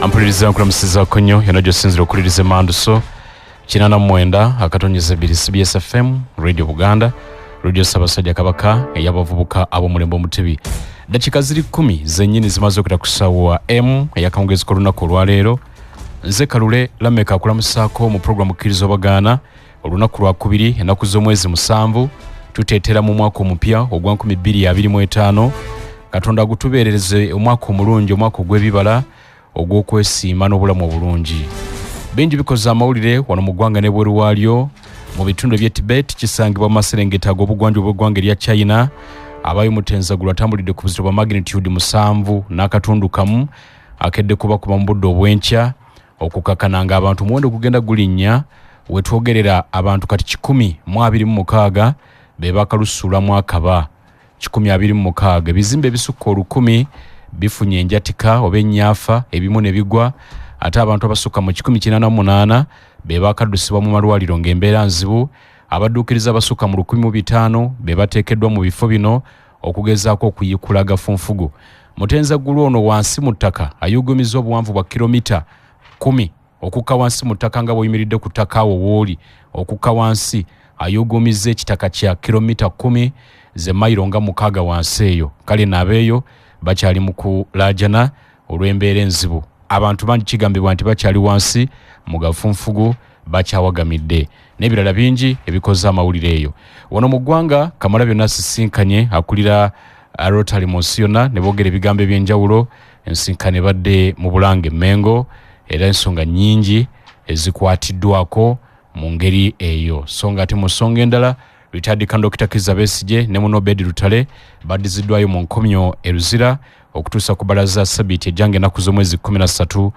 Ampuliriza, nkulamusizaako nnyo yonna gyosinzira okuliriza emanduso 89.2 CBS FM, Radio Buganda, Radio Ssaabasajja Kabaka ey'abavubuka ab'omulembe omutebi. Dakiika ziri 10 zennyini zimaze okuyita ku ssaawa m ey'akawungeezi k'olunaku olwaleero. Nze Kalule Lameka akulamusaako mu puroguramu Kkiriza Obagaana. Olunaku lwakubiri, ennaku z'omwezi 7, tuteetera mu mwaka omupya ogwa 2025. Katonda agutubeerereze omwaka omulungi, omwaka ogw'ebibala, ogw'okwesiima n'obulamu obulungi. Bingi bikoze amawulire wano mu ggwanga n'ebweru waalyo. Mu bitundu eby'e Tibet, kisangibwa mu maserengeta ag'obugwanjuba bw'eggwanga erya China, abayo mutenzagulu atambulidde ku buzito bwa magnitude 7.1, akedde kubakuba mu budde obw'enkya, okukakana nga abantu omuwendo gugenda gulinnya. Wetwogerera abantu kati 126 be bakalusuulamu akaba, 126. Ebizimbe ebisukka 1000 bifunye enjatika oba ennyafa, ebimu ne bigwa, ate abantu abasukka mu 188 be bakaddusibwa mu malwaliro ng'embeera nzibu. Abadduukiriza abasukka mu 1500 be bateekeddwa mu bifo bino okugezaako okuyikula gafunfugu. Mutenzaggulu ono wansi mu ttaka ayugumiza obuwanvu bwa kilomita 10 okukka wansi mu ttaka, nga bw'oyimiridde ku ttaka awo wooli okukka wansi, ayugumiza ekitaka kya kilomita 10, ze mayiro nga 6 wansi eyo. Kale naabeeyo bakyali mu kulaajana olw'embeera enzibu. Abantu bangi kigambibwa nti bakyali wansi mu gafunfugu, bakyawagamidde, n'ebirala bingi ebikoze amawulire eyo. Wano mu ggwanga, Kamala byonna asisinkanye akulira Rotary mu nsi yonna ne boogera ebigambo ebyenjawulo. Ensinkano ebadde mu Bulange Mengo, era ensonga nnyingi ezikwatiddwako mu ngeri eyo. So nga ate mu nsonga endala, retired Colonel Dr. Kizza Besigye ne munne Obed Lutale baddiziddwayo mu nkomyo e Luzira okutuusa ku bbalaza sabiiti ejjanga, ennaku z'omwezi 13,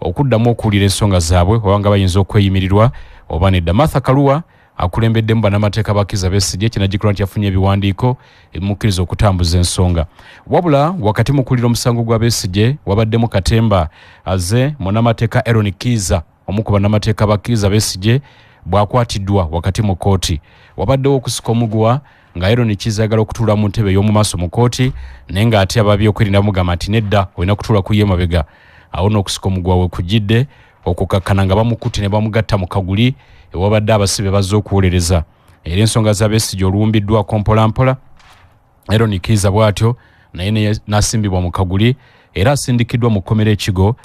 okuddamu okuwulira ensonga zaabwe oba nga bayinza okweyimirirwa oba nedda. Martha Karua akulembeddemu bannamateeka ba Kizza Besigye, kinajjukirwa nti yafunye ebiwandiiko ebimukkiriza okutambuza ensonga. Wabula wakati mu kuwulira omusango gwa Besigye, wabaddemu katemba aze munnamateeka Eron Kiiza, omu ku bannamateeka ba Kizza Besigye, bw'akwatiddwa wakati mu kkooti. Wabaddewo okusika omuguwa nga Eron Kiiza ayagala okutuula mu ntebe ey'omu maaso mu kkooti, naye ng'ate ababyokwerinda bamugamba nti nedda, olina kutuula ku ye mabega. Awo n'okusika omuguwa we kujjidde, okukakkana nga bamukutte ne bamugatta mu kaguli ewabadde abasibe bazze okuwolereza. Era ensonga za Besigye oluwumbiddwako mpolampola, Eron Kiiza bw'atyo naye n'asimbibwa mu kaguli, era asindikiddwa mu kkomera ekigo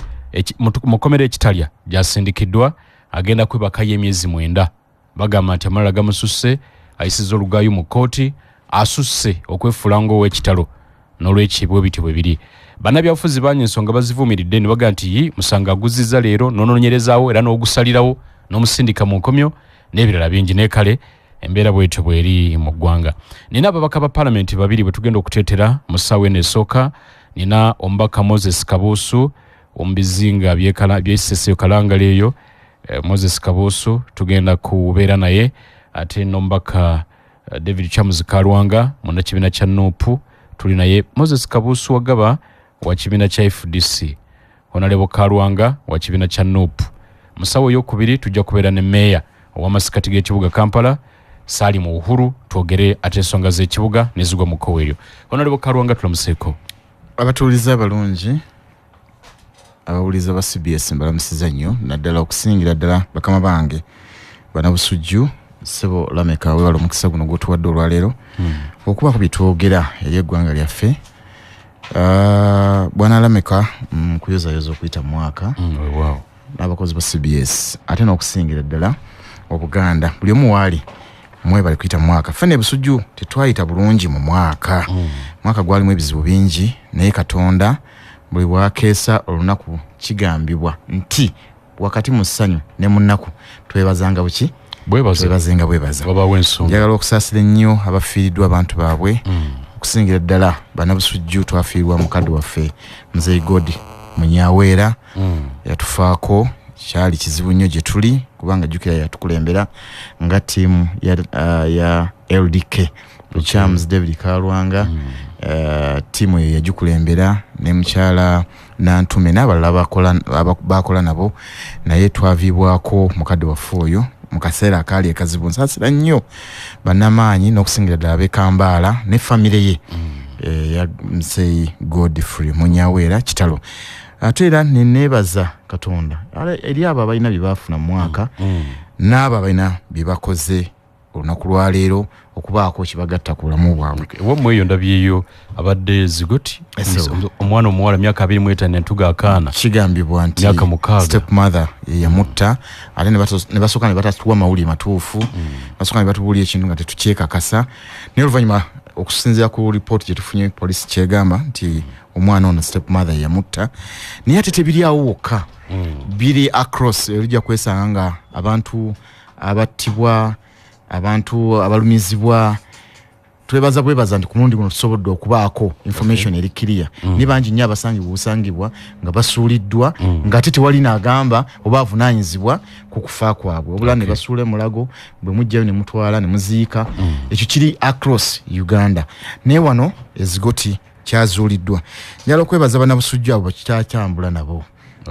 mu kkomera ekitalya gy'asindikiddwa. Agenda kwebakayo emyezi 9. Bagamba nti amalala gamususse, ayisizza olugaayu mu kkooti, asusse okwefuula ng'ow'ekitalo, n'olwekyo bwe bityo bwe biri. Bannabyabufuzi bangi ensonga bazivumiridde ne bagamba nti yi musango aguzizza leero n'onoonyerezaawo era n'ogusalirawo n'omusindika mu nkomyo n'ebirala bingi. Naye kale embeera bwetyo bweri mu ggwanga. Nina ababaka ba paalamenti babiri bwe tugenda okuteetera mu ssaawa eno esooka. Nina omubaka Moses Kabuusu omu bizinga by'e Kalangala eyo. Moses Kabuusu tugenda kubeera naye, ate n'omubaka David Lukyamuzi Kalwanga, munnakibiina kya NUP, tuli naye. Moses Kabuusu Wagaba wa kibiina kya FDC, Honorable Kalwanga wa kibiina kya NUP. Musawo eyokubiri tujja kubeera ne meeya ow'amasikati g'ekibuga Kampala, Salim Uhuru, twogere ate ensonga z'ekibuga nezigwa mu kkowe eryo. Honorable Kalwanga, tulamuseeko. Abatuulize abalungi, abawuliza ba CBS, mbalamusiza nnyo, naddala okusingira ddala bakama bange Banabusujju. Ssebo Lameka, webala omukisa guno gwotuwadde olwaleero okubaako byetwogera eri eggwanga lyaffe. Bwana Lameka, nkuyozayoza okuyita mu mwaka n'abakozi ba CBS, ate n'okusingira ddala Obuganda, buli omu waali mwebale kuyita mu mwaka. Ffe ne Busujju tetwayita bulungi mu mwaka. Mwaka gwalimu ebizibu bingi, naye Katonda buli bwakeesa olunaku, kigambibwa nti wakati mu ssanyu ne mu nnaku twebazanga buki? Twebazenga bwebaza. Wabaawo ensonga. Njagala okusaasira ennyo abafiiriddwa abantu baabwe, okusingira ddala Bannabusujju twafiirwa mukadde waffe Muzeyi God Munyaweera. Yatufaako, kyali kizibu nnyo gye tuli, kubanga jjukira yatukulembera nga ttiimu ya LDK, Lukyamuzi David Kalwanga. Ttiimu eyo yagikulembera ne mukyala Nantume n'abalala bakola nabo, naye twaviibwako mukadde waffe oyo mu kaseera akaali ekazibu. Nsaasira nnyo bannamaanyi n'okusingira ddala ab'e Kambaala ne famire ye, ya Muzeyi Godfrey Munyaweera. Kitalo. Ate era neneebaza Katonda eri abo abalina bye baafuna mu mwaka n'abo abalina bye bakoze olunaku lwaleero okubaako kibagatta ku bulamu bwabwe. Wammwe eyo ndabyeyo abadde Zigoti, omwana omuwala myaka 25 entuga akaana, kigambibwa nti step mother yamutta, ate ne basooka ne batatuwa mawulire matuufu, basooka ne batubuulira ekintu nga tetukyekakasa, naye oluvannyuma okusinziira ku ripooti gye tufunye poliisi kyegamba nti omwana ono step mother yamutta. Naye ate tebiri awo wokka, biri across, ojja kwesanga nga abantu abattibwa, abantu abalumizibwa. Twebaza bwebaza nti ku mulundi guno tusobodde okubaako information eri clear. Ni bangi nnyo abasangibwa obusangibwa nga basuuliddwa, ng'ate tewali n'agamba oba avunaanyizibwa ku kufa kwabwe, obula ne basuula emulago, bwe mujjayo ne mutwala ne muziika. Ekyo kiri across Uganda, naye wano Ezigoti kyazuuliddwa. Njagala okwebaza bannabusujju abo bakitakyambula nabo,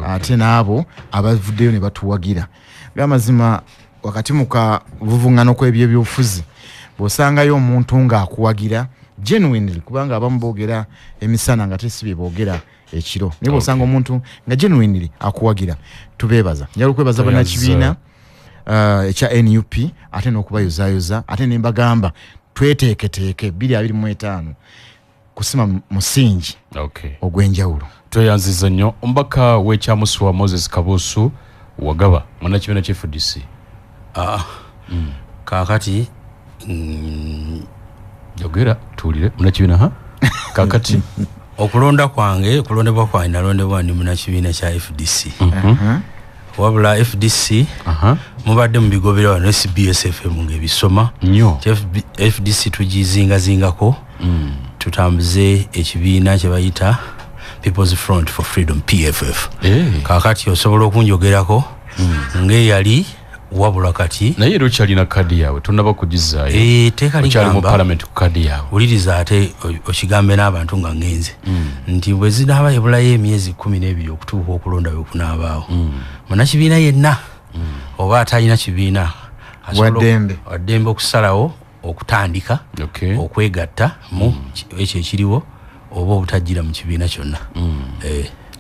ate n'abo abavuddeyo ne batuwagira. Gamazima wakati mu kavuvuŋŋano kw'ebyebyobufuzi bw'osangayo omuntu ng'akuwagira genuinely, kubanga abamu boogera emisana nga tesi bye boogera ekiro, naye bw'osanga omuntu nga genuinely akuwagira, tubeebaza. Njagala okwebaza bannakibiina ekya NUP, ate n'okubayozaayoza, ate ne mbagamba tweteeketeeke 2025 kusima musingi ogw'enjawulo. Tweyanziza nnyo omubaka w'Ekyamuswa Moses Kabuusu Wagaba, munnakibiina kya FDC. Kaakati yogera tuwulire munnakibiina. Kaakati okulonda kwange, okulondebwa kwange, nalondebwa ndi munnakibiina kya FDC. Wabula FDC mubadde mubigobera wano SBS FM ng'ebisoma nnyo. FDC tugizingazingako tutambuze ekibiina kye bayita People's Front for Freedom, PFF. Kaakati osobola okunjogerako ng'eyali, wabula kati naye era okyalina kadi yaabwe, tonaba kugizaayo? Etteeka okyali mu ligamba parliament ku kadi yaabwe. Wuliriza, ate okigambe n'abantu nga ngenze nti bwe zinaaba ebulayo emyezi 12 okutuuka okulonda bwe kunaabaawo, munnakibiina yenna oba atalina kibiina asobola Waddembe. waddembe okusalawo okutandika okwegatta mu ekyo ekiriwo oba obutajjira mu kibiina kyonna.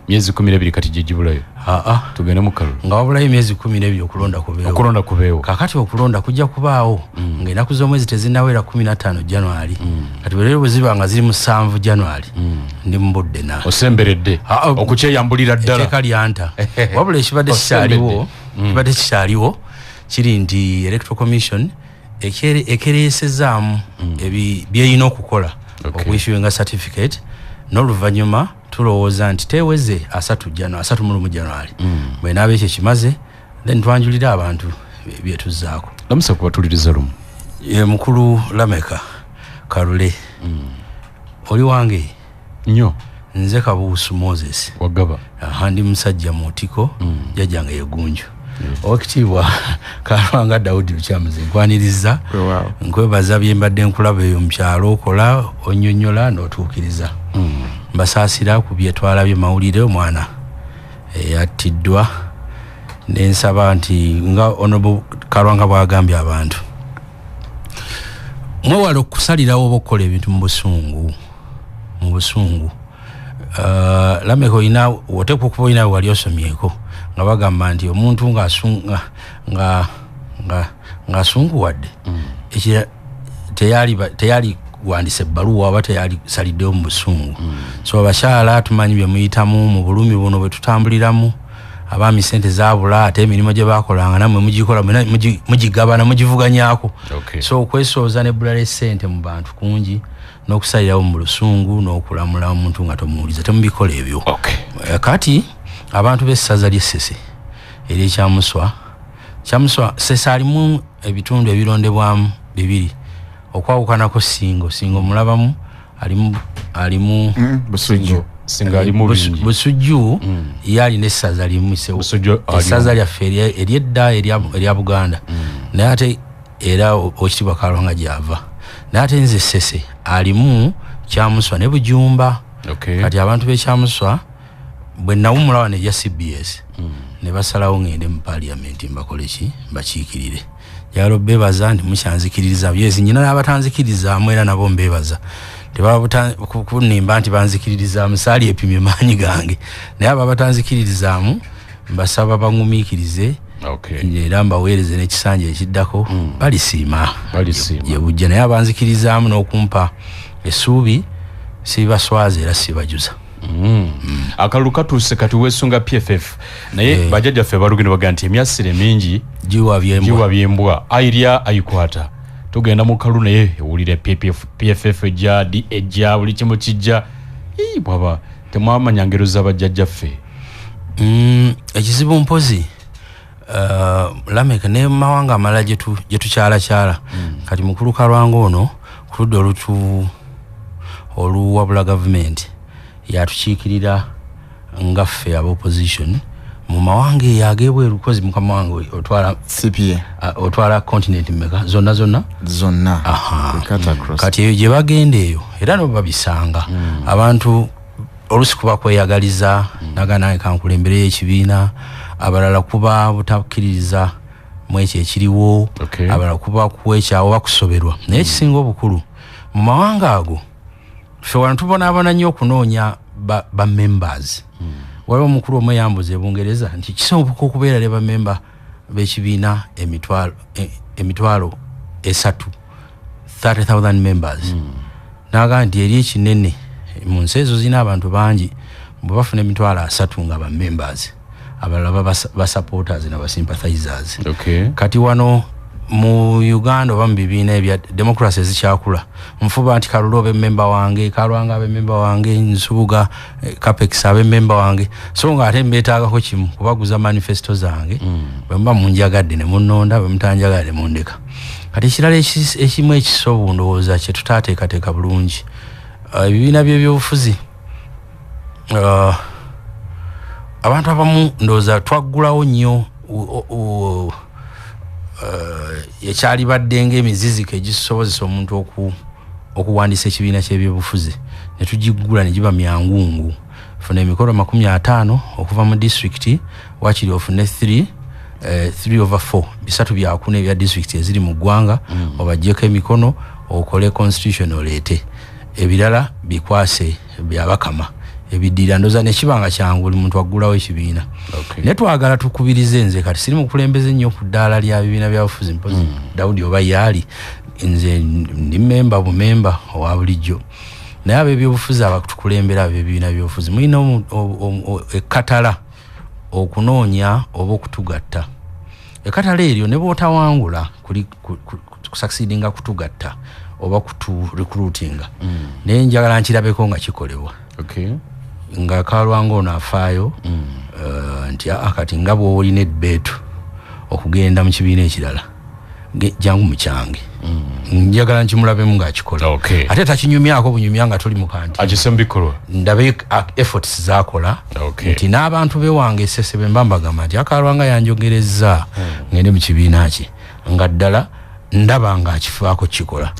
Myezi 12 kati gye gibulayo. Aa. Tugende mu kalulu. Nga wabulayo emyezi 12 okulonda kubeewo. Okulonda kubeewo. Kakati okulonda kujja kubaawo ng'ennaku z'omwezi tezinnawera 15 January. Kati bwe rero bwe ziba nga ziri 7 January, ndi mu budde na osemberedde okukyeyambulira ddala. Etteeka lyanta, wabula ekibadde kikyaliwo, kibadde kikyaliwo kiri nti Electoral Commission ekereesezaamu byerina okukola okuissuinga certificate, n'oluvannyuma tulowooza nti teweze 31 January. Bwenaaba ekyo kimaze, then twanjulire abantu byetuzzaako. Lamusa kubatuliriza lumu. Ye mukulu Lameka Kalule, oli wange nnyo. Nze Kabuusu Moses Wagaba. Aha, ndi musajja mu ntiko, jjajjange yegunju. Owekitiibwa Kalwanga Daudi Lukyamuzi, nkwaniriza. Weewaawo. Nkwebaza bye mbadde nkulaba eyo mu kyalo, okola, onnyonnyola n'otuukiriza. Mbasaasira ku bye twalabye mawulire, omwana eyattiddwa, nensaba nti nga Honorable Kalwanga bw'agambye abantu, mwewale okusalirawo oba okukola ebintu mu busungu, mu busungu. Lameka, olina oteekwa okuba olina we wali osomyeko nga bagamba nti omuntu ng'asunguwadde ekira teyali wandise ebbaluwa oba teyali saliddewo mu busungu. So abakyala tumanyi bye muyitamu mu bulumi buno bwe tutambuliramu. Abaami sente zaabula, ate emirimu gye bakolanga nammwe mugikola, mugigabana, mugivuganyako. So okwesooza nebbula ly'essente mu bantu kungi, n'okusalirawo mu lusungu n'okulamula omuntu nga tomuwuliza, temubikola ebyo. Kati abantu b'essaza ly'Essese ery'Ekyamuswa, Kyamuswa Ssese alimu ebitundu ebirondebwamu bibiri, okwawukanako Singo. Singo mulabamu alimu Busujju. Singa alimu bingi. Busujju ye alina essaza limu, Busujju alimu. Essaza lyaffe eryedda erya Buganda, naye ate era Owekitiibwa Kalwanga gyava. Naye ate nze Ssese alimu Kyamuswa ne Bujumba. Kati abantu b'Ekyamuswa bwe nawumula wano erya CBS, ne basalawo ngende mu parliament mbakole ki, mbakiikirire. Njagala obeebaza nti mukyanzikiririza. Yes, nyina n'abatanzikirizaamu era nabo mbeebaza, Tebakunimba nti banzikiririzaamu, saali epimye maanyi gange, naye abo abatanzikiririzaamu mbasaba baŋŋumiikirize. Era mbaweereze n'ekisanja ekiddako, balisiima yebujja. Naye abanzikirizaamu n'okumpa essuubi sibaswaza era sibajuza. Akalulu katuuse kati, weesunga PFF, naye bajjajjaffe balugendo baga nti emyasire mingi giwa byembwa, ayirya ayikwata. Tugenda mu kalulu naye ewulire PFF ejja, D ejja, buli kimu kijja. Bwaba temwamanya ngero z'abajjajjaffe. Ekizibu mpozi Lamek ne mawanga amalala gye tukyalakyala. Kati mukulu Kalwanga ono ku ludda oluwabula gavumenti yatukiikirira nga ffe aba opposition mu mawanga eyo ag'ebweru, kozi mukama wange otwala CPA, otwala continent mmeka? Zonna zonna. Zonna. Kati eyo gye bagenda eyo era no babisanga. Abantu olusi kuba kweyagaliza, naga nange kankulembereyo ekibiina, abalala kuba butakkiririza mu ekyo ekiriwo, abalala kuba kwekyawo bakusoberwa. Naye ekisinga obukulu mu mawanga ago ffe wano tubonaabona nnyo okunoonya ba members. Waliwo omukulu omu eyambuza e Bungereza nti kisoboka okubeera ne bamemba b'ekibiina emitwalo 3, 30,000 members. N'agamba nti eri ekinene mu nsi ezo zirina abantu bangi, bwe bafuna 30,000 nga ba members, abalala ba supporters na ba sympathizers. Kati wano mu Uganda oba mu bibiina ebya democracy ezikyakula, nfuba nti Kalulu obe memba wange, Kalwanga abe memba wange, Nsubuga Capex abe memba wange, so nga ate mbeetaagako kimu kubaguza manifesto zange. Bwe muba munjagadde ne munnonda, bwe mutanjagadde mundeka. Kati ekirala ekimu ekisobu ndowooza kye tutaateekateeka bulungi, ebibiina by'ebyobufuzi, abantu abamu ndowooza twaggulawo nnyo ekyalibadde ng'emiziziko egisobozesa omuntu okuwandiisa ekibiina ky'ebyobufuzi, ne tugiggula ne giba myangungu. Funa emikolo 50 okuva mu disitulikiti, wakiri ofune 3/4, 3/4 ebya disitulikiti eziri mu ggwanga, obaggyeko emikono okole constitution oleete, ebirala bikwase byabakama ebiddira. Ndowooza ne kiba nga kyangu buli muntu aggulawo ekibiina. Naye twagala tukubirize, nze kati siri mukulembeze nnyo ku ddaala lya bibiina bya bufuzi, mpozi Daudi oba yaali, nze ndi memba bumemba owa bulijjo. Naye ab'ebyobufuzi abatukulembera ab'ebibiina by'obufuzi mulina ekkatala okunoonya oba okutugatta. Ekkatala eryo ne bw'otawangula kusucceedinga kutugatta oba kutu recruitinga, naye njagala nkirabeko nga kikolebwa. Nga Kalwanga ono afaayo nti kati nga bw'olina ebbeetu okugenda mu kibiina ekirala, jangu mu kyange. Njagala nkimulabemu ng'akikola. Ate takinyumyako bunyumya nga tuli mu kanti, akisse mu bikolwa, ndabe efforts z'akola. Nti n'abantu bewange Essese be mba mbagamba nti Akalwanga yanjogerezza ngende mu kibiina kye, nga ddala ndaba nga akifaako kikola.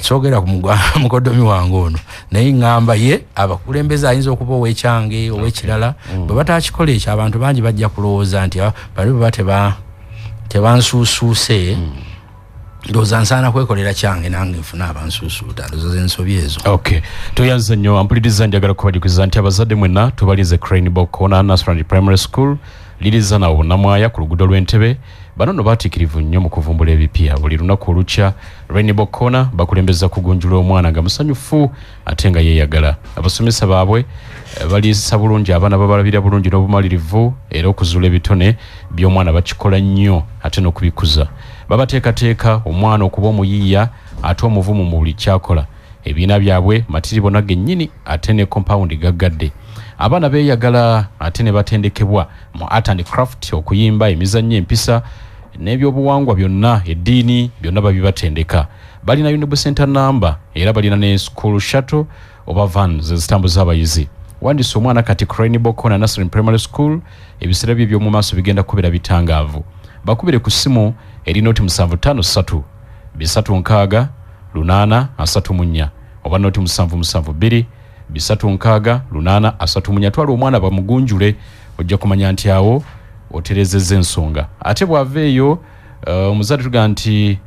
Soogera ku mukodomi wange ono, naye ŋŋamba ye abakulembeze ayinza okuba ow'ekyange ow'ekirala, bwe batakikola ekyo abantu bangi bajja kulowooza nti bali bwe ba tebansuusuuse, ndowooza nsaana kwekolera kyange nange nfune abansuusuuta. Ndowooza ensobi ezo. Toyanze nnyo ampuliriza, njagala kubajukiza nti abazadde mwenna tubalinze Cranebow Corner Nursery Primary School liriza nawo Namwaya ku luguudo lw'Entebe. Bano nno baatiikirivu nnyo mu kuvumbula ebipya. Buli lunaku olukya Rainbow Corner bakulembeza kugunjula omwana nga musanyufu ate nga yeeyagala. Abasomesa baabwe baliisa bulungi abaana, babalabira bulungi n'obumalirivu, era okuzuula ebitone by'omwana bakikola nnyo ate n'okubikuza. Babateekateeka omwana okuba omuyiiya ate omuvumu mu buli kyakola. Ebibiina byabwe matiribona gennyini ate ne compound gaggadde. Abaana beeyagala ate ne batendekebwa mu art and craft, okuyimba, emizannyo, empisa n'ebyobuwangwa byonna, eddiini byonna babibatendeka. Balina Unibo Center number era balina ne school shuttle oba vans ezitambuza abayizi. Wandisa omwana kati Cranebow Corner Nursery Primary School, ebiseera bye eby'omu maaso bigenda kubeera bitangaavu. Bakubire ku ssimu eri 0753 360 834 oba 0772 360 834. Twala omwana bamugunjule, ojja kumanya nti awo oterezezza ensonga. Ate bw'ava eyo omuzadde tugaa nti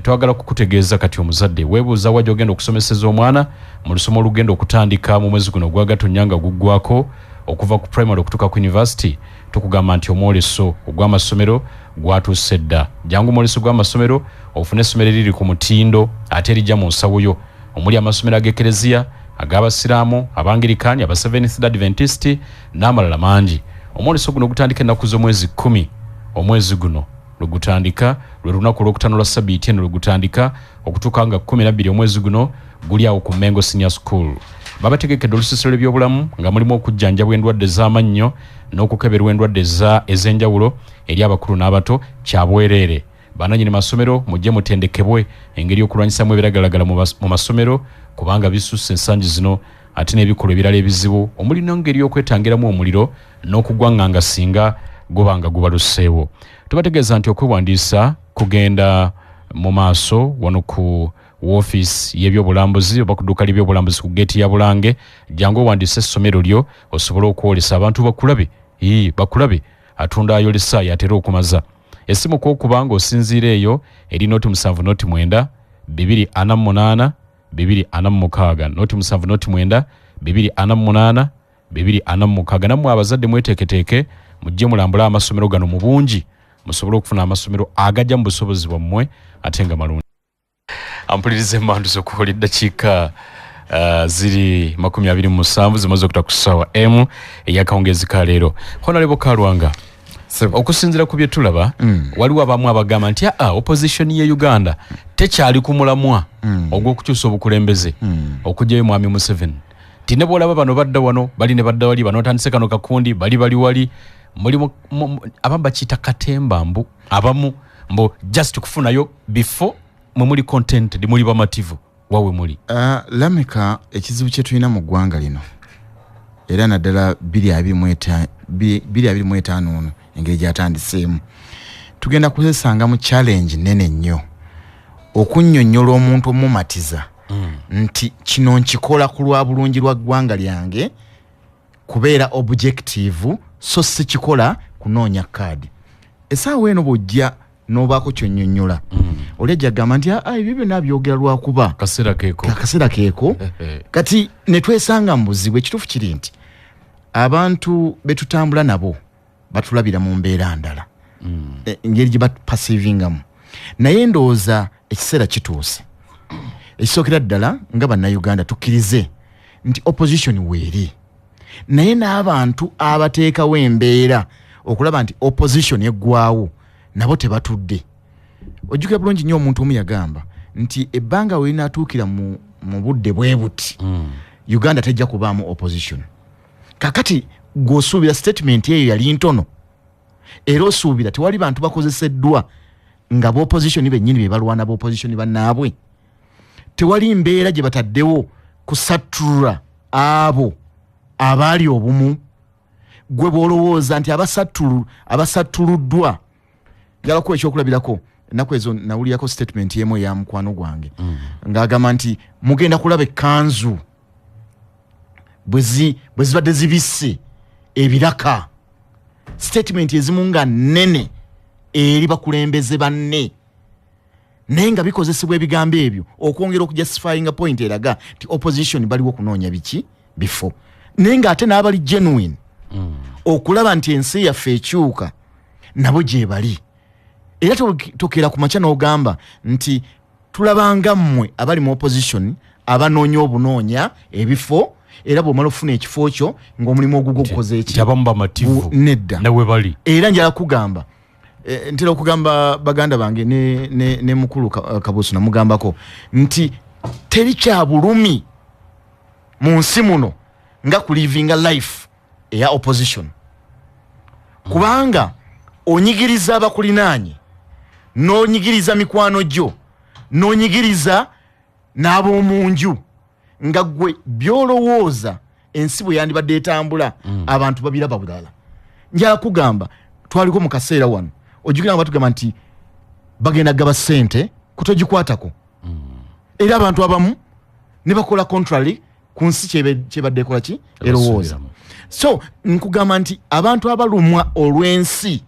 Twagala kukutegeeza kati omuzadde weebuuza wa gy'ogenda okusomeseza omwana mu lusoma olugenda okutandika mu mwezi guno ogwa Gatonnya nga guggwako okuva ku primary okutuuka ku university. Tukugamba nti omwoleso ogw'amasomero gwatuuse dda. Jangu omwoleso gw'amasomero ofune essomero eriri ku mutindo ate erijja mu nsawo yo, omuli amasomero ag'ekereziya, ag'abasiraamu, abangirikaani, aba Seventh Day Adventist n'amalala mangi. Omwoleso guno gutandika ennaku z'omwezi 10 omwezi guno lwe gutandika, lwe lunaku olwokutaano lwa sabiiti eno lwe gutandika okutuuka nga 12 omwezi guno. Guli awo ku Mengo Senior School. Babategekedde olusiisiro lw'ebyobulamu nga mulimu okujjanjabwa endwadde z'amannyo n'okukeberwa endwadde ez'enjawulo eri abakulu n'abato, kya bwereere. Bananyini masomero mujje mutendekebwe engeri y'okulwanyisamu ebiragalagala mu masomero, kubanga bisusse ensangi zino, ate n'ebikolwa ebirala ebizibu omuli n'engeri y'okwetangiramu omuliro n'okugwaŋŋanga singa guba nga gubaluseewo. Tubategeeza nti okwewandiisa kugenda mu maaso wano ku woofiisi y'ebyobulambuzi oba ku dduuka ly'ebyobulambuzi ku geeti ya Bulange. Jangu owandiise essomero lyo osobole okwolesa abantu bakulabe, ii bakulabe atunda ayolesa yatera okumaza. Essimu kwokuba ng'osinziira eyo eri 0 7 0 9 248 246, 0 7 0 9 248 246. Nammwe abazadde mweteeketeeke, mujje mulambule amasomero gano mu bungi musobole okufuna amasomero agajja mu busobozi bwammwe ate nga malungi. Ampuliriza emmandu z'okukola eddakiika ziri 27 zimaze okuta ku ssaawa emu ey'akawungeezi ka leero. Honorable Kalwanga, okusinziira ku bye tulaba, waliwo abamu abagamba nti aa opposition ye Uganda tekyali ku mulamwa ogw'okukyusa obukulembeze okuggyayo mwami Museveni, ti ne bwolaba bano badda wano, bali ne badda wali, bano batandise kano kakundi, bali bali wali mulimu abamu bakiyita katemba, mbu abamu mbu just kufunayo before mwe muli contented, muli bamativu wawe muli. Lameka, ekizibu kye tulina mu ggwanga lino, era naddala 2025 ono engeri gyatandiseemu, tugenda kwesanga mu challenge nene nnyo okunnyonnyola omuntu omumatiza nti kino nkikola ku lwa bulungi lwa ggwanga lyange, kubeera objective, so si kikola kunoonya kaadi. Essaawa eno bw'ojja n'obaako kyonnyonnyola, oli ajja agamba nti, "Ah, ebyo byonna byogera lwakuba kaseera keeko." Akaseera keeko. Kati ne twesanga mu buzibu. Ekituufu kiri nti abantu betutambula nabo batulabira mu mbeera ndala, engeri gye baperceivingamu. Naye ndowooza ekiseera kituuse, ekisookera ddala nga Bannayuganda tukkirize nti opposition weeri, naye n'abantu abateekawo embeera okulaba nti opposition eggwawo nabo tebatudde. Ojjukira bulungi nnyo omuntu omu yagamba nti ebbanga we linaatuukira mu budde bwe buti, Uganda tejja kubaamu opposition. Kakati gw'osuubira statement eyo yali ntono, era osuubira tewali bantu bakozeseddwa nga b'opposition bennyini be balwana b'opposition bannaabwe? Tewali mbeera gye bataddewo kusattulula abo abaali obumu? Gwe bw'olowooza nti abasattuluddwa, njala kuwa ekyokulabirako. Ennaku ezo nawulirako statement emu eya mukwano gwange ng'agamba nti mugenda kulaba ekkanzu bwe zibadde zibisse ebiraka. Statement ezimu nga nnene eri bakulembeze banne, naye nga bikozesebwa ebigambo ebyo okwongera okujustifyinga point eraga nti opposition baliwo kunoonya biki bifo, naye ng'ate n'abali genuine okulaba nti ensi yaffe ekyuka nabo gye bali. Era tokeera ku makya n'ogamba nti tulabanga mmwe abali mu opposition abanoonya obunoonya ebifo, era bw'omala okufuna ekifo kyo ng'omulimu ogugwo gukoze eki? Nti abamu bamativu. Nedda. Nawe bali. Era njala kugamba, ntera okugamba baganda bange ne mukulu Kabuusu, namugambako nti teri kya bulumi mu nsi muno nga kulivinga life eya opposition, kubanga onyigiriza abakulinaanye, n'onyigiriza mikwano gyo, n'onyigiriza n'ab'omunju, nga gwe byolowooza ensi bwe yandibadde etambula abantu babiraba bulala. Njala kugamba, twaliko mu kaseera wano, ojjukira nga batugamba nti bagenda gaba ssente kutogikwatako, era abantu abamu ne bakola contrary ku nsi kyebadde ekola ki erowooza. So nkugamba nti abantu abalumwa olw'ensi,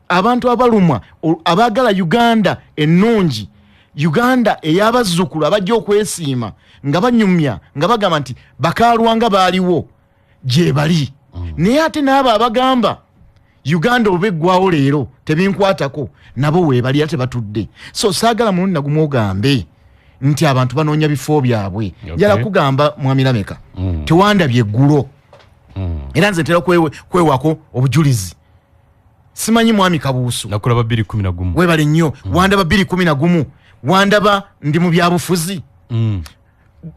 abantu abalumwa abaagala Uganda ennungi. Uganda ey'abazzukulu abajja okwesiima nga banyumya nga bagamba nti bakalwanga baaliwo gye bali. Naye ate n'abo abagamba Uganda oba eggwawo leero tebinkwatako, nabo weebali era tebatudde. So saagala mulundi nagumu ogambe nti abantu banoonya bifo byabwe. Njala kugamba Mwami Lameka, tewandabye eggulo. Era nze ntera kwewako obujulizi. Simanyi Mwami Kabuusu. Nakulaba 2011. Webale nnyo. Wandaba 2011. Wandaba ndi mu byabufuzi.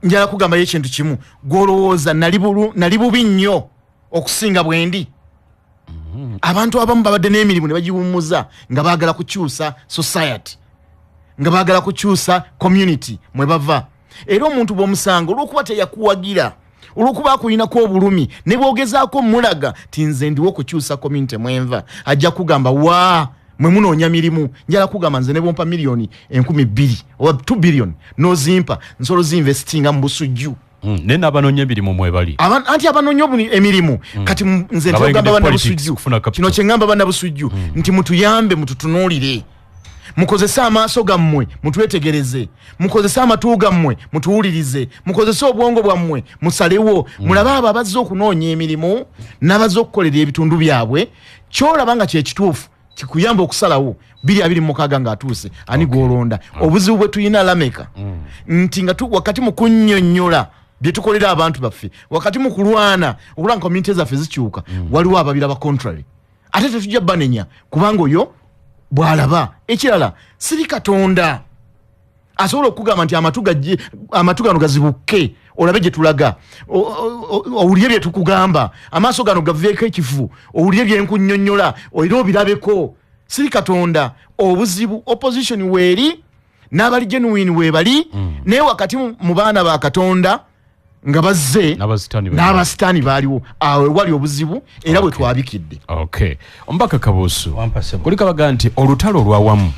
Njala kugambayo ekintu kimu. Gw'olowooza nali bubi nnyo okusinga bwendi. Abantu abamu babadde n'emirimu ne bagiwummuza nga baagala kukyusa society, nga baagala kukyusa community mwe bava. Era omuntu bw'omusanga olw'okuba teyakuwagira, olw'okuba akulinako obulumi, ne bw'ogezaako mulaga ti nze ndiwo okukyusa community mwenva, ajja kugamba wa mwe munoonya mirimu. Njala kugamba nze ne bwompa miliyoni 2,000 oba 2 billion n'ozimpa, nsobola ozinvestinga mu Busujju. Naye n'abanoonya emirimu mwebali. Anti abanoonya emirimu. Kati nze ntogamba bannabusujju, kino kye ŋŋamba bannabusujju nti mutuyambe, mututunuulire, mukozese amaaso gammwe mutwetegereze, mukozese amatu gammwe mutuwulirize, mukozese obwongo bwammwe musalewo. Mulabe abo abazze okunoonya emirimu n'abazze okukolera ebitundu byabwe. Kyolaba nga kyekituufu kikuyamba okusalawo 2026 ng'atuuse ani gw'olonda. Obuzibu bwe tulina Lameka nti nga wakati mu kunnyonnyola bye tukolera abantu baffe, wakati mu kulwana okulaba community zaffe zikyuka, waliwo ababiraba contrary. Ate tetujja banenya kubanga oyo bw'alaba. Ekirala, siri Katonda asobola okugamba nti amatu gano gazibukke olabe gye tulaga, owulire bye tukugamba, amaaso gano gaveeko ekifu owulire bye nkunnyonnyola era obirabeko. Siri Katonda. Obuzibu opposition weeri n'abali genuine weebali, naye wakati mu baana ba Katonda nga bazze n'abasitaani baaliwo, awo wali obuzibu era bwe twabikidde. Okay. Omubaka Kabuusu, kuliko abaga nti olutalo olwawamu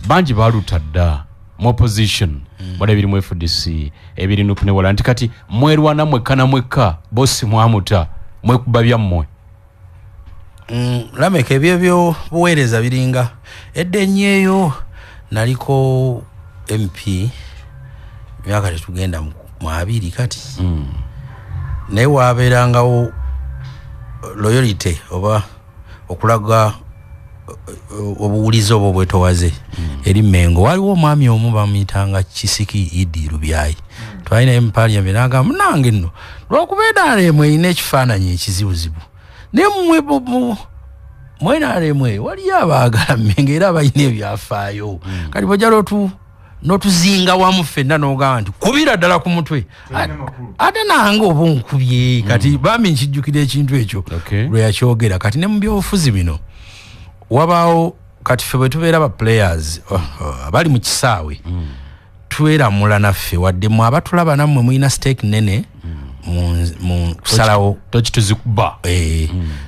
bangi baaluta dda mu opposition, wala ebiri mu FDC, ebiri NUP ne wala, nti kati mwerwana mwekka na mwekka, bosi mwamuta, mwekuba byammwe. Lameka, ebyo byobuweereza biringa edda ennyo eyo. Naliko MP myaka tetugenda mu 20 kati. Naye wabeerangawo loyalty oba okulaga obuwulize obwo bwetowaze eri Mengo. Waliwo omwami omu bamuyitanga Kisiki Idi Lubyayi. Twalinaye mu parliament n'agamba, munange nno lwakuba NRM erina ekifaananyi ekizibuzibu, naye mmwe mu NRM eyo waliyo abaagala Mengo era abalina ebyafaayo. Kati bw'ojja n'otuzinga wamu ffenna n'ogamba nti kubira ddala ku mutwe, ate nange oba onkubye. Kati bambi nkijjukira ekintu ekyo lwe yakyogera. Kati ne mu byobufuzi bino wabaawo, kati ffe bwe tubeera ba players abali mu kisaawe, tweramula naffe, wadde mwe abatulaba nammwe mulina stake nene mu kusalawo. Tokituzikuba.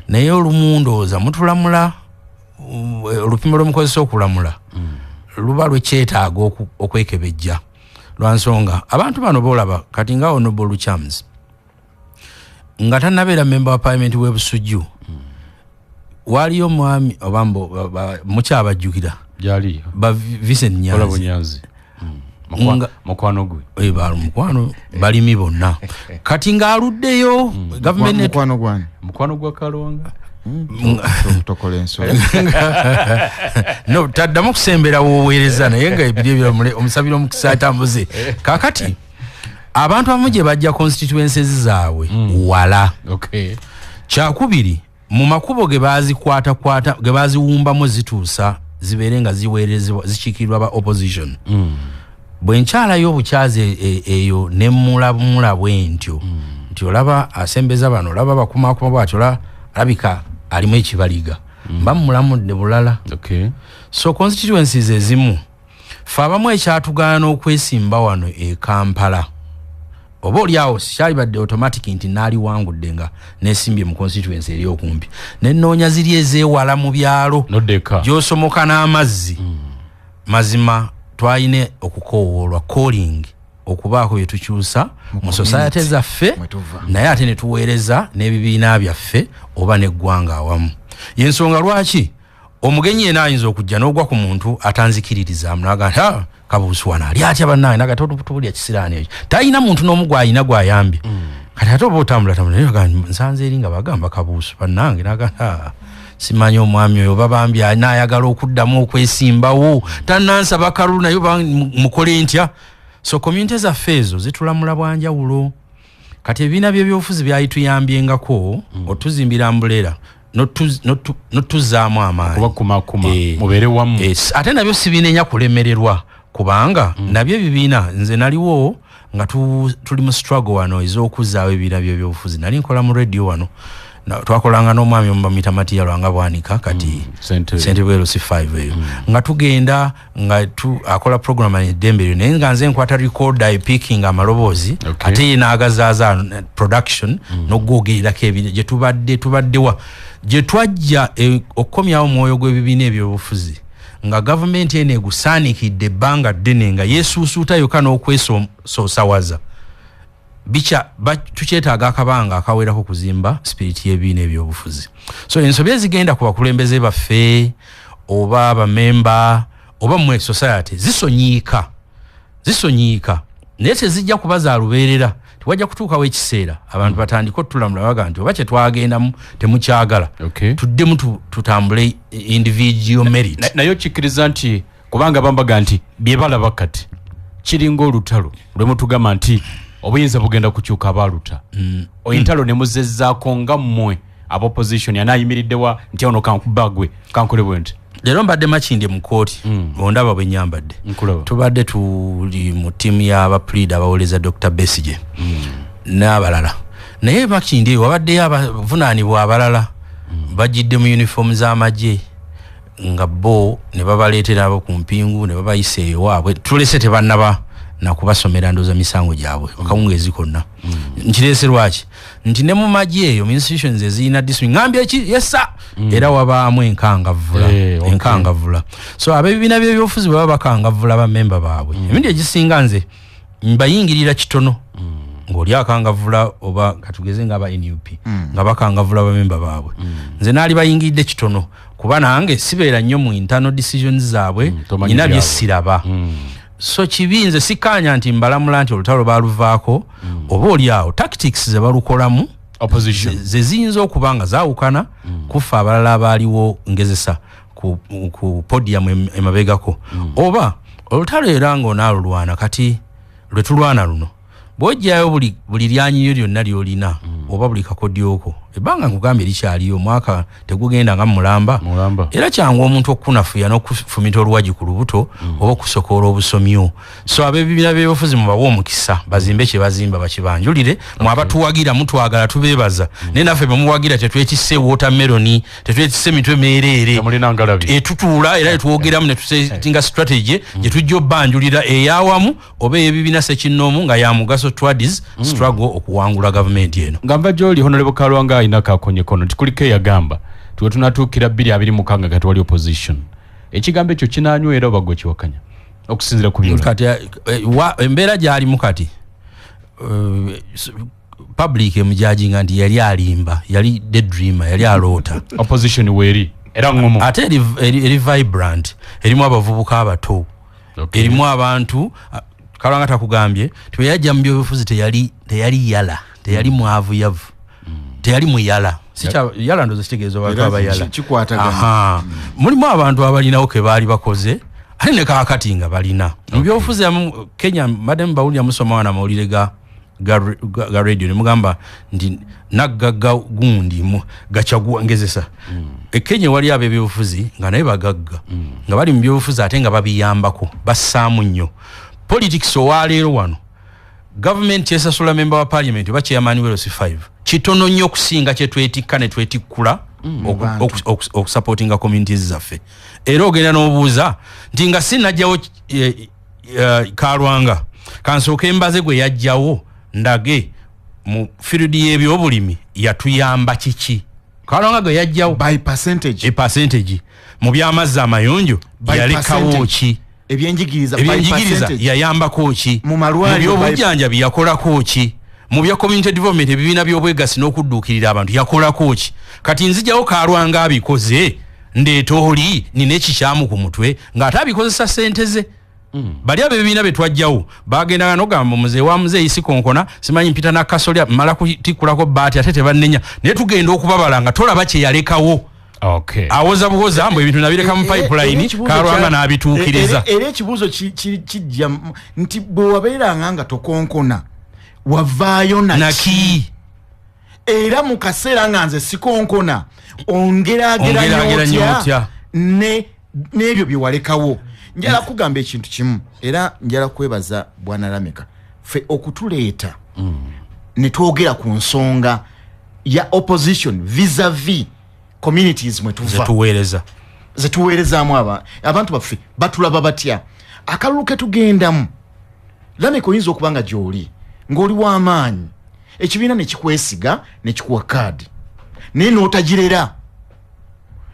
Naye olumu ndowooza mutulamula, olupimo lwemukozesa okulamula luba lwekyetaaga okwekebejja, lwa nsonga abantu bano boolaba kati nga Honorable Luchams nga tannabeera member wa parliament w'e Busujju, waliyo omwami oba mukyabajjukira gyali ba Vincent Nyanzi. Mukwano gwe. Bali mukwano, balimi bonna. Kati ng'aluddeyo government mukwano gwani? Mukwano gwa Kalwanga. Tokola ensolo. No, taddamu okusembera w'oweereza, naye nga ebiri ebyo omusabira omukisa atambuze. Kaakati abantu abamu gye bajja constituencies zaabwe wala. Kyakubiri, mu makubo ge bazikwatakwata, ge baziwumbamu zituusa zibeere nga ziweerezebwa, zikiikirirwa ba opposition. Bwe nkyalayo obukyazi eyo ne mmulamula bwe ntyo, nti olaba asembeza bano, olaba bakumaakuma bw'atyo, alabika alimu ekibaliga. Mba mmulamudde bulala. So constituencies ezimu ffe abamu ekyatugaana okwesimba wano e Kampala, oba oli awo kyalibadde automatic nti naaliwangudde nga nesimbye mu constituency eri okumpi, ne nnoonya ziri ezeewala mu byalo gy'osomoka n'amazzi. Mazima twalina okukoowoolwa calling okubaako bye tukyusa mu society zaffe, naye ate ne tuweereza n'ebibiina byaffe oba n'eggwanga awamu. Yensonga lwaki omugenyi yenna ayinza okujja n'ogwa ku muntu atanzikiririzaamu n'agamba nti, Kabuusu wano ali atya bannange, naga tobulya kisiraani ekyo, talina muntu n'omu gw'alina gw'ayambye. Kati ate oba otambula naye nsanze eri nga bagamba Kabuusu bannange, naga simanyi omwami oyo babambi anaayagala okuddamu okwesimbawo, tannansaba kalulu naye mukole ntya. So community zaffe ezo zitulamula bwanjawulo. Kati ebibiina by'ebyobufuzi byalituyambyengako otuzimbira mbulera n'otuzaamu amaanyi, okubakumakuma mubeere wamu. Ate nabyo sibinenya kulemererwa, kubanga nabyo ebibiina, nze naliwo nga tuli mu struggle wano ez'okuzzaawo ebibiina by'ebyobufuzi. Nali nkola mu radio wano, twakolanga n'omwami omu bamuyita Matiya Lwanga Bwanika, kati Ssentebe LC5 eyo, nga tugenda nga akola program eddembe eryo, naye nga nze nkwata recorder epicking amaloboozi, ate ye n'agazaaza production n'ogwogererako ebiri gye tubadde tubaddewa gye twajja okukomyawo omwoyo gw'ebibiina ebyobufuzi, nga gavumenti eno egusaanikidde ebbanga ddene nga yeesuusuuta yokka n'okwesoosawaza. Tukyetaaga akabanga akawerako kuzimba spirit y'ebibiina ebyobufuzi. So ensobi ezigenda ku bakulembeze baffe oba abamemba oba mmwe society zisonyiika, naye tezijja kuba za lubeerera. Tewajja kutuukawo ekiseera abantu batandike otulamula baga nti oba kye twagendamu temukyagala, tuddemu tutambule individual merit. Naye okikkiriza nti kubanga bambaga nti bye balaba kati kiringa olutalo lwe mutugamba nti obuyinza bugenda kukyuka abaluta, entalo ne muzezzaako nga mmwe aba opposition anaayimiriddewa nti ono kankubagwe kankole bwe nti. Leero mbadde Makindye mu kkooti, ondaba bwe nnyambadde. Tubadde tuli mu ttiimu y'abapulida abawoleza Dr. Besigye n'abalala, naye Makindye wabaddeyo abavunaanibwa abalala bajjidde mu uniform z'amagye nga bo ne babaleetera abo ku mpingu ne babayisa ewaabwe. Tulese tebannaba nakubasomera ndowooza misango gyabwe akawungeezi konna. Nkireese lwaki? Nti ne mu magye eyo mu institutions ezirina discipline, ngambye eki yesa, era wabaamu enkangavvula, enkangavvula. So ab'ebibiina by'ebyobufuzi bwe baba bakangavvula bammemba baabwe, emirundi egisinga nze mbayingirira kitono, ng'oli akangavvula oba katugeze nga aba NUP nga bakangavvula bammemba baabwe, nze naali bayingiridde kitono, kuba nange sibeera nnyo mu internal decisions zaabwe, nina bye siraba. So kibi nze sikkaanya nti mbalamula nti olutalo baaluvaako, oba oli awo tactics ze balukolamu opposition ze ziyinza okuba nga zaawukana kufa abalala abaaliwo ngezesa ku podium emabegako, oba olutalo era ng'onaalulwana kati lwe tulwana luno bw'oggyayo buli lyanyi lyonna ly'olina oba buli kakodyoko, ebbanga nkugambye likyaliyo, omwaka tegugenda nga mulamba, era kyangu omuntu okunafuya n'okufumita oluwagi ku lubuto oba okusokoola obusomyo. So ab'ebibiina by'ebyobufuzi mubawe omukisa bazimbe kye bazimba bakibanjulire, mwe abatuwagira mutwagala tubeebaza, naye naffe bwe muwagira tetwetisse watermelon, tetwetisse mitwe meereere, etutuula era etwogeramu ne tusetinga strategy gye tujja obbanjulira eyawamu oba ey'ebibiina ssekinnoomu nga ya mugaso towards struggle okuwangula gavumenti eno. Nga nva gy'oli Honorable Kalwanga alina kakonye kono nti kuliko eyagamba tuwe tunatuukira 2026 kati wali opposition, ekigambo ekyo kinaanywera oba gwe kiwakanya okusinziira ku byolaba? Kati embeera gy'alimu kati public emujajinga nti yali alimba, yali daydreamer, yali aloota. Opposition weeri era ngumu, ate eri vibrant, erimu abavubuka abato, erimu abantu. Kalwanga takugambye nti yajja mu byobufuzi teyali yala, teyali mwavuyavu, teyali muyala. Yala ndoza kitegeeza abantu abayala. Mulimu abantu abalinawo ke baali bakoze ate ne kaakati nga balina mu byobufuzi. Kenya mbadde mbawulira musoma wano amawulire ga radio ne mugamba nti naggagga gundi Gachagua ngezesa. E Kenya wali ab'ebyobufuzi nga naye bagagga, nga bali mu byobufuzi ate nga babiyambako, bassaamu nnyo politics. Owaleero wano gavumenti esasula member wa parliament oba chairman wa LC5 kitono nnyo okusinga kye twetikka ne twetikkula okusupportinga communities zaffe. Era ogenda n'obuuza nti nga sinnajjawo Kalwanga, kansooke mbaze gwe yajjawo ndage mu field y'ebyobulimi yatuyamba kiki. Kalwanga gwe yajjawo by percentage, percentage mu by'amazzi amayonjo yalekawo ki, ebyenjigiriza yayambako ki, mu malwaliro by'obujjanjabi yakolako ki, mu bya community development ebibiina by'obwegassi n'okudduukirira abantu yakolako ki. Kati nzijjawo Kalwanga abikoze, ndeeta oli nina ekikyamu ku mutwe ng'ate abikozesa ssente ze. Bali abebibiina betwajjawo bagendanga nogamba muzeeyi wa muzeeyi sikonkona, simanyi mpita nakasolya mmala kutikkulako baati ate tebannenya, naye tugenda okubabala nga tolaba kye yalekawo. Awoza buwoza mbu ebintu nabireka mu pipeline, Kalwanga n'abituukiriza. Era ekibuuzo kijja nti bwe wabeeranga nga tokonkona wavaayo naki? Era mu kaseera nga nze sikonkona ongeraageranya otya n'ebyo bye walekawo? Njala kugamba ekintu kimu, era njala kwebaza Bwana Lameka ffe okutuleeta ne twogera ku nsonga ya opposition vis-a-vis communities mwe tuva, zetuweerezaamu abantu baffe batulaba batya. Akalulu ke tugendamu, Lameka oyinza okuba nga gy'oli ng'oli w'amaanyi, ekibiina ne kikwesiga ne kikuwa kaadi, naye n'otagirera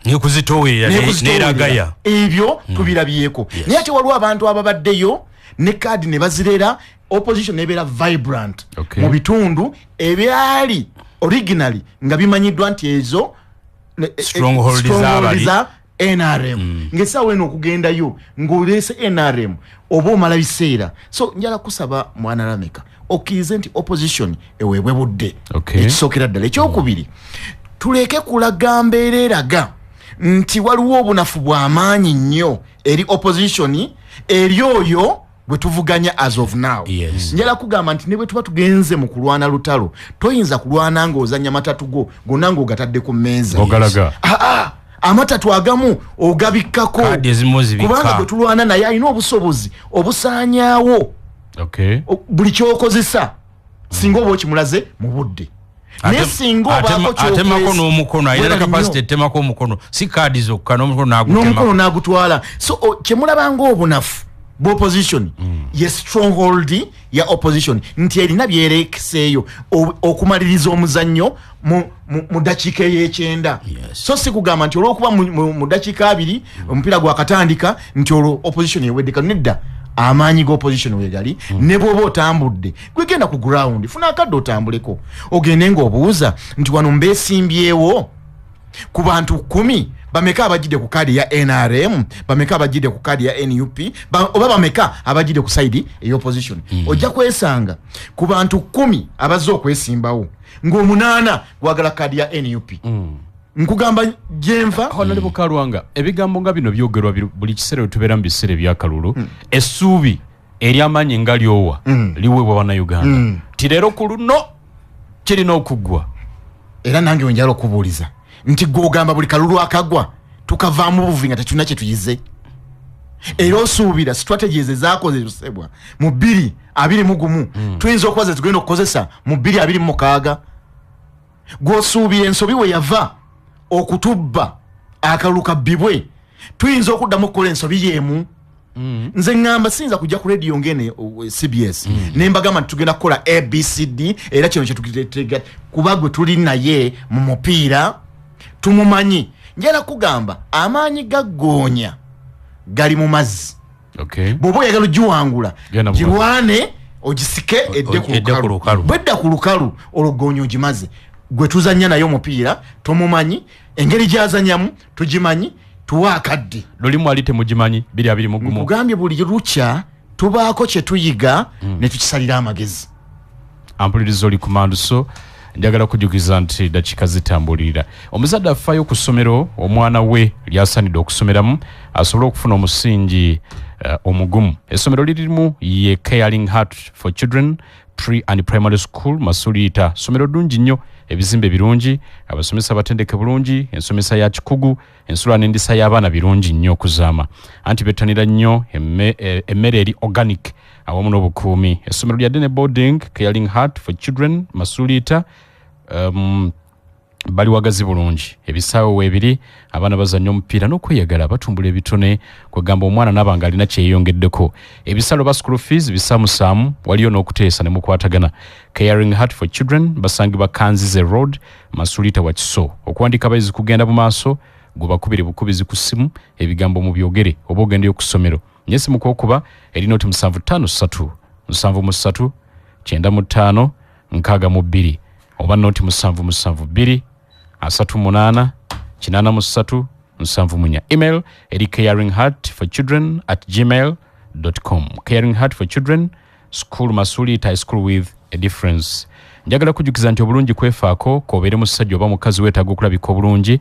nekuzitowerera neragaya. Ebyo tubirabyeko. Naye ate waliwo abantu ababaddeyo ne kaadi ne bazirera, opposition nebeera vibrant mu bitundu ebyali originally nga bimanyiddwa nti ezo stronghold za NRM. Ng'essaawa eno okugendayo ng'oleese NRM oba omala biseera. So njala kusaba Mwana Lameka okkirize nti opposition eweebwe budde. Ekisookera ddala. Ekyokubiri, tuleke kulaga mbeera eraga nti waliwo obunafu bw'amaanyi nnyo eri opposition eri oyo gwe tuvuganya as of now. Njala kugamba nti ne bwe tuba tugenze mu kulwana lutalo, toyinza kulwana ng'ozannya matatu go gonna ng'ogatadde ku mmeeza. Amatatu agamu ogabikkako, kubanga gwe tulwana naye alina obusobozi obusaanyaawo buli ky'okozesa singa oba okimulaze mu budde. Naye singa obaako atemako n'omukono, alina capacity etemako omukono, si kaadi zokka, n'omukono n'agutwala. So kyemulaba ng'obunafu bw'opposition ye stronghold ya opposition nti erina byerekeseeyo okumaliriza omuzannyo mu ddakiika ey'ekyenda. So si kugamba nti olw'okuba mu ddakiika 2 omupiira gwakatandika nti olwo opposition eweddeka. Nedda, amaanyi ga opposition wegali. Ne bw'oba otambudde gwegenda ku ground, funa akadde otambuleko, ogende ng'obuuza nti wano mbeesimbyewo ku bantu 10 bameka abajjidde ku kaadi ya NRM, bameka abajjidde ku kaadi ya NUP, oba bameka abajjidde ku side ey'opposition. Ojja kwesanga ku bantu 10 abazze okwesimbawo ng'omunaana gwagala kaadi ya NUP. Nkugamba gyenva. Honorable Kalwanga, ebigambo nga bino byogerwa buli kiseera tubeera mu biseera ebyakalulu. Essuubi ery'amaanyi nga lyowa liweebwa Bannayuganda ti leero ku luno kirina okuggwa. Era nange wenjala okubuuliza nti gwe ogamba buli kalulu akagwa tukavaamu buvi nga tetulina kye tuyize, era osuubira strategies ezakozesebwa mu 2021 tuyinza okuba ze tugenda okukozesa mu 2026? Gw'osuubira ensobi we yava okutubba akalulu kabbibwe tuyinza okuddamu okukola ensobi y'emu? Nze ŋŋamba siyinza kujja ku radio ngene CBS ne mbagamba nti tugenda kukola ABCD, era kino kyetugetega kuba gwe tuli naye mu mupiira tumumanyi. Njala kugamba amaanyi ga ggoonya gali mu mazzi. Bw'oba oyagala ogiwangula, girwane ogisike edde ku lukalu. Bwedda ku lukalu olwo ggoonya ogimaze. Gwe tuzannya naye omupiira tomumanyi, engeri gy'azannyamu tugimanyi, tuwa akadde. Luli mwali temugimanyi 2021. Nkugambye buli lukya tubaako kye tuyiga ne tukisalira amagezi. Ampuliriza oli ku manduso, njagala kujjukiza nti dakiika zitambulirira. Omuzadde afaayo ku ssomero omwana we lyasaanidde okusomeramu asobole okufuna omusingi omugumu. Essomero lirimu ye Caring Heart for Children Pre and Primary School Masuliita. Ssomero ddungi nnyo, ebizimbe birungi, abasomesa batendeke bulungi, ensomesa ya kikugu, ensula n'endisa y'abaana birungi nnyo okuzaama. Anti bettanira nnyo emmere eri organic awamu n'obukuumi. Essomero lya Dene Boarding Caring Heart for Children Masuliita bali wagazi bulungi, ebisaawe weebiri, abaana bazannya omupiira n'okweyagala, batumbula ebitone, kwegamba omwana n'aba nga alina kyeyeyongeddeko. Ebisale oba school fees bisaamusaamu, waliyo n'okuteesa ne mukwatagana. Caring Heart for Children basangibwa Kanzize Road, Masuliita Wakiso. Okuwandiika abayizi kugenda mu maaso, gwe bakubire bukubizi ku ssimu, ebigambo mubyogere oba ogendeyo ku ssomero. Nye essimu kwokuba eri noti 753 73 95 62 oba noti 772 38 83 74. Email eri caringheartforchildren@gmail. com. Caring Heart for Children School, Masuliita High School with a difference. Njagala kujjukiza nti obulungi kwefaako, k'obeere musajja oba mukazi, weetaaga okulabika obulungi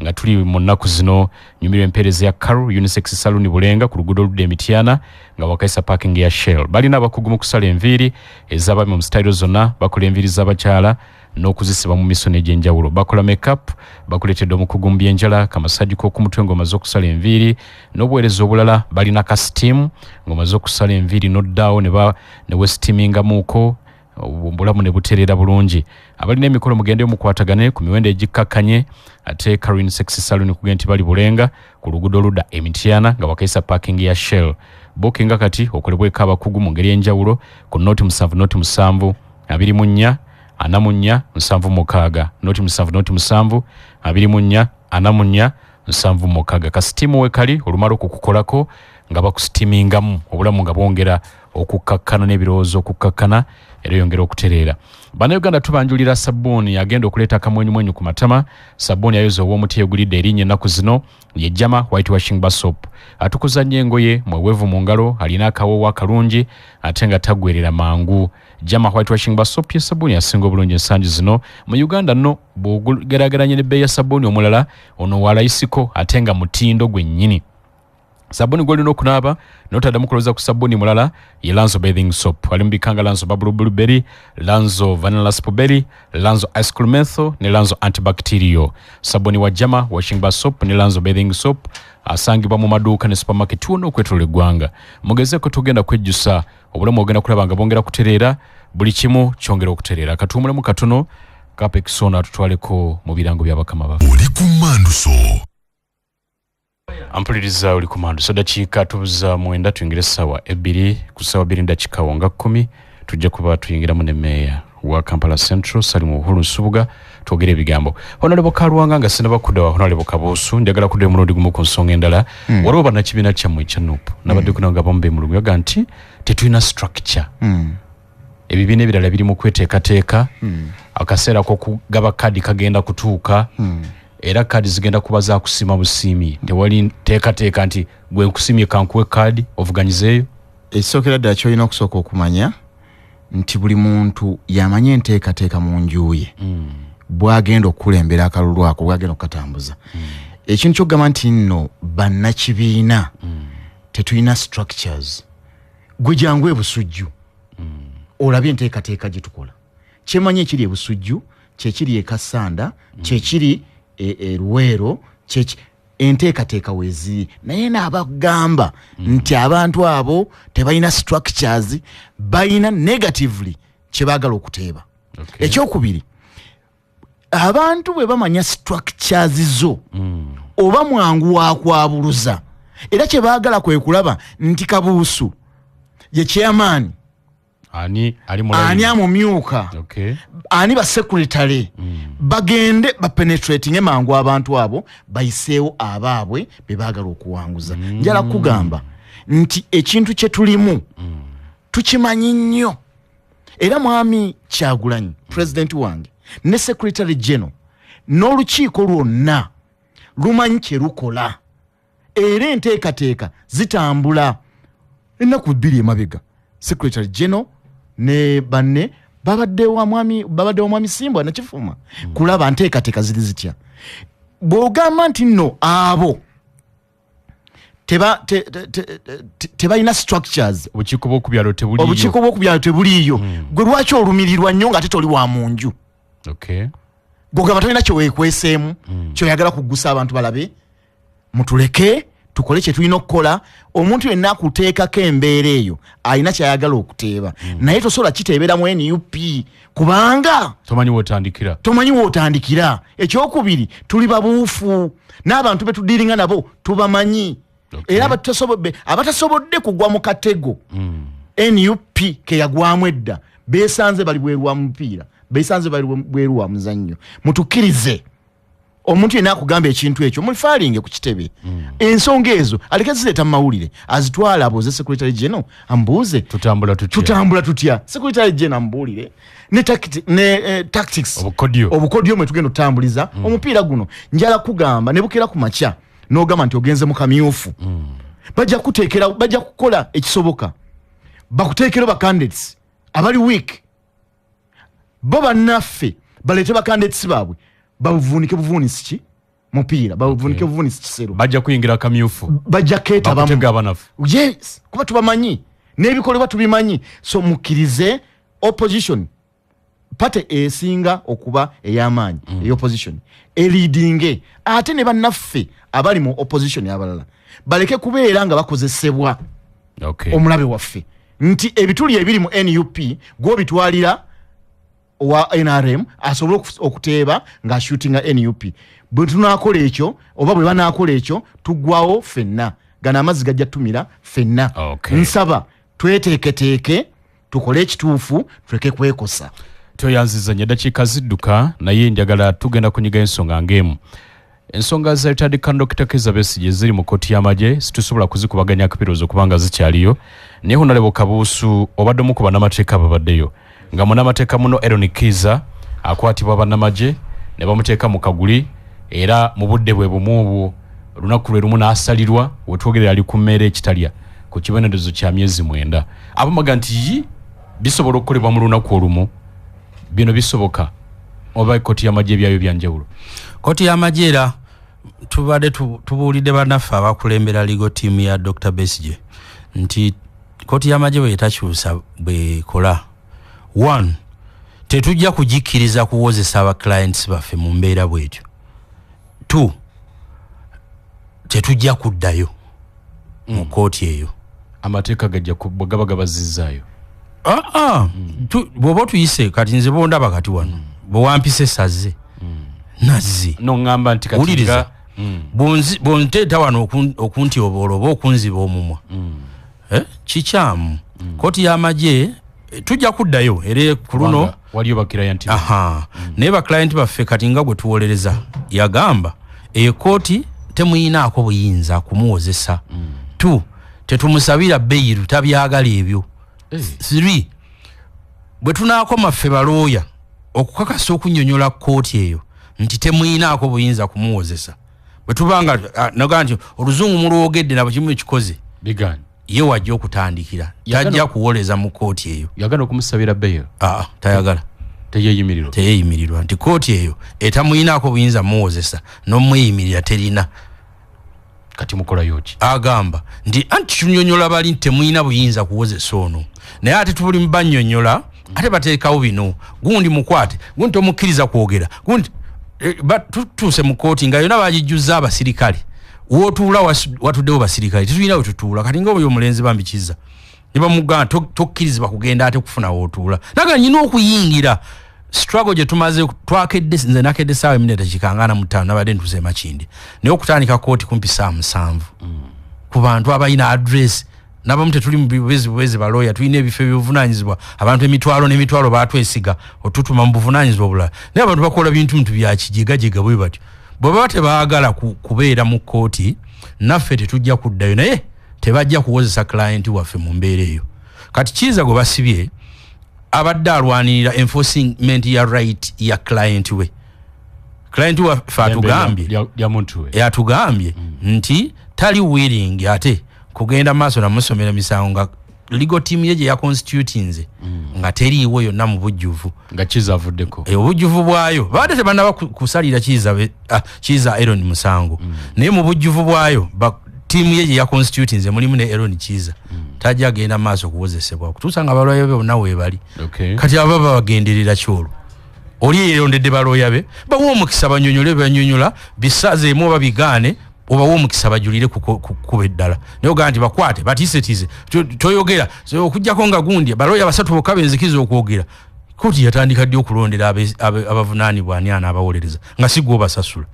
nga tuli mu nnaku zino. Nyumirwa empeereza ya Caro Unisex Saloon Bulenga ku luguudo oludda Emityana nga wakaisa parking ya Shell. Balina abakugu mu kusala enviiri ez'abaami mu sitayiro zonna, bakola enviiri z'abakyala n'okuzisiba mu misono egy'enjawulo, bakola makeup, bakuleetedde omukugu mu byenjala, kamasagi k'okumutwe ng'omaze okusala enviiri n'obuweereza obulala. Balina ka steam ng'omaze okusala enviiri n'oddaawo ne westeamingamuuko, obulamu ne butereera bulungi. Abalina emikolo mugende mukwatagane ku miwendo egikkakkanye. Ate Carin Sex Saloon kugenda nti bali Bulenga ku luguudo oludda Emityana nga wakaisa parking ya Shell. Bookinga kati okolebweko abakugu mu ngeri enjawulo ku 070 07 24 44 76, 070 07 24 44 76. Ka steam wekali, olumala okukukolako nga bakusteamingamu, obulamu nga bwongera okukkakkana n'ebirowoozo okukkakkana, era yongera okutereera. Bannayuganda, tubanjulira sabbuuni agenda okuleeta akamwenyumwenyu ku matama. Sabbuuni ayoza ow'omuti egulidde erinnya ennaku zino ye Jama White Washing Bar Soap. Atukuza nnyo engoye, mweweevu mu ngalo, alina akawoowo akalungi ate nga taggwerera mangu. Jama White Washing Bar Soap ye sabbuuni asinga obulungi ensangi zino mu Uganda. Nno bw'ogeraageranye n'ebbeeyi ya sabbuuni omulala, ono walayisiko ate nga mutindo gwennyini. Sabbuuni gwolina okunaaba notaddamu kulowooza ku sabbuuni mulala ye Lanzo Bathing Soap. Ali mubikanga Lanzo Bubble Blueberry, Lanzo Vanilla Spoberi, Lanzo Ice Cream Menthol ne Lanzo Antibacterial. Sabbuuni wa Jama Washing Bar Soap ne Lanzo Bathing Soap asangibwa mu maduuka ne supermarket wonna okwetoloola eggwanga. Mugezeeko, tugenda kwejjusa. Obulamu ogenda kulaba nga bwongera kutereera, buli kimu kyongera okutereera. Katuwumulemu katono, Kapekisono atutwaleko mu birango by'abakama baffe. Oli ku Manduso. Ampuliriza, oli ku Manduso. Dakiika tubuza 9 tuyingire essaawa 2. Ku ssaawa 2 dakiika wonga 10 tujja kuba tuyingiramu ne meeya wa Kampala Central, Salimu Uhuru Nsubuga, twogere ebigambo. Honorable Kalwanga, nga sinaba kudda wa Honorable Kabuusu, njagala kudda omulundi gumu ku nsonga endala. Waliwo bannakibiina kyammwe ekya NUP nabadde kuna nga bamu bemulugu yaga nti tetulina structure. Ebibiina ebirala biri mu kweteekateeka. Akaseera k'okugaba kaadi kagenda kutuuka, era kaadi zigenda kuba zakusima busiimi. Tewali nteekateeka nti gwe nkusimye kankuwe kaadi ovuganyizeeyo? Ekisookera ddala kyolina okusooka okumanya nti buli muntu yamanye enteekateeka mu nju ye bwagenda okukulembera akalulu ako, bwagenda okukatambuza. Ekintu kyokugamba nti nno bannakibiina tetulina structures, gwe jangu Ebusujju olabye enteekateeka gye tukola. Kyemanyi ekiri Ebusujju kyekiri Ekasanda, kyekiri e Luweero, enteekateeka weeziri. Naye naabagamba nti abantu abo tebalina structures, balina negatively kyebaagala okuteeba. Ekyokubiri, abantu bwe bamanya structures zo, oba mwangu wakwabuluza. Era kyebaagala kwe kulaba nti Kabuusu ye chairman, ani ali mu ani line? Amumyuka, ani basecretary. Bagende bapenetratinge mangu abantu abo, bayiseewo abaabwe be baagala okuwanguza. Njala kugamba nti ekintu kye tulimu tukimanyi nnyo, era mwami Kyagulanyi pulezidenti wange ne secretary general n'olukiiko lwonna lumanyi kye lukola, era enteekateeka zitambula. Ennaku 2 emabega secretary general ne banne babadde wa mwami, babadde wa mwami Simbwa Nakifuma kulaba nteekateeka ziri zitya. Bw'ogamba nti nno abo tebalina structures, obukiiko bw'okubyalo tebuliiyo. Obukiiko bw'okubyalo tebuliiyo, gwe lwaki olumirirwa nnyo nga ate toli wa mu nju? Gwogamba tolina kyeweekweseemu kyoyagala kugusa abantu balabe. Mutuleke tukole kye tulina okukola. Omuntu yenna akuteekako embeera eyo alina kyayagala okuteeba, naye tosobola kiteebera mu NUP kubanga tomanyi wotandikira. Tomanyi wootandikira. Ekyokubiri, tuli babuufu n'abantu betudiringa nabo tubamanyi. Era abatasobodde kugwa mu katego NUP keyagwamu edda besanze bali bweru wa mupiira, besanze bali bweru wa muzannyo. Mutukkirize, omuntu yenna akugamba ekintu ekyo mufalinge ku kitebe. Ensonga ezo aleke zireeta mu mawulire, azitwala abuuze secretary general, amubuuze tutambula tutya? Tutambula tutya? Secretary general amubuulire ne tactics, obukodyo. Obukodyo mwe tugenda okutambuliza omupiira guno. Njala kugamba ne bukeera ku makya n'ogamba nti ogenze mu kamyufu. Bajja kuteekera, bajja kukola ekisoboka bakuteekero ba candidates abali weak, bo bannaffe baleete ba candidates baabwe, babuvunike buvunisi ki mupiira, babuvunike buvunisi kisero. Bajja kuyingira kamyufu, bajja keetabamu, bakutega abanafu. Yes, kuba tubamanyi n'ebikolebwa tubimanyi. So mukkirize opposition party esinga okuba ey'amaanyi, ey'opposition eleadinge, ate ne bannaffe abali mu opposition abalala baleke kubeera nga bakozesebwa omulabe waffe, nti ebituli ebiri mu NUP gw'obitwalira owa NRM asobole okuteeba ng'ashootinga NUP. Bwe tunaakola ekyo oba bwe banaakola ekyo, tuggwawo ffenna. Gano amazzi gajja tumira ffenna. Nsaba tweteeketeeke, tukole ekituufu, tuleke kwekosa. Toyanziza nnyo, eddakiika zidduka, naye njagala tugenda kunyiga ensonga ng'emu. Ensonga za retired Dr. Kizza Besigye ziri mu kkooti y'amagye, situsobola kuzikubaganya akapiroozo kubanga zikyaliyo. Naye Honorable Kabuusu, obadde omu ku bannamateeka ababaddeyo nga munnamateeka muno Eron Kiiza akwatibwa bannamagye ne bamuteeka mu kaguli, era mu budde bwe bumu obwo olunaku lwe lumu n'asalirwa, wetwogerera ali ku mmeere ekitalya ku kibonerezo kya myezi 9. Abamuga nti yi bisobola okukolebwa mu lunaku olumu, bino bisoboka oba ekkooti y'amagye ebyayo byanjawulo? Kkooti y'amagye era tubadde tubuulidde bannaffe abakulembera legal team ya Dr. Besigye nti kkooti y'amagye bwe etakyusa bwekola, one, tetujja kugikkiriza kuwozesa aba clients baffe mu mbeera bwetyo. Two, tetujja kuddayo mu kkooti eyo. Amateeka gajja bwe gaba gabazizzaayo. Bw'oba otuyise kati nze bondaba kati wano, bwe wampise sazze nazze. No, ŋŋamba nti kati Wuliriza. Bwonteeta wano okuntyoboola oba okunziba omumwa, kikyamu. Kkooti y'amagye, tujja kuddayo era ku luno. Kubanga waliyo bakirayant. Aha. Naye baclient baffe kati nga gwe tuwolereza yagamba eyo kooti temuyinaako buyinza kumuwozesa. Two, tetumusabira bail, tabyagala ebyo. Three, bwe tunaakoma ffe balooya okukakasa okunnyonnyola kooti eyo nti temuyinaako buyinza kumuwozesa, bwe tubanga naga nti oluzungu mulwogedde nabo kimu ekikoze, biganye, ye wajja okutandikira tajja kuwoleza mu kooti eyo. Yagana okumusabira bail? Aa, tayagala. Teyeyimirirwa? Teyeyimirirwa, nti kooti eyo etamuyinaako buyinza muwozesa n'omweyimirira terina. Kati mukolayo ki? Agamba nti anti tunyonyola bali nti temuyina buyinza kuwozesa ono, naye ate tubuli mubanyonyola ate bateekawo bino, gundi mukwate, gundi tomukkiriza kwogera, gundi tutuuse mu kooti nga yonna bagijjuzza abasirikale, wootuula watuddewo basirikale, tetulina we tutuula. Kati nga oyo omulenzi bambi Kizza ne bamugamba tokkirizibwa kugenda ate kufuna wootuula, naga nyina okuyingira struggle gye tumaze. Twakedde, nze nakedde saawa 1:45, nabadde ntuuse Makindi, naye okutandika kooti kumpi saa 7 ku bantu abalina address nabamu. Tetuli mu bubezi bubezi, balooya tulina ebifo ebyobuvunanyizibwa, abantu emitwalo n'emitwalo batwesiga otutuma mu buvunanyizibwa obulala, naye abantu bakola bintu ntu byakijegajega bwe batyo. Bwe baba tebaagala kubeera mu kooti, naffe tetujja kuddayo, naye tebajja kuwozesa client waffe mu mbeera eyo. Kati Kiiza gwe basibye abadde alwanirira enforcement ya right ya client we. Client waffe atugambye lya muntu we. Atugambye nti tali willing ate kugenda maaso namusomera misango nga legal team ye gye yaconstitutinze nga teriiwo yonna mu bujjuvu. Nga Kiiza avuddeko. Obujjuvu bwayo babadde tebannaba kusalira Kiiza Eron musango, naye mu bujjuvu bwayo tiimu ye gye yaconstitutinze mulimu ne Eron Kiiza, tajja agenda maaso kuwozesebwa okutuusa nga balwayo be bonna weebali. Kati aba babagenderera kyolwo oli yerondedde balooya be, bawe omukisa banyonyole, banyonyola bisazeemu oba bigaane, obawe omukisa bajulire ku kkubo eddala. Naye ogamba nti bakwate batiisetiise, toyogera. So, okugjako nga gundi balooya basatu bokka benzikiriza okwogera. Kooti yatandika ddi okulondera abavunaanibwa ani anaabawolereza nga si gwe obasasula?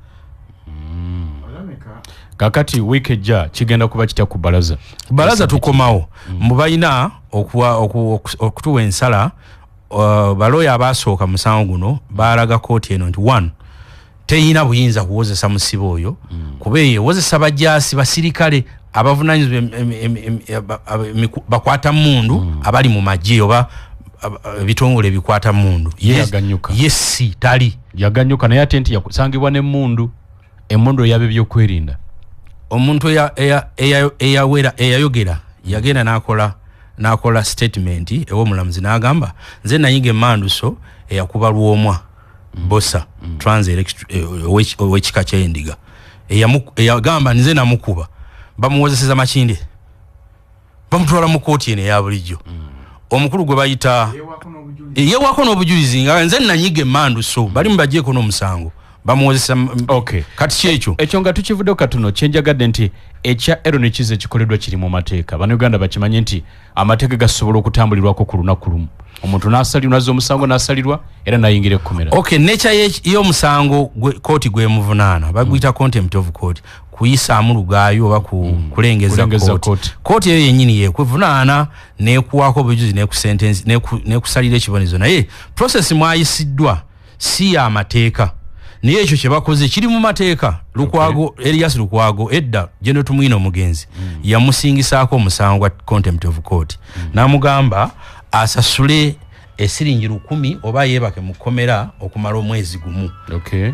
Kakati wiiki ejja kigenda kuba kitya ku balaza? Balaza tukomawo mbu balina okutuwa ensala. Balooya abasooka musango guno balaga kooti eno nti one, teyina buyinza kuwozesa musibe oyo, kuba eyo ewozesa bajaasi, basirikale abavunanyizibwa bakwata mundu, abali mu magye oba ebitongole ebikwata mundu. Ye yaganyuka. Yesi tali Yaganyuka, naye ate nti yakusangibwa n'emmundu, emmundu eyaba ebyokwerinda. Omuntu eyawera eyayogera yagenda n'akola statement ew'omulamuzi n'agamba, nze nayiga emanduso eyakuba Lwomwa Bosa Trans ow'ekika ky'endiga, eyagamba nze namukuba. Bamuwozeseza Makinde, bamutwala mu kooti eno eya bulijjo. Omukulu gwe bayita yewaako n'obujulizi nga nze nanyiga emanduso, bali mubagyeko n'omusango, bamuwozesa. Kati kyekyo. Ekyo nga tukivuddeho katono, kyenjagadde nti ekya Eron Kiiza ekikoleddwa kiri mu mateeka. Bannayuganda bakimanye nti amateeka gasobola okutambulirwako ku lunaku lumu, omuntu n'asalirwa, nazza omusango n'asalirwa era n'ayingira ekkomera. Okay, nature y'omusango kooti gwemuvunaana baguyita contempt of court, kuyisaamu lugaayo oba kulengeza Kulengeza kooti. Kooti. Kooti eyo yennyini yekuvunaana nekuwaako obujuzi, nekusentence, nekusalira ekibonerezo, naye process mwayisiddwa si y'amateeka. Naye ekyo kye bakoze kiri mu mateeka. Lukwago, Elias Lukwago edda, General Tumwine omugenzi yamusingisaako omusango gwa contempt of court, n'amugamba asasule esiringi 1000 oba yeebake mu kkomera okumala omwezi gumu.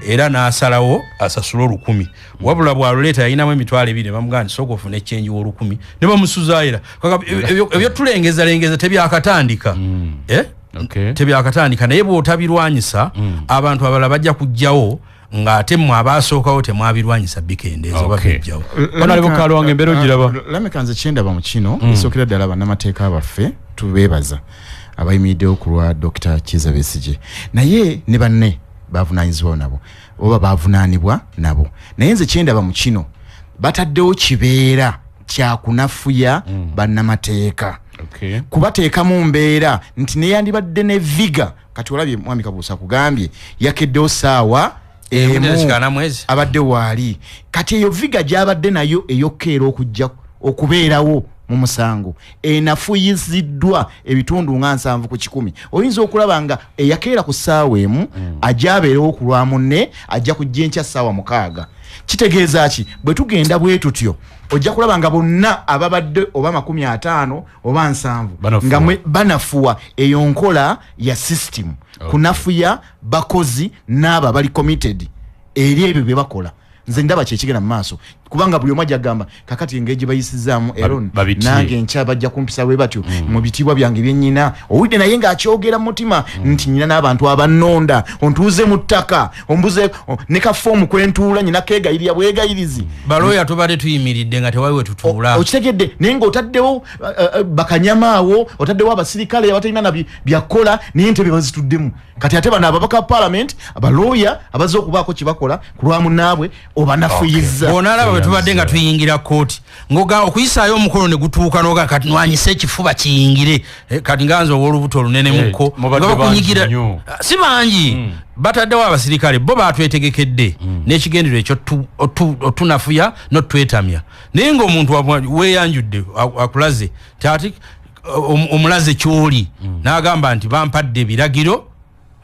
Era n'asalawo asasule 1000, wabula bw'aluleeta yalinamu 20,000, ne bamugamba nti sooka ofune echenji w'olukumi, ne bamusuzaayira. Ebyotulengezalengeza tebyakatandika. Eh? Tebyakatandika, naye bw'otabirwanyisa, abantu abalala bajja kujjawo ng'ate mmwe abaasookawo temwabirwanyisa, bikendeeza oba bijjawo. Honorable Kalwanga, embeera ogiraba? Lameka, nze kyendaba mu kino, esookera ddala bannamateeka baffe tubeebaza abayimiriddewo ku lwa Dr. Kiiza Besigye, naye ne banne bavunaanyizibwawo nabo oba bavunaanibwa nabo. Naye nze kyendaba mu kino, bataddewo kibeera kyakunafuya bannamateeka, kubateeka mu mbeera nti neyandibadde ne viga. Kati olabye mwami Kabuusa kugambye yakeddewo saawa emu, mwezi abadde waali. Kati eyo viga gyabadde nayo eyokkeera okujja okubeerawo mu musango enafuyiziddwa ebitundu nga 70%. Oyinza okulaba nga eyakeera ku ssaawa 1 ajja abeerewo ku lwa munne, ajja kujja enkya ssaawa 6. Kitegeeza ki? Bwe tugenda bwe tutyo, ojja kulaba nga bonna ababadde oba 50 oba 70 Banafuwa. nga banafuwa. Eyo nkola ya system kunafuya bakozi n'abo abali committed eri ebyo bye bakola. Nze ndaba kyekigenda mu maaso, kubanga buli omu ajja kugamba kakati engeri gye bayisizaamu Eron, Babitye. nange nkya bajja kumpisa bwe batyo mu bitiibwa byange byennyina. Owulidde naye ng'akyogera mu mutima nti nyina n'abantu abannonda, ontuuze mu ttaka, ombuze ne kafoomu kwentuula nyina keegayirira bwegayirizi. Balooya tubadde tuyimiridde nga tewali we tutuula. Okitegedde? Naye ng'otaddewo bakanyama awo, otaddewo abasirikale abatalina na byakukola, naye entebe bazituddemu. Kati ate bano ababaka ba parliament, abalooya abazze okubaako kye bakola ku lwa munnaabwe, obanafuyizza. Bw'onaalaba bwe tubadde nga tuyingira kooti, ngoga okuyisaayo omukono ne gutuuka, noga kati nwanyise ekifuba kiyingire. Kati nga nze ow'olubuto olunene mukko, Mubadde nga bakunyigira. Bangi nnyo. Ah, si bangi. Bataddewo abasirikale, bo batwetegekedde n'ekigendero ekyo otunafuya n'otwetamya. Naye ng'omuntu weeyanjudde, akulaze ti ate omulaze kyoli, n'agamba nti bampadde ebiragiro,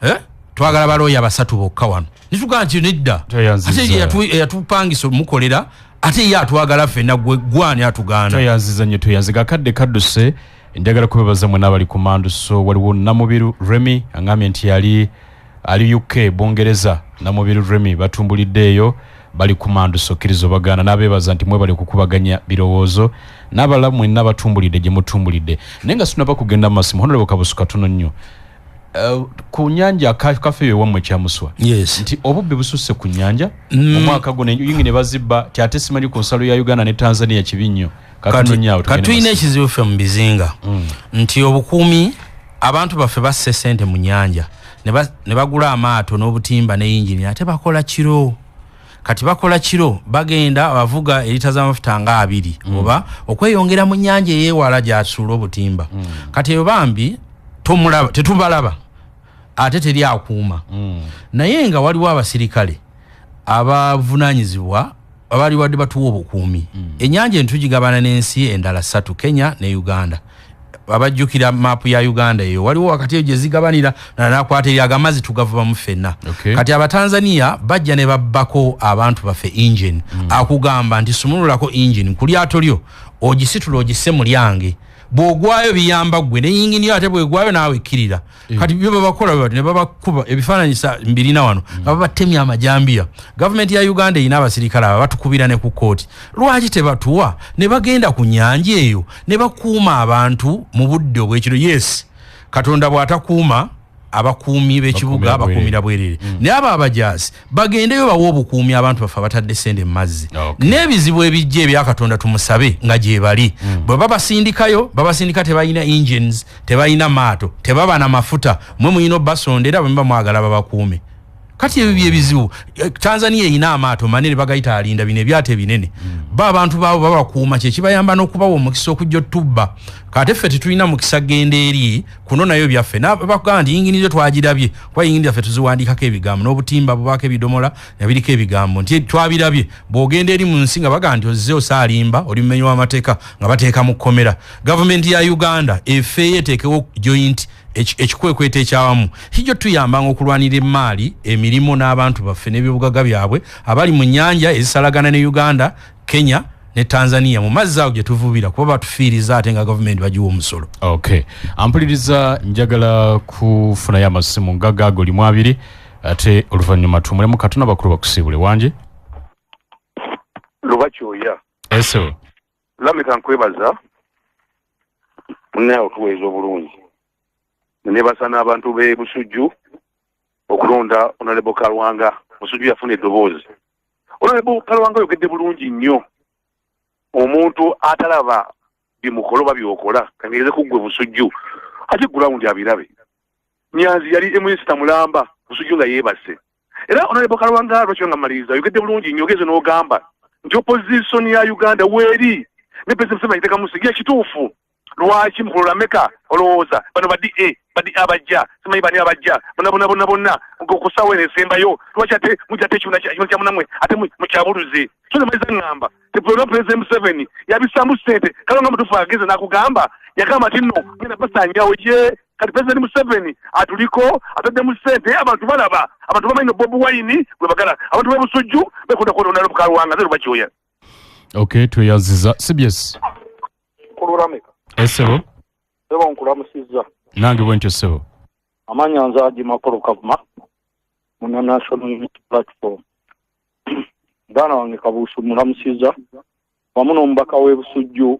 eh? Twagala balooya basatu bokka wano. Nitugamba nti nedda. Toyanziza. Ate eyatupangisa omukolera, ate ye atwagala ffenna, gwe gwani atugaana? Toyanziza nnyo, toyanziga. Akadde kadduse. Njagala kubebaza mwena abali ku manduso. Waliwo Namubiru Remy aŋambye nti yali ali UK, Bungereza. Namubiru Remy, batumbulidde eyo, bali ku manduso, kkiriza obagaana. N'abeebaza nti mwebale kukubaganya birowoozo n'abalala mwenna batumbulidde gye mutumbulidde. Naye nga sinaba kugenda mu masimu, Honorable Kabusu, katono nnyo. Ku nyanja kafe eyo ewammwe Kyamuswa, Yes. nti obubbi bususse ku nyanja omwaka guno, yingi ne bazibba, ti ate simanyi ku nsalo ya Uganda ne Tanzania kibi nnyo. Katono nnyo awo, kati tugende tulina mu masimu. Ekizibu ffe mu bizinga nti obukuumi, abantu baffe bassa sente mu nyanja ne bagula amaato n'obutimba ne yingini, ate bakola kiro. Kati bakola kiro, bagenda bavuga erita z'amafuta nga 20 oba okweyongera mu nyanja eyewala gyasuula obutimba. Kati eyo bambi tomulaba, tetubalaba, ate teri akuuma. Naye nga waliwo abasirikale abavunanyizibwa abali wadde batuwa obukuumi. Ennyanja eno tugigabana n'ensi endala ssatu, Kenya ne Uganda. Abajjukira maapu ya Uganda eyo, waliwo wakati eyo gye zigabanira, nakwata eri agamazzi tugavubamu ffenna. Kati Abatanzania bajja ne babbako abantu baffe engine. Akugamba nti sumululako engine ku lyato lyo, ogisitula ogisse mu lyange. Bw'ogwayo biyamba ggwe, ne yingini ate bw'egwayo naawe ekkirira. Kati byo babakola bwe bati ne babakuba ebifaananyi mbirina wano nga babatemya amajambiya. Gavumenti ya Uganda erina abasirikale abo batukubira ne ku kkooti. Lwaki tebatuwa ne bagenda ku nnyanja eyo ne bakuuma abantu mu budde obw'ekiro? Yes, Katonda bw'atakuuma abakuumi b'ekibuga bakuumira bwerere. Naye abo abajaasi bagendeyo bawe obukuumi abantu baffe abatadde ssente mu mazzi. N'ebizibu ebijja ebya Katonda tumusabe nga gye bali. Bwe babasindikayo, babasindika tebalina engines, tebalina maato, tebaba na mafuta. Mwe mulina obbasondera bwe muba mwagala babakuume. Kati ebyo byebizibu. Tanzania erina amaato manene bagayita alinda, bino ebyato ebinene. Ba abantu baabo babakuuma, kyekibayamba n'okubawa omukisa okujja otubba. Kate ffe tetulina mukisa genda eri kuno nayo byaffe. Bakugamba nti yingini zo twagirabye, kuba yingini zaffe tuziwandiikako ebigambo n'obutimba bubaako ebidomola nga biriko ebigambo nti twabirabye. Bw'ogenda eri mu nsi nga bagamba nti ozze osaalimba, oli mumenyi w'amateeka, nga bateeka mu kkomera. Gavumenti ya Uganda efeeyo eteekewo joint ekikwekweto ekyawamu kijja tuyambanga okulwanira emmaali, emirimu n'abantu baffe n'ebyobugaga byabwe abali mu nnyanja ezisalagana ne Uganda, Kenya ne Tanzania, mu mazzi ago gye tuvubira, kuba batufiiriza ate nga gavumenti bagiwa omusolo. Okay, ampuliriza, njagala kufunayo amasimu nga gaago limu abiri, ate oluvannyuma tumulemu katono abakulu bakusiibule. Wangi? Luba kyoya. Eso. Lameka, nkwebaza munnaye otuweeza obulungi. Nebasa n'abantu b'e Busujju okulonda Honorable Kalwanga. Busujju yafuna eddoboozi. Honorable Kalwanga oyogedde bulungi nnyo. Omuntu atalaba bimukola oba byokola, kangereze ku ggwe Busujju, ate gulawundi abirabe. Nyanzi yali eminisita mulamba, Busujju nga yeebase. Era Honorable Kalwanga, lwakyo nga maliriza, oyogedde bulungi nnyo, ogeze n'ogamba nti opposition ya Uganda weeri ne President Museveni agiteekamu sigi ekituufu. Lwaki mukulola meka olowooza bano ba DA badi abajja simanyi bani abajja bonna bonna bonna bonna okusawo eno esembayo? Lwaki ate mujja ate ekibiina kya munnammwe ate mukyabuluze? So nemaliza ŋŋamba tepulona President Museveni yabisaamu ssente. Kale nga mutuufu ageze n'akugamba, yagamba nti nno ngenda basaanyawo ye. Kati President Museveni atuliko ataddemu ssente, abantu balaba, abantu bamanyi no Bobi Wine gwe bagala. Abantu b'e Busujju bekunda kwonona Kalwanga ze lubakyoya. Okay, tweyanziza. CBS. Kulurameka. Esebo. Sebo, nkulamusizza. Nange bwentyo, ssebo. Amanya nze Haji Makolo Kavuma, muna National Unity Platform. Muganda wange Kabuusu mulamusizza wamu n'omubaka w'e Busujju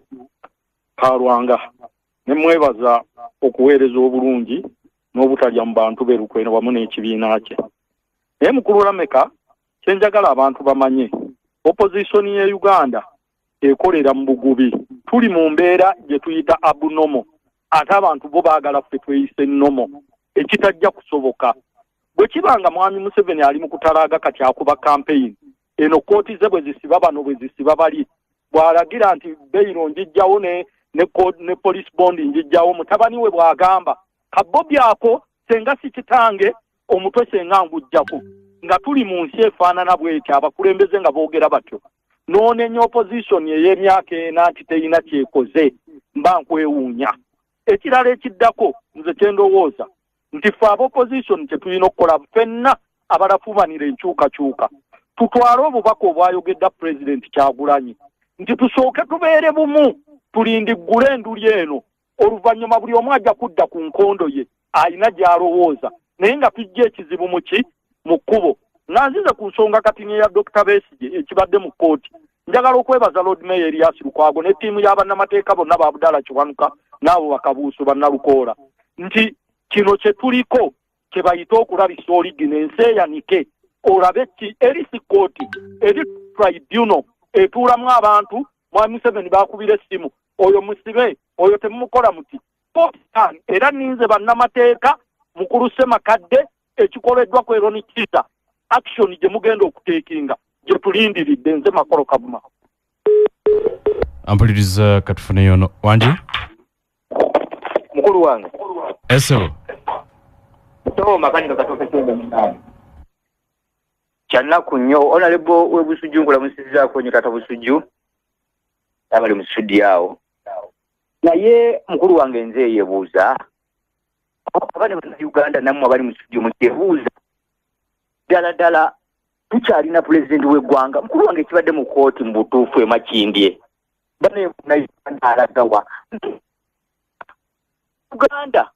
Kalwanga, ne mwebaza okuweereza obulungi n'obutalya mu bantu b'e Lukweno wamu n'ekibiina kye. Naye mukulu Lameka, kyenjagala abantu bamanye, opposition ye Uganda ekolera mu bugubi. Tuli mu mbeera gye tuyita abnormal, ate abantu bo baagala ffe tweyise normal, ekitajja kusoboka. Bwe kiba nga mwami Museveni ali mu kutalaaga kati akuba campaign eno, kooti ze bwe zisiba bano, bwe zisiba bali, bw'alagira nti bail njijjawo ne police bond njijjawo, mutabani we bw'agamba kabobi ako senga si kitange omutwe senga ngujjako, nga tuli mu nsi efaanana bwetyo, abakulembeze nga boogera batyo, noonenya opposition ey'emyaka 4 nti teyina kyekoze, mba nkwewuunya. Ekirala ekiddako, nze kyendowooza nti ffe aba opposition kye tulina okukola ffenna abalafubanira enkyukakyuka, tutwale obubaka obwayogedda Pulezidenti Kyagulanyi nti tusooke tubeere bumu, tulindiggule enduli eno, oluvannyuma buli omu ajja kudda ku nkondo ye ayina gy'alowooza, naye nga tujja ekizibu muki mu kkubo. Nga nzize ku nsonga kati neya Dr Besigye ekibadde mu kkooti, njagala okwebaza Lord Mayor Erias Lukwago ne ttiimu y'abannamateeka bonna, ba Abdalla Kiwanuka n'abo bakabuuso bannalukoola, nti kino kye tuliko kye bayita okulabisa oligino ensi eyanike olabe ki eri si kkooti, eri tribunal etuulamu abantu. Mwami Museveni bakubira essimu, oyo musibe, oyo temumukola muti. Era ninze bannamateeka, mukulu Ssemakadde, ekikoleddwa ku Eron Kiiza, action gye mugenda okuteekinga gye tulindiridde. Nze Makolo Kavuma. Ampuliriza, katufuneyo ono. Wangi? Mukulu wange. Esebo. To makanika Katooke 98. Kyannaku nnyo. Honorable w'e Busujju, nkulamusizaako nnyo taata Busujju abali mu studio awo. Naye mukulu wange, nze yeebuuza, aba ne Bannayuganda nammwe abali mu studio mukyebuuza, ddala ddala tukyalina pulezidenti w'eggwanga? Mukulu wange, ekibadde mu kooti mu butuufu emakindye, bane Munnayuganda alagawa? Uganda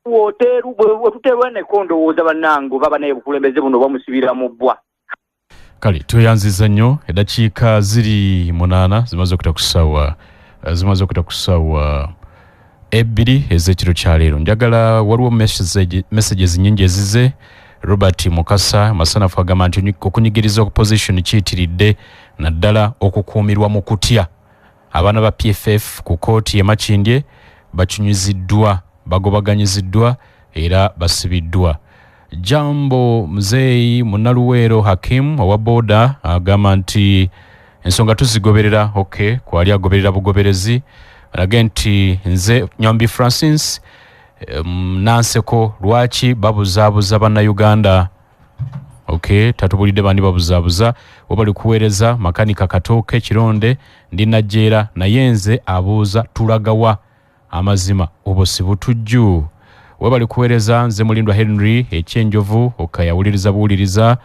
woteeru wetuteerwaneko ndowooza bannange oba banaye obukulembeze buno bamusibira mu bbwa. Kale tweyanziza nnyo. Eddakiika ziri 8 zimaze okuyita ku ssaawa, zimaze okuyita ku ssaawa 2 ez'ekiro kya leero. Njagala waliwo messages nnyingi ezize. Robert Mukasa Masanafu agamba nti okunyigiriza opposition kiyitiridde, naddala okukuumirwa mu kutya. Abaana ba PFF ku kkooti e Makindye bakinyuziddwa, bagobaganyiziddwa era basibiddwa. Jambo Muzeeyi Munnaluweero Hakim owa boda agamba nti ensonga tuzigoberera. Okay, kwali agoberera bugoberezi. Alage nti nze Nyombi Francis Nanseko, lwaki babuzaabuza Bannayuganda? Okay, tatubulidde bandi babuzaabuza. Webali kuweereza makanika Katooke Kironde, ndi Najjeera, naye nze abuuza tulagawa amazima obwo si butujju? Webali kuweereza nze Mulindwa Henry Ekyenjovu, okay, awuliriza buwuliriza.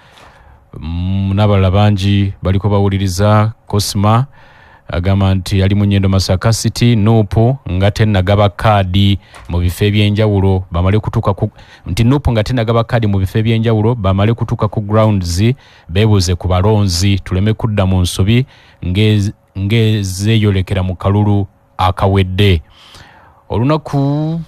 N'abalala bangi baliko bawuliriza. Cosma agamba nti ali mu Nyendo Masaka City, Nuupu nga tennagaba kaadi mu bifo ebyenjawulo bamale kutuuka ku nti Nuupu nga tennagaba kaadi mu bifo ebyenjawulo bamale kutuuka ku grounds beebuuze ku balonzi, tuleme kudda mu nsobi ng'ezeeyolekera mu kalulu akawedde. Olunaku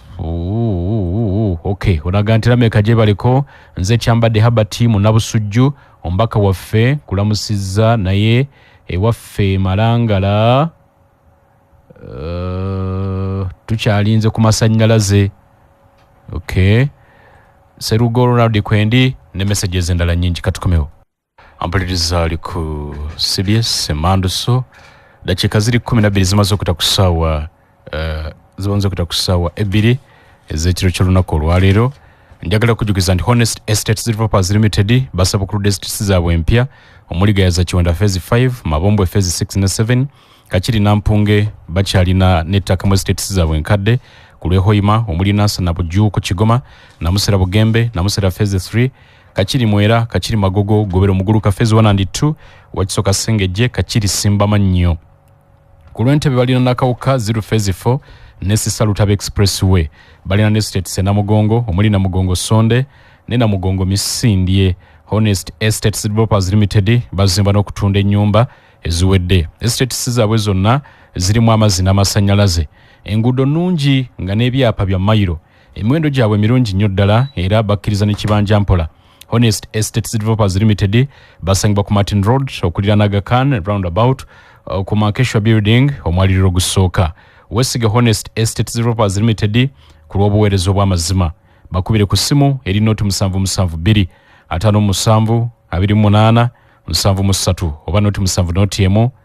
okay, onaga nti Lameka gyebaleko, nze Kyambadde Habert Munnabusujju, omubaka waffe kulamusizza, naye ewaffe Malangala tukyalinze ku masannyalaze. Okay, Serugo Ronald Kwendi ne messages endala nnyingi. Katukomewo. Ampuliriza ali ku CBS Emanduso, dakiika ziri 12 zimaze okuyita ku ssaawa, zimaze okuyita ku ssaawa 2 ez'ekiro ky'olunaku olwaleero. Njagala kujjukiza nti Honest Estates Developers Limited basabukuludde estates zaabwe empya omuli Gayaza Kiwanda Phase 5, Mabombwe Phase 6 ne 7, Kakiri Nampunge bakyalina n'ettaka mu estates zaabwe enkadde ku lw'e Hoima omuli Nansana Bujuuko Kigoma, Namusera Bugembe, Namusera Phase 3, Kakiri Mwera, Kakiri Magogo, Gobero Muguluka Phase 1 and 2, Wakiso Kasengejje, Kakiri Simbamannyo. Ku lw'Entebe balina Nakawuka 0 Phase 4 ne Sisa Lutaba Expressway. Balina ne estates e Namugongo omuli Namugongo Sonde ne Namugongo Misindye. Honest Estates Developers Limited bazimba n'okutunda ennyumba eziwedde. Estates zaabwe zonna zirimu amazzi n'amasannyalaze, enguudo nnungi nga n'ebyapa bya mayiro. Emiwendo gyabwe mirungi nnyo ddala era bakkiriza n'ekibanja mpola. Honest Estates Developers Limited basangibwa ku Martin Road okuliraana Aga Khan roundabout, ku Mankeshwa Building omwaliriro gusooka. Weesige Honest Estates Developers Limited ku lw'obuweereza obw'amazima. Bakubire ku ssimu eri 0772 57 28 73 oba 07 01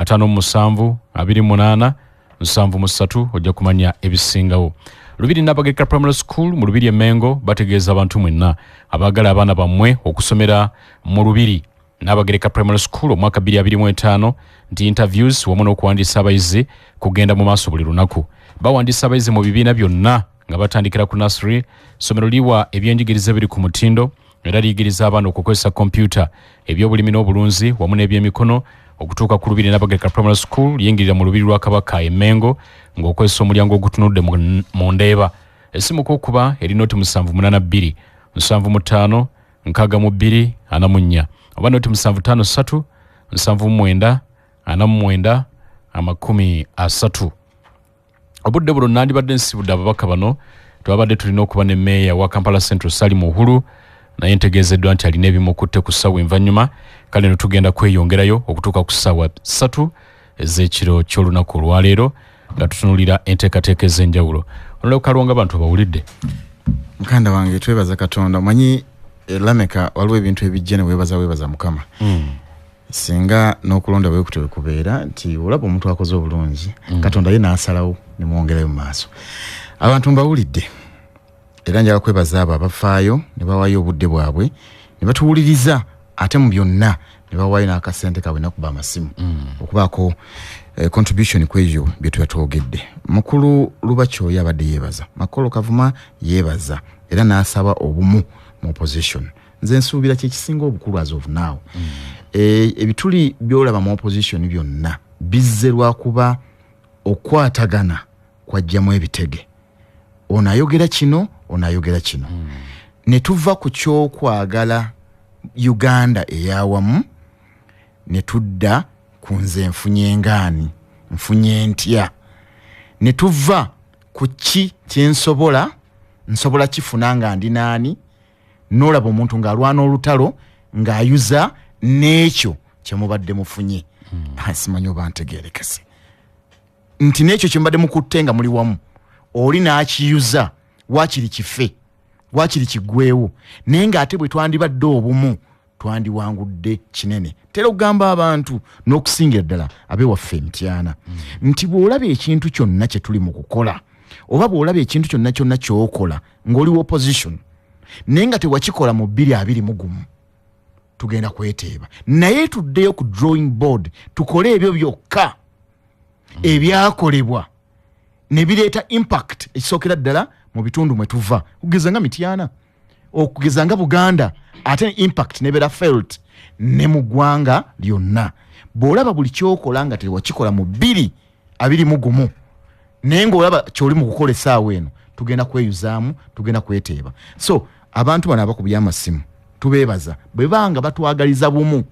57 28 73, ojja kumanya ebisingawo. Lubiri Nabagereka Primary School mu Lubiri e Mengo bategeeza abantu mwenna abaagala abaana bammwe okusomera mu Lubiri Nabagereka Primary School omwaka 2025 nti interviews wamu n'okuwandiisa abayizi kugenda mu maaso buli lunaku. Bawandiisa abayizi mu bibiina byonna nga batandikira ku nursery. Ssomero liwa ebyenjigiriza ebiri ku mutindo era liyigiriza abaana okukozesa kompyuta, ebyobulimi n'obulunzi wamu n'ebyemikono. Okutuuka ku Lubiri Nabagereka Primary School, yingirira mu Lubiri lwa Kabaka e Mengo ng'okozesa omulyango ogutunudde mu Ndeeba. Essimu okuba eri 0782 75 62 44 oba 0753 79 49 30. Obudde buno nandibadde nsibudde ababaka bano. Twabadde tulina okuba ne meeya wa Kampala Central Salim Uhuru, naye ntegeezeddwa nti alina ebimukutte ku ssaawa envannyuma. Kale no tugenda kweyongerayo okutuuka ku ssaawa 3 ez'ekiro ky'olunaku olwaleero nga tutunulira enteekateeka ez'enjawulo. Onoleko Kalwanga, abantu bawulidde. Mukanda wange, twebaza Katonda. Omanyi Lameka, waliwo ebintu ebijja ne weebaza, weebaza Mukama. Singa n'okulonda bwe kutyo kubeera nti olaba omuntu akoze obulungi, Katonda ye n'asalawo ne mwongerayo mu maaso. Abantu mbawulidde era njagala kwebaza abo abafaayo ne bawaayo obudde bwabwe ne batuwuliriza, ate mu byonna ne bawaayo n'akasente kaabwe nakuba amasimu okubaako contribution ku ebyo bye tuba twogedde. Mukulu Lubakyoyo abadde yeebaza, Makolo Kavuma yeebaza era n'asaba obumu mu opposition. Nze nsuubira kyekisinga obukulu as of now. Ebituli byolaba mu opposition byonna bizze lwakuba okwatagana kwajjamu ebitege. Ono ayogera kino, ono ayogera kino. Ne tuva ku ky'okwagala Uganda eyawamu, ne tudda ku nze nfunye ngaani, nfunye ntya. Ne tuva ku ki kyensobola, nsobola kifuna nga ndi naani, n'olaba omuntu ng'alwana olutalo ng'ayuza n'ekyo kye mubadde mufunye. Simanyi oba ntegeerekese nti n'ekyo kye mubadde mukutte nga muli wamu, oli n'akiyuza waakiri kife, waakiri kiggwewo, naye ng'ate bwe twandibadde obumu twandiwangudde kinene. Tera okugamba abantu n'okusingira ddala ab'ewaffe Emityana nti bw'olaba ekintu kyonna kye tuli mu kukola, oba bw'olaba ekintu kyonna kyonna ky'okola ng'oli opposition naye nga tewakikola mu 2021, tugenda kweteeba. Naye tuddeyo ku drawing board tukole ebyo byokka ebyakolebwa ne bireeta impact ekisookera ddala mu bitundu mwe tuva, okugeza nga Mityana, okugeza nga Buganda, ate impact nebeera felt ne mu ggwanga lyonna. Bw'olaba buli kyokola nga tewakikola mu 2021, naye ng'olaba ky'oli mu kukola essaawa eno, tugenda kweyuzaamu, tugenda kweteeba. So abantu bano abakubye amasimu tubeebaza bwe banga batwagaliza bumu,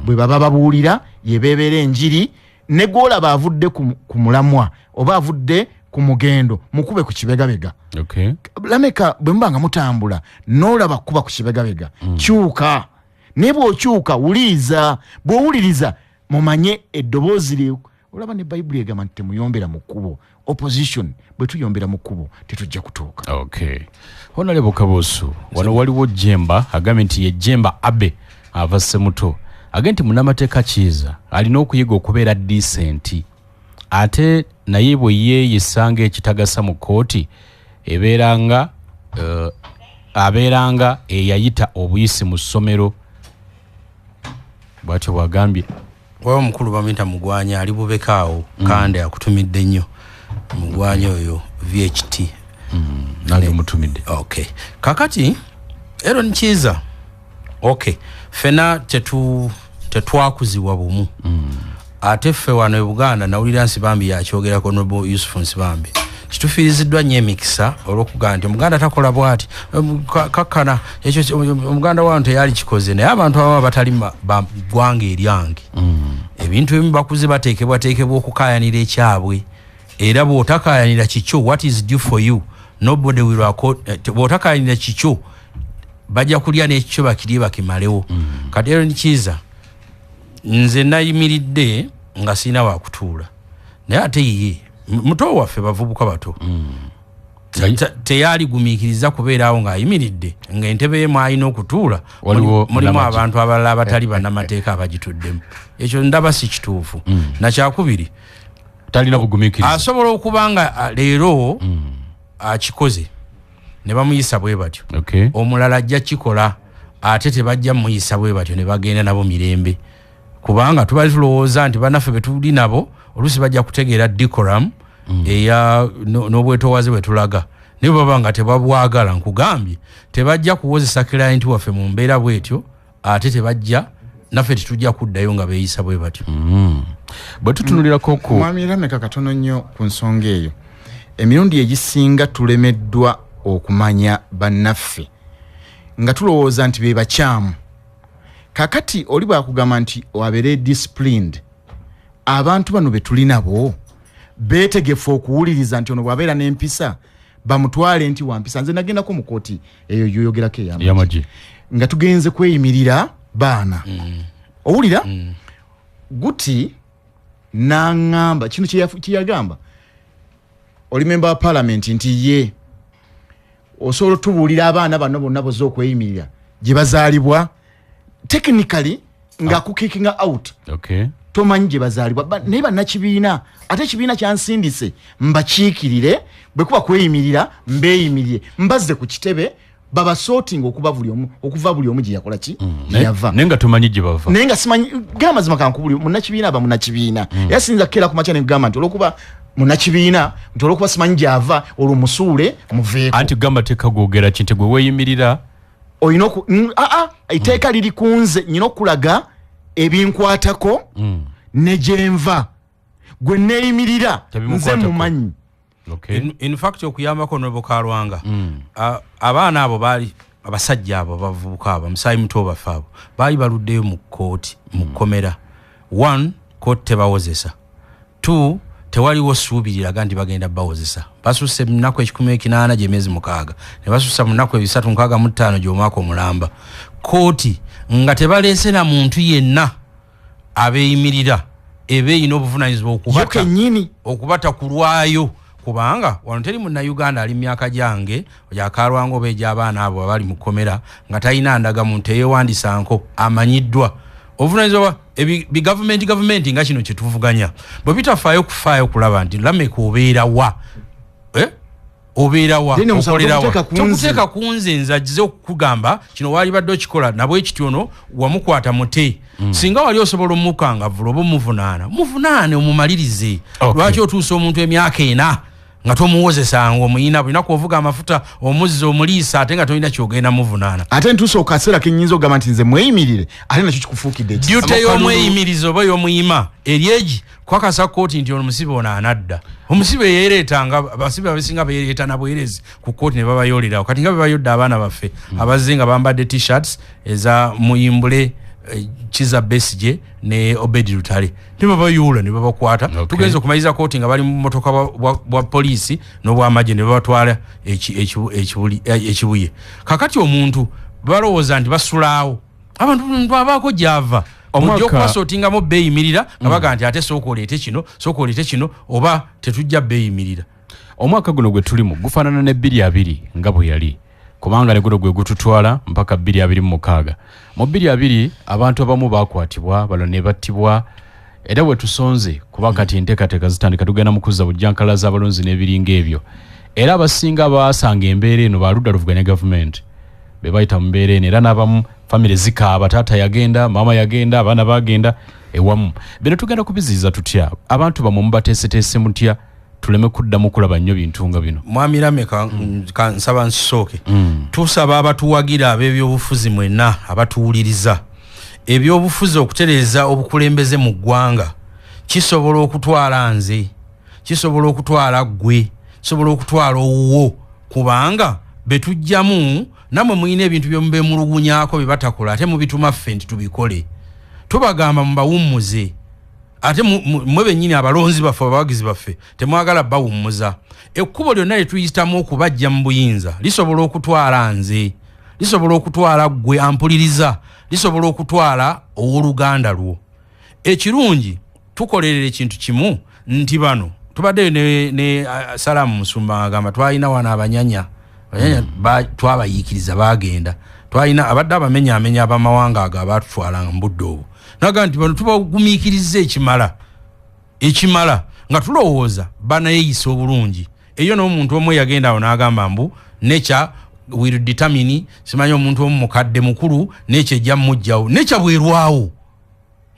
bwe baba babuulira yebeebeera enjiri, ne gw'olaba avudde ku mulamwa oba avudde ku mugendo, mukube ku kibegabega. Lameka bwe muba nga mutambula n'olaba kuba ku kibegabega, kyuka. Naye bw'okyuka wuliriza, bw'owuliriza mumanye eddoboozi lye. Olaba ne Bayibuli egamba nti temuyombera mu kkubo. Opposition bwe tuyombera mu kkubo tetujja kutuuka. Okay. Honorable Kabuusu, wano waliwo Jemba agambye nti ye Jemba Abe ava Ssemuto, agambye nti munnamateeka Kiiza alina okuyiga okubeera decent, ate naye bwe yeeyisa ng'ekitagasa mu kkooti ebeeranga abeeranga eyayita obuyisi mu ssomero, bw'atyo bw'agambye. Waba omukulu bamuyita Mugwanya, ali bubekaawo kandi akutumidde nnyo Mugwanya oyo VHT. Nange mutumidde. Okay. Kakati Aaron Kiiza, okay, ffenna tetwakuzibwa bumu. Ate ffe wano e Buganda nawulira Nsibambi yakyogerako, Honorable Yusuf Nsibambi, kitufiiriziddwa nnyo emikisa olw'okugamba nti Omuganda takola bw'ati, kakkana ekyo Omuganda wano teyali kikoze. Naye abantu abamu abatali ba ggwanga eryange, ebintu ebimu bakuze bateekebwateekebwa okukaayanira ekyabwe, era bw'otakaayanira kikyo, what is due for you nobody will accord. Bw'otakaayanira kikyo bajja kulya n'ekikyo bakirye bakimalewo. Kati Aaron Kiiza, nze nayimiridde nga sirina wakutuula, naye ate ye muto waffe, bavubuka bato, teyali gumiikiriza kubeeraawo ng'ayimiridde ng'entebe ye mwalina okutuula mulimu abantu abalala abatali bannamateeka abagituddemu. Ekyo ndaba si kituufu. Nakyakubiri, talina bugumiikiriza, asobola okuba nga leero akikoze ne bamuyisa bwe batyo, omulala ajja kikola ate tebajja muyisa bwe batyo ne bagenda nabo mirembe, kubanga tubali tulowooza nti bannaffe be tuli nabo oluusi bajja kutegeera decorum eya n'obwetoowaze bwe tulaga, naye baba nga tebabwagala, nkugambye tebajja kuwozesa client waffe mu mbeera bwetyo, ate tebajja naffe tetujja kuddayo nga beeyisa bwe batyo. Bwe tutunulirako ku Mwami Lameka, katono nnyo ku nsonga eyo, emirundi egisinga tulemeddwa okumanya bannaffe nga tulowooza nti be bakyamu. Kakati oli bwakugamba nti wabeere disciplined, abantu bano be tuli nabo beetegefu okuwuliriza nti ono bw'abeera n'empisa bamutwale nti wampisa. Nze nagendako mu kooti eyo yoyogerako ey'amagye nga tugenze kweyimirira baana, owulira guti n'aŋŋamba kino kyeyagamba, oli memba wa palamenti nti ye osobola otubuulira abaana bano bonna bozze okweyimirira gye bazaalibwa, technically nga kukickinga out, tomanyi gye bazaalibwa, naye bannakibiina, ate ekibiina kyansindise mbakiikirire, bwe kuba kweyimirira mbeeyimirire, mbazze ku kitebe babasootinga okuva buli omu gye yakola ki gye yava, naye nga tomanyi gye bava, naye nga simanyi. Gamba mazima kankubuli, munnakibiina aba munnakibiina, era siyinza kukeera ku makya ne kugamba nti olwokuba munnakibiina, nti olwokuba simanyi gy'ava olwo musuule muveeko. Anti gamba teeka gwogera ki nti gwe weeyimirira olina etteeka liri ku nze, nyina okulaga ebinkwatako ne gyenva, gwe neeyimirira nze mumanyi. Okay. In fact okuyambako Honorable Kalwanga, abaana abo baali abasajja abo bavubuka abo musaayi muto baffe abo baali baluddeyo mu kkooti, mu kkomera. One, kooti tebawozesa. Two, tewaliwo ssuubi liraga nti bagenda bawozesa. Basusse mu nnaku 180 gy'emyezi 6, ne basussa mu nnaku 365 gy'omwaka omulamba. Kooti nga tebaleese na muntu yenna abeeyimirira, eba erina obuvunaanyizibwa okubata kulwayo, kubanga wano teri munnayuganda ali myaka gyange gyakalwanga oba egy'abaana abo abali mu kkomera nga talina ndagamuntu, teyeewandisanko, amanyiddwa. Obuvunaanyizibwa bi gavumenti nga kino kye tuvuganya bwe bitafaayo kufaayo kulaba nti Lameka obeera wa, obeera wa, okolera wa, tokuteeka ku nze nze agize okukugamba kino waali badde okikola nabwe kityo ono wamukwata mute. Singa wali osobola omukangavvula oba omuvunaana, muvunaane omumalirize. Lwaki otuusa omuntu emyaka 4 nga tomuwozesanga, omuyina buli lunaku ovuga amafuta omuzza omuliisa ate nga tolina kyogenda muvunaana? Ate ntuusa okaseera kenyinza okugamba nti nze mweyimirire, ate nakyo kikufuukidde ekisa. Duty y'omweyimirizo oba y'omuyima eri egi kwakasa kkooti nti ono musibe ono anadda. Omusibe yeereetanga, abasibe abasinga beereeta na bwerezi ku kkooti ne babayoolerawo. Kati nga bwe bayodde abaana baffe abazze nga bambadde t-shirts eza Muyimbule, Kiza Besigye ne Obedi Lutale, ne babayoola ne babakwata. Tugenze okumaliriza kkooti nga bali mu mmotoka bwa poliisi n'obwamagye ne babatwala ekibuye. Kakati omuntu balowooza nti basulaawo abantu, omuntu abaako gy'ava ojja okubasootingamu beeyimirira nga baga nti ate sooka oleete kino, sooka oleete kino, oba tetujja beeyimirira. Omwaka guno gwe tulimu gufaanana ne 2020 nga bwe yali, kubanga ne guno gwe gututwala mpaka 2026. Mu 2020 abantu abamu bakwatibwa, balo ne battibwa, era bwe tusonze kuba kati enteekateeka zitandika, tugenda mu kuzza bujjankala z'abalonzi n'ebiringa ebyo. Era abasinga baasanga embeera eno baludda luvuganya gavumenti be bayita mu mbeera eno, era n'abamu famire zikaaba, taata yagenda, maama yagenda, abaana bagenda ewamu. Bino tugenda kubiziyiza tutya? Abantu bamwe mubateeseteese mutya tuleme kuddamu kulaba nnyo bintu nga bino? Mwami Lameka, nsaba nsooke. Tusaba abatuwagira ab'ebyobufuzi mwenna abatuwuliriza, ebyobufuzi okutereeza obukulembeze mu ggwanga kisobola okutwala nze, kisobola okutwala ggwe, kisobola okutwala owuwo, kubanga betujjamu nammwe mulina ebintu bye mubemulugunyaako bye batakola ate mubituma ffe nti tubikole. Tubagamba mubawummuze, ate mmwe bennyini abalonzi baffe, abawagizi baffe temwagala bawummuza. Ekkubo lyonna lye tuyitamu okubajja mu buyinza lisobola okutwala nze, lisobola okutwala ggwe ampuliriza, lisobola okutwala owooluganda lwo. Ekirungi tukolerera ekintu kimu nti bano tubaddeyo ne Salaamu Musumba agamba twalina wano abanyanya, twabayiikiriza bagenda, twalina abadde abamenyaamenya abamawanga ago abaatutwalanga mu budde obwo, naga nti bano tubagumiikiriza ekimala nga tulowooza banayeeyisa obulungi. Eyo n'omuntu omu yagenda awo n'agamba mbu nature will determine, simanyi omuntu omu mukadde mukulu nature ejja mmuggyawo, nature bwerwawo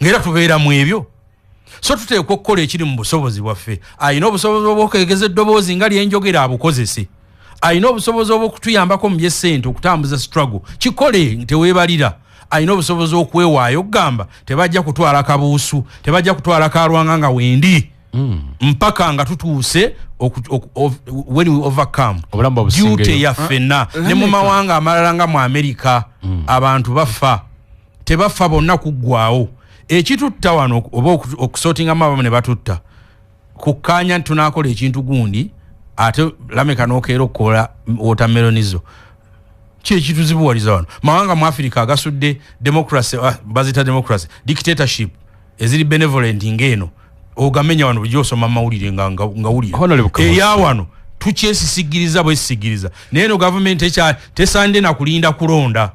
ng'era tubeera mu ebyo. So tuteekwa okukola ekiri mu busobozi bwaffe. Alina obusobozi obw'okwegeza eddoboozi nga lyenjogera abukozese, alina obusobozi obw'okutuyambako mu by'essente okutambuza struggle, kikole teweebalira. Alina obusobozi okwewaayo okugamba tebajja kutwala kabuusu, tebajja kutwala kalwanga nga wendi, mpaka nga tutuuse when we overcome duty yaffe na ne mu mawanga amalala nga mu Amerika, abantu bafa, tebafa bonna kuggwawo. Ekitutta wano oba okusotingamu abamu ne batutta kukkaanya nti tunaakola ekintu gundi, ate Lameka n'okeera okukola watermelon zo. Ki ekituzibuwaliza wano? Mawanga mu Africa agasudde democracy, bazita democracy dictatorship eziri benevolent ng'eno, ogamenya wano bulijjo osoma amawulire nga wulira. Eya wano tukyesisigiriza bwesisigiriza, naye eno gavumenti tesande na kulinda kulonda.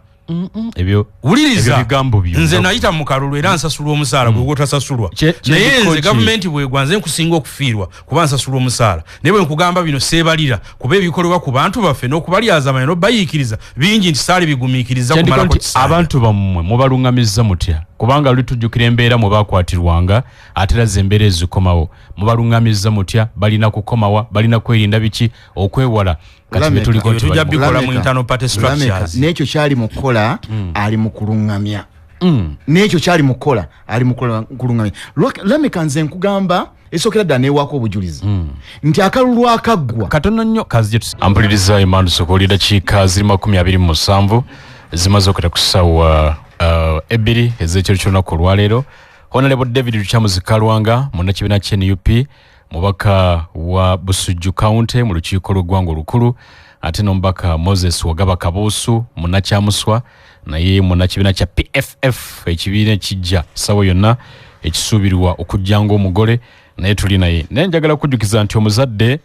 Ebyo wuliriza nze nayita mu kalulu era nsasulwa omusaala gwe gwotasasulwa, naye nze gavumenti bwegwa nze nkusinga okufiirwa kuba nsasulwa omusaala. Naye bwe nkugamba bino seebalira kuba ebikolebwa ku bantu baffe n'okubalyazaamanya n'obayiikiriza bingi nti saali bigumiikiriza kumalako kisaanya. Abantu bammwe mubalungamizza mutya? Kubanga luli tujjukira embeera mwe bakwatirwanga, ate era ze embeera ezikomawo. Mubalungamizza mutya? Balina kukomawa, balina kwerinda biki okwewala tujja bikola mu internal party structures. N'ekyo kyali mu kukola, ali mu kulungamya. N'ekyo kyali mu kukola, ali mu kulungamya. Lameka nze nkugamba Esookera ddala neewaako obujulizi nti akalulu akaggwa katono nnyo kazije. Ampuliriza Emmanuel Sokoli, dakiika ziri 27 zimaze oketa ku ssaawa 2 ez'ekiro ky'olunaku olwaleero. Honorable David Lukyamuzi Kalwanga, munnakibiina kye NUP, mubaka wa Busujju County mu lukiiko lw'eggwanga olukulu, ate n'omubaka Moses Wagaba Kabuusu, munnakyamuswa, naye munnakibiina kya PFF, ekibiina ekijja ssaawa yonna ekisuubirwa okujja ng'omugole, naye tuli naye. Naye njagala kujjukiza nti omuzadde,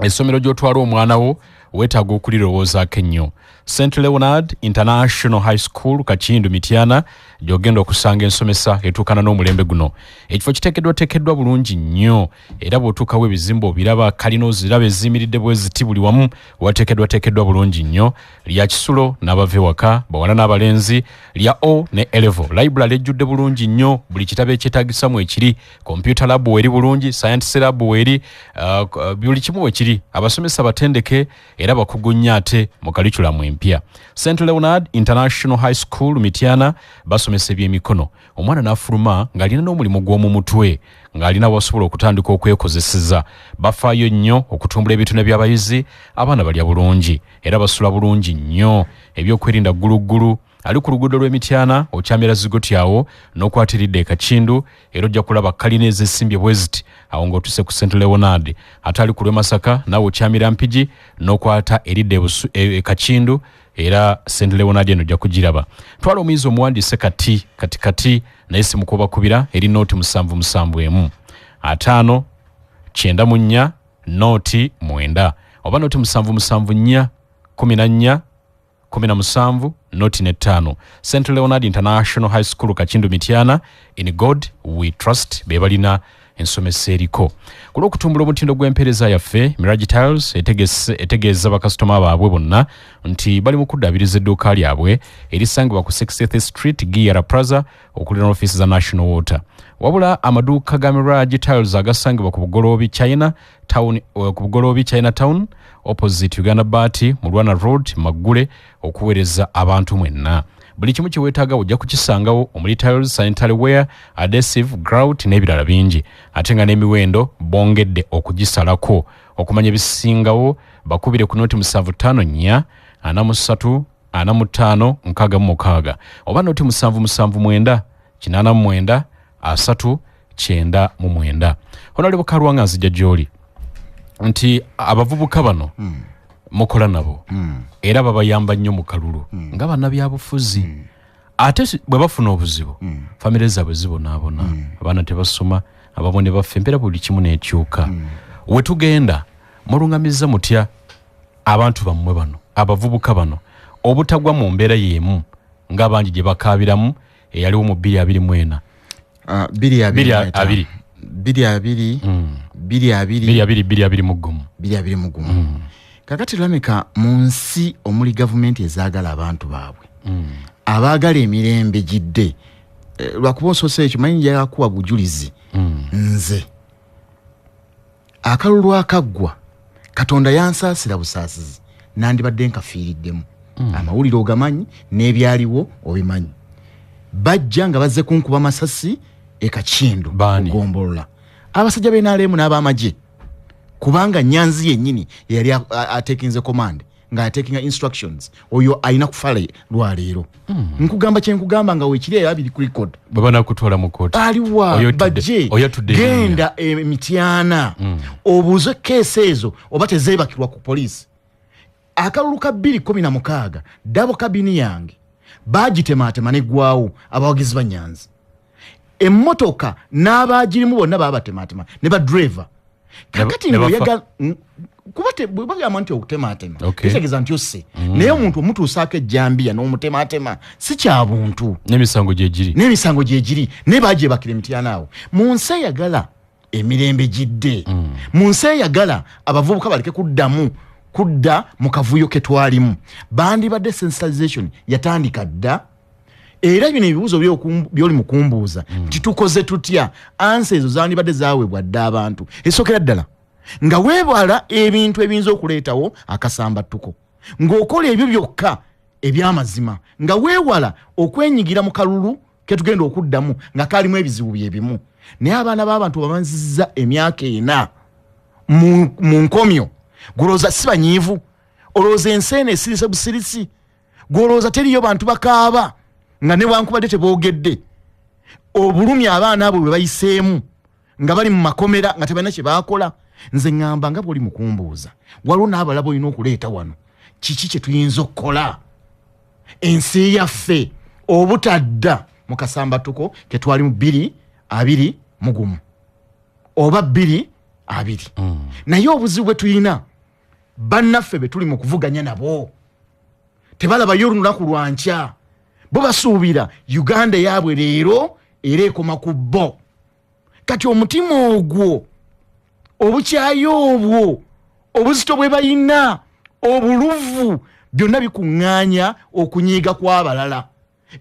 essomero gy'otwala omwana wo weetaaga okulirowoozaako ennyo. St Leonard International High School, Kakindu, Mityana, gy'ogenda okusanga ensomesa etuukana n'omulembe guno. Ekifo kiteekeddwateekeddwa bulungi nnyo, era bw'otuukawo ebizimbe obiraba, kalina oziraba eziyimiridde bwe ziti, buli wamu wateekeddwateekeddwa bulungi nnyo. Lya kisulo n'abava ewaka, bawala n'abalenzi, lya O ne A level. Library ejjudde bulungi nnyo, buli kitabo ekyetaagisamu ekiri. Computer lab weri bulungi, science lab weri, buli kimu wekiri. Abasomesa batendeke era bakugu nnyo ate mu curriculum empya. St Leonard International High School Mityana basomesa ebyemikono, omwana n'afuluma ng'alina n'omulimu gw'omu mutwe, ng'alina wasobola okutandika okwekozeseza. Bafaayo nnyo okutumbula ebitone by'abayizi. Abaana balya bulungi era basula bulungi nnyo. Ebyokwerinda gguluggulu. Ali ku luguudo lw'Emityana, okyamira Zigoti awo n'okwatiridde e Kakindu, era ojja kulaba kalina ezesimbye bwe ziti awo ng'otuse ku St Leonard. Ate ali ku lw'e Masaka, naawe okyamira Mpigi n'okwata eridda e Kakindu, era St Leonard eno ojja kugiraba. Twala omuyizi omuwandiise kati kati kati, naye simukubakubira eri 0771 5 94 09 oba 0774 14 17 05. St Leonard International High School, Kakindu, Mityana, in God we trust. Be balina ensomesa eriko. Ku lw'okutumbula omutindo gw'empeereza yaffe, Mirage Tiles etegeeza bakasitoma baabwe bonna nti bali mu kuddaabiriza edduuka lyabwe erisangibwa ku 60th Street, Giara Plaza, okuliraana ofiisi za National Water. Wabula amaduuka ga Mirage Tiles agasangibwa ku Bugoloobi China Town, ku Bugoloobi China Town opposite Uganda Baati, mu Rwana Road, maggule okuweereza abantu mwenna. Buli kimu kyeweetaaga ojja kukisangawo, omuli tiles, sanitary ware, adhesive, grout n'ebirala bingi, ate nga n'emiwendo bongedde okugisalako. Okumanya ebisingawo bakubire ku 0754 43 45 66 oba 0779 89 30 99. Honorable Kalwanga, nzija gy'oli nti abavubuka bano mukola nabo era babayamba nnyo mu kalulu nga bannabyabufuzi, ate bwe bafuna obuzibu famire zaabwe zibonaabona, abaana tebasoma, abamu ne bafa, empeera buli kimu nekyuka. Wetugenda mulungamiza mutya abantu bammwe bano, abavubuka bano, obutagwa mu mbeera y'emu ng'abangi gye bakaabiramu eyaliwo mu 2024? Ah, bbiri abiri Bbiri mu etaano. Abiri. Bbiri abiri, bbiri abiri, bbiri abiri, 2021. 2021. Kakati lameka mu nsi omuli gavumenti ezaagala abantu baabwe, abaagala emirembe gidde. Lwakuba osoose ekyo, manyi njagala kuwa bujulizi. Nze akalulu akaggwa, Katonda yansaasira busaasizi, nandibadde nkafiiriddemu. Amawulire ogamanyi n'ebyaliwo obimanyi. Bajja nga bazze kunkuba masasi e Kakindu. Baani? Kugombolola abasajja b'NRM n'abamagye, kubanga Nyanzi yennyini yeyali atekinze command, nga atekinga instructions, oyo alina kufa lwaleero. Nkugamba kyenkugamba nga wekiri, era biri ku record. Bwe banakutwala mu kooti? Aliwa? Oyo Bajje. Oyo atudde erinnya. Genda Emityana obuuze keesi ezo oba tezeebakirwa ku poliisi. Akalulu ka 2016, double cabin yange bagitematema neggwawo, abawagizi ba Nyanzi. Emmotoka n'abagirimu bonna babatematema ne badreva. Kakati Ne bafa. ngaoyagala kuba bwe bagamba nti okutematema kitegeeza nti osse, naye omuntu omutuusaako ejjambiya n'omutematema si kya buntu. N'emisango gyegiri. N'emisango gyegiri, naye bagyebakira Emityana awo. Mu nsi eyagala emirembe gidde, mu nsi eyagala abavubuka baleke kuddamu kudda mu kavuyo ke twalimu, bandibadde sensitization yatandika dda. Era bino ebibuuzo byoli mu kumbuuza nti tukoze tutya, answer ezo zandibadde zaweebwa dda abantu. Esookera ddala nga weebala ebintu ebiyinza okuleetawo akasambattuko, ng'okola ebyo byokka ebyamazima, nga weewala okwenyigira mu kalulu ketugenda okuddamu nga kalimu ebizibu byebimu. Naye abaana b'abantu babanzizza emyaka 4 mu nkomyo, golowooza si banyiivu? Olowooza ensi eno esirise busirisi? Golowooza teriyo bantu bakaaba nga newankubadde teboogedde? Obulumi abaana abo bwe bayiseemu nga bali mu makomera nga tebalina kye baakola. Nze ŋŋamba nga bw'oli mukumbuuza, waliwo n'abalaba olina okuleeta wano, kiki kye tuyinza okukola ensi yaffe obutadda mu kasambatuko ke twali mu 2021 oba 2020? Naye obuzibu bwe tulina, bannaffe be tuli mu kuvuganya nabo tebalabayo olunaku lwankya. Bo basuubira Uganda yaabwe leero era ekoma ku bo. Kati omutima ogwo, obukyayi obwo, obuzito bwe balina, obuluvu, byonna bikuŋŋaanya okunyiiga kw'abalala.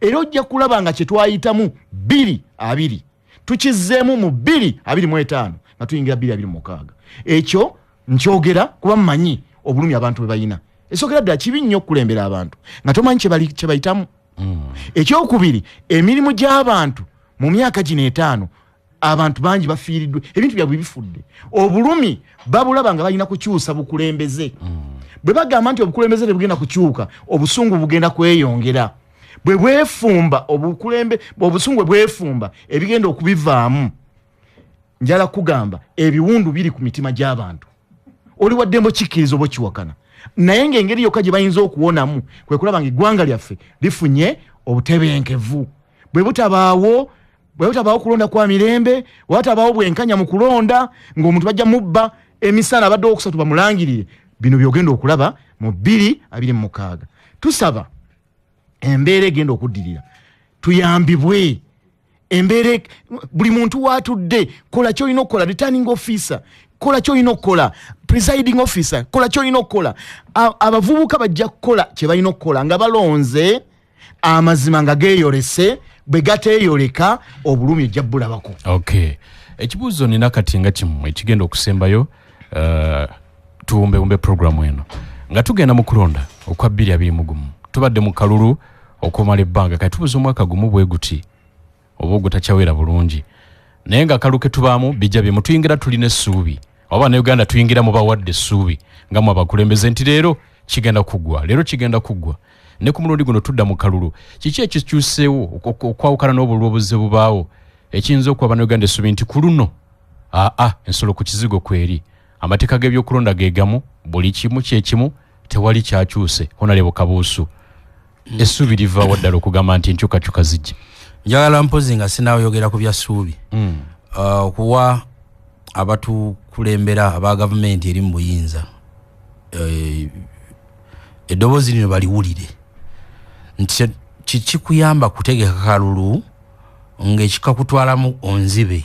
Era ojja kulaba nga kye twayitamu 2020 tukizzeemu mu 2025 nga tuyingira 2026. Ekyo nkyogera kuba mmanyi obulumi abantu bwe balina. Esookera ddala, kibi nnyo okukulembera abantu nga tomanyi kye bayitamu. Ekyokubiri, emirimu gy'abantu mu myaka gino 5, abantu bangi bafiiriddwa, ebintu byabwe bifudde. Obulumi babulaba nga balina kukyusa bukulembeze. Bwe bagamba nti obukulembeze tebugenda kukyuka, obusungu bugenda kweyongera. Bwe bwefumba obusungu bwe bwefumba, ebigenda okubivaamu, njala kugamba ebiwundu biri ku mitima gy'abantu. Oli waddembe okikkiriza oba okiwakana, naye ng'engeri yokka gye bayinza okuwonamu kwe kulaba nga eggwanga lyaffe lifunye obutebenkevu. Bwe butabaawo kulonda kwa mirembe, bwe butabaawo bwenkanya mu kulonda, ng'omuntu bajja mubba emisana abadde owokusatu bamulangirire, bino by'ogenda okulaba mu 2026. Tusaba embeera egenda okuddirira tuyambibwe. Embeera, buli muntu waatudde, kola ky'olina okukola. Returning officer, kola ky'olina okukola. Presiding officer, kola ky'olina okukola. Abavubuka bajja kukola kye balina okukola nga balonze amazima nga geeyolese. Bwe gateeyoleka, obulumi ojja bulabako. Okay, ekibuuzo nina kati nga kimu ekigenda okusembayo, tuwumbewumbe programu eno. Nga tugenda mu kulonda okwa 2021, tubadde mu kalulu okumala ebbanga, kati tubuze omwaka gumu bwe guti oba ogutakyawera bulungi, naye nga akalu ke tubaamu bijja bimu. Tuyingira tulina essuubi, oba Bannayuganda tuyingira mu bawadde essuubi nga mu abakulembeze nti leero kigenda kuggwa, leero kigenda kuggwa. Ne ku mulundi guno tudda mu kalulu. Kiki ekikyuseewo okwawukana n'obululu obuzze bubaawo ekiyinza okuwa Bannayuganda essuubi nti ku luno aa ensolo ku kizigo kweri, amateeka g'ebyokulonda ge gamu, buli kimu kyekimu, tewali kyakyuse? Honorable Kabuusu, essuubi livaawo ddala okugamba nti enkyukakyuka zijja? Njagala mpozi nga sinaayogera ku bya ssuubi, okuwa abatukulembera aba gavumenti eri mu buyinza eddoboozi lino baliwulire nti kikuyamba kutegeka kalulu ng'ekikakutwalamu onzibe.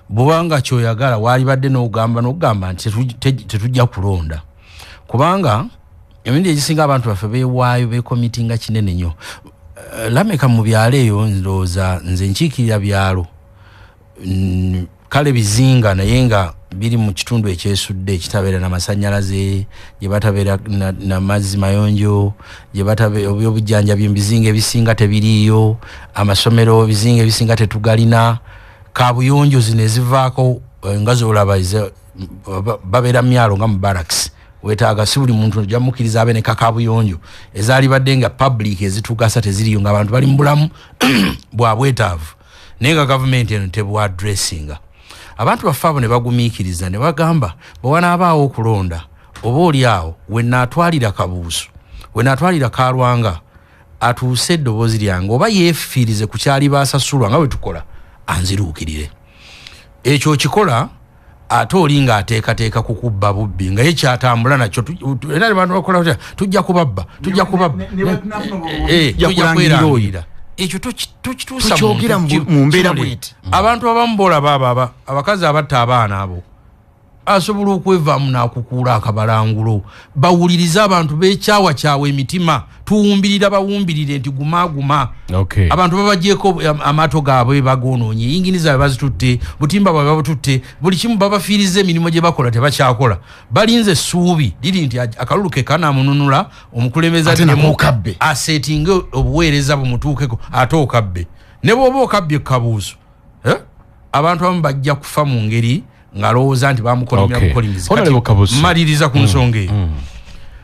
Bwobanga kyoyagala, waalibadde n'ogamba nti tetujja kulonda, kubanga emirundi egisinga abantu baffe beewaayo, bekomitinga kinene nnyo. Lameka mu byalo eyo, ndowooza nze nkiikirira byalo, kale bizinga, naye nga biri mu kitundu ekyesudde ekitabeera namasannyalaze, gye batabeera namazzi mayonjo, gye batabe obyobujjanjabi mu bizinga ebisinga tebiriiyo, amasomero ebizinga ebisinga tetugalina, kabuyonjo zino ezivaako nga zolaba babeera myalo nga mu barracks, wetaaga si buli muntu ojja mukkiriza abe ne kakabuyonjo ezaalibadde nga public ezitugasa teziriyo, nga abantu bali mu bulamu bwa bwetaavu, naye nga gavumenti eno tebwadressinga. Abantu baffe abo ne bagumiikiriza ne bagamba bwe wanaabaawo okulonda, oba oli awo we naatwalira Kabuusu, we naatwalira Kalwanga, atuuse eddoboozi lyange, oba yeefiirize ku kyali baasasulwa nga bwe tukola, anziruukirire. Ekyo okikola ate oli ng'ateekateeka kukubba bubbi nga ye kyatambula nakyo. Era abantu bakola batya? Tujja kubabba, tujja kubabba, tujja kwerangirira. Ekyo tokituusa Tukyogera mu mbeera bweti. Abantu abamu bolaba abo abakazi abatta abaana abo, asobola okwevaamu n'akukuula akabalangulo. Bawulirize abantu bekyawakyawa emitima, tuwumbirira, bawumbirire nti guma guma. Abantu babagyeko amaato gaabwe, bagoonoonye, yingini zaabwe bazitutte, butimba bwabwe babututte, buli kimu babafiiriza, emirimu gye bakola tebakyakola. Balinze essuubi liri nti akalulu ke kanaamununula omukulembeze Ate addemu nako okabbe. Aseetinge obuweereza bumutuukeko, ate okabbe. Ne bw'oba okabbye Kabuusu, eh? Abantu abamu bajja kufa mu ngeri ng'alowooza nti bamukolimira bukolimizi. Honorable Kabusi. Maliriza ku nsonga eyo.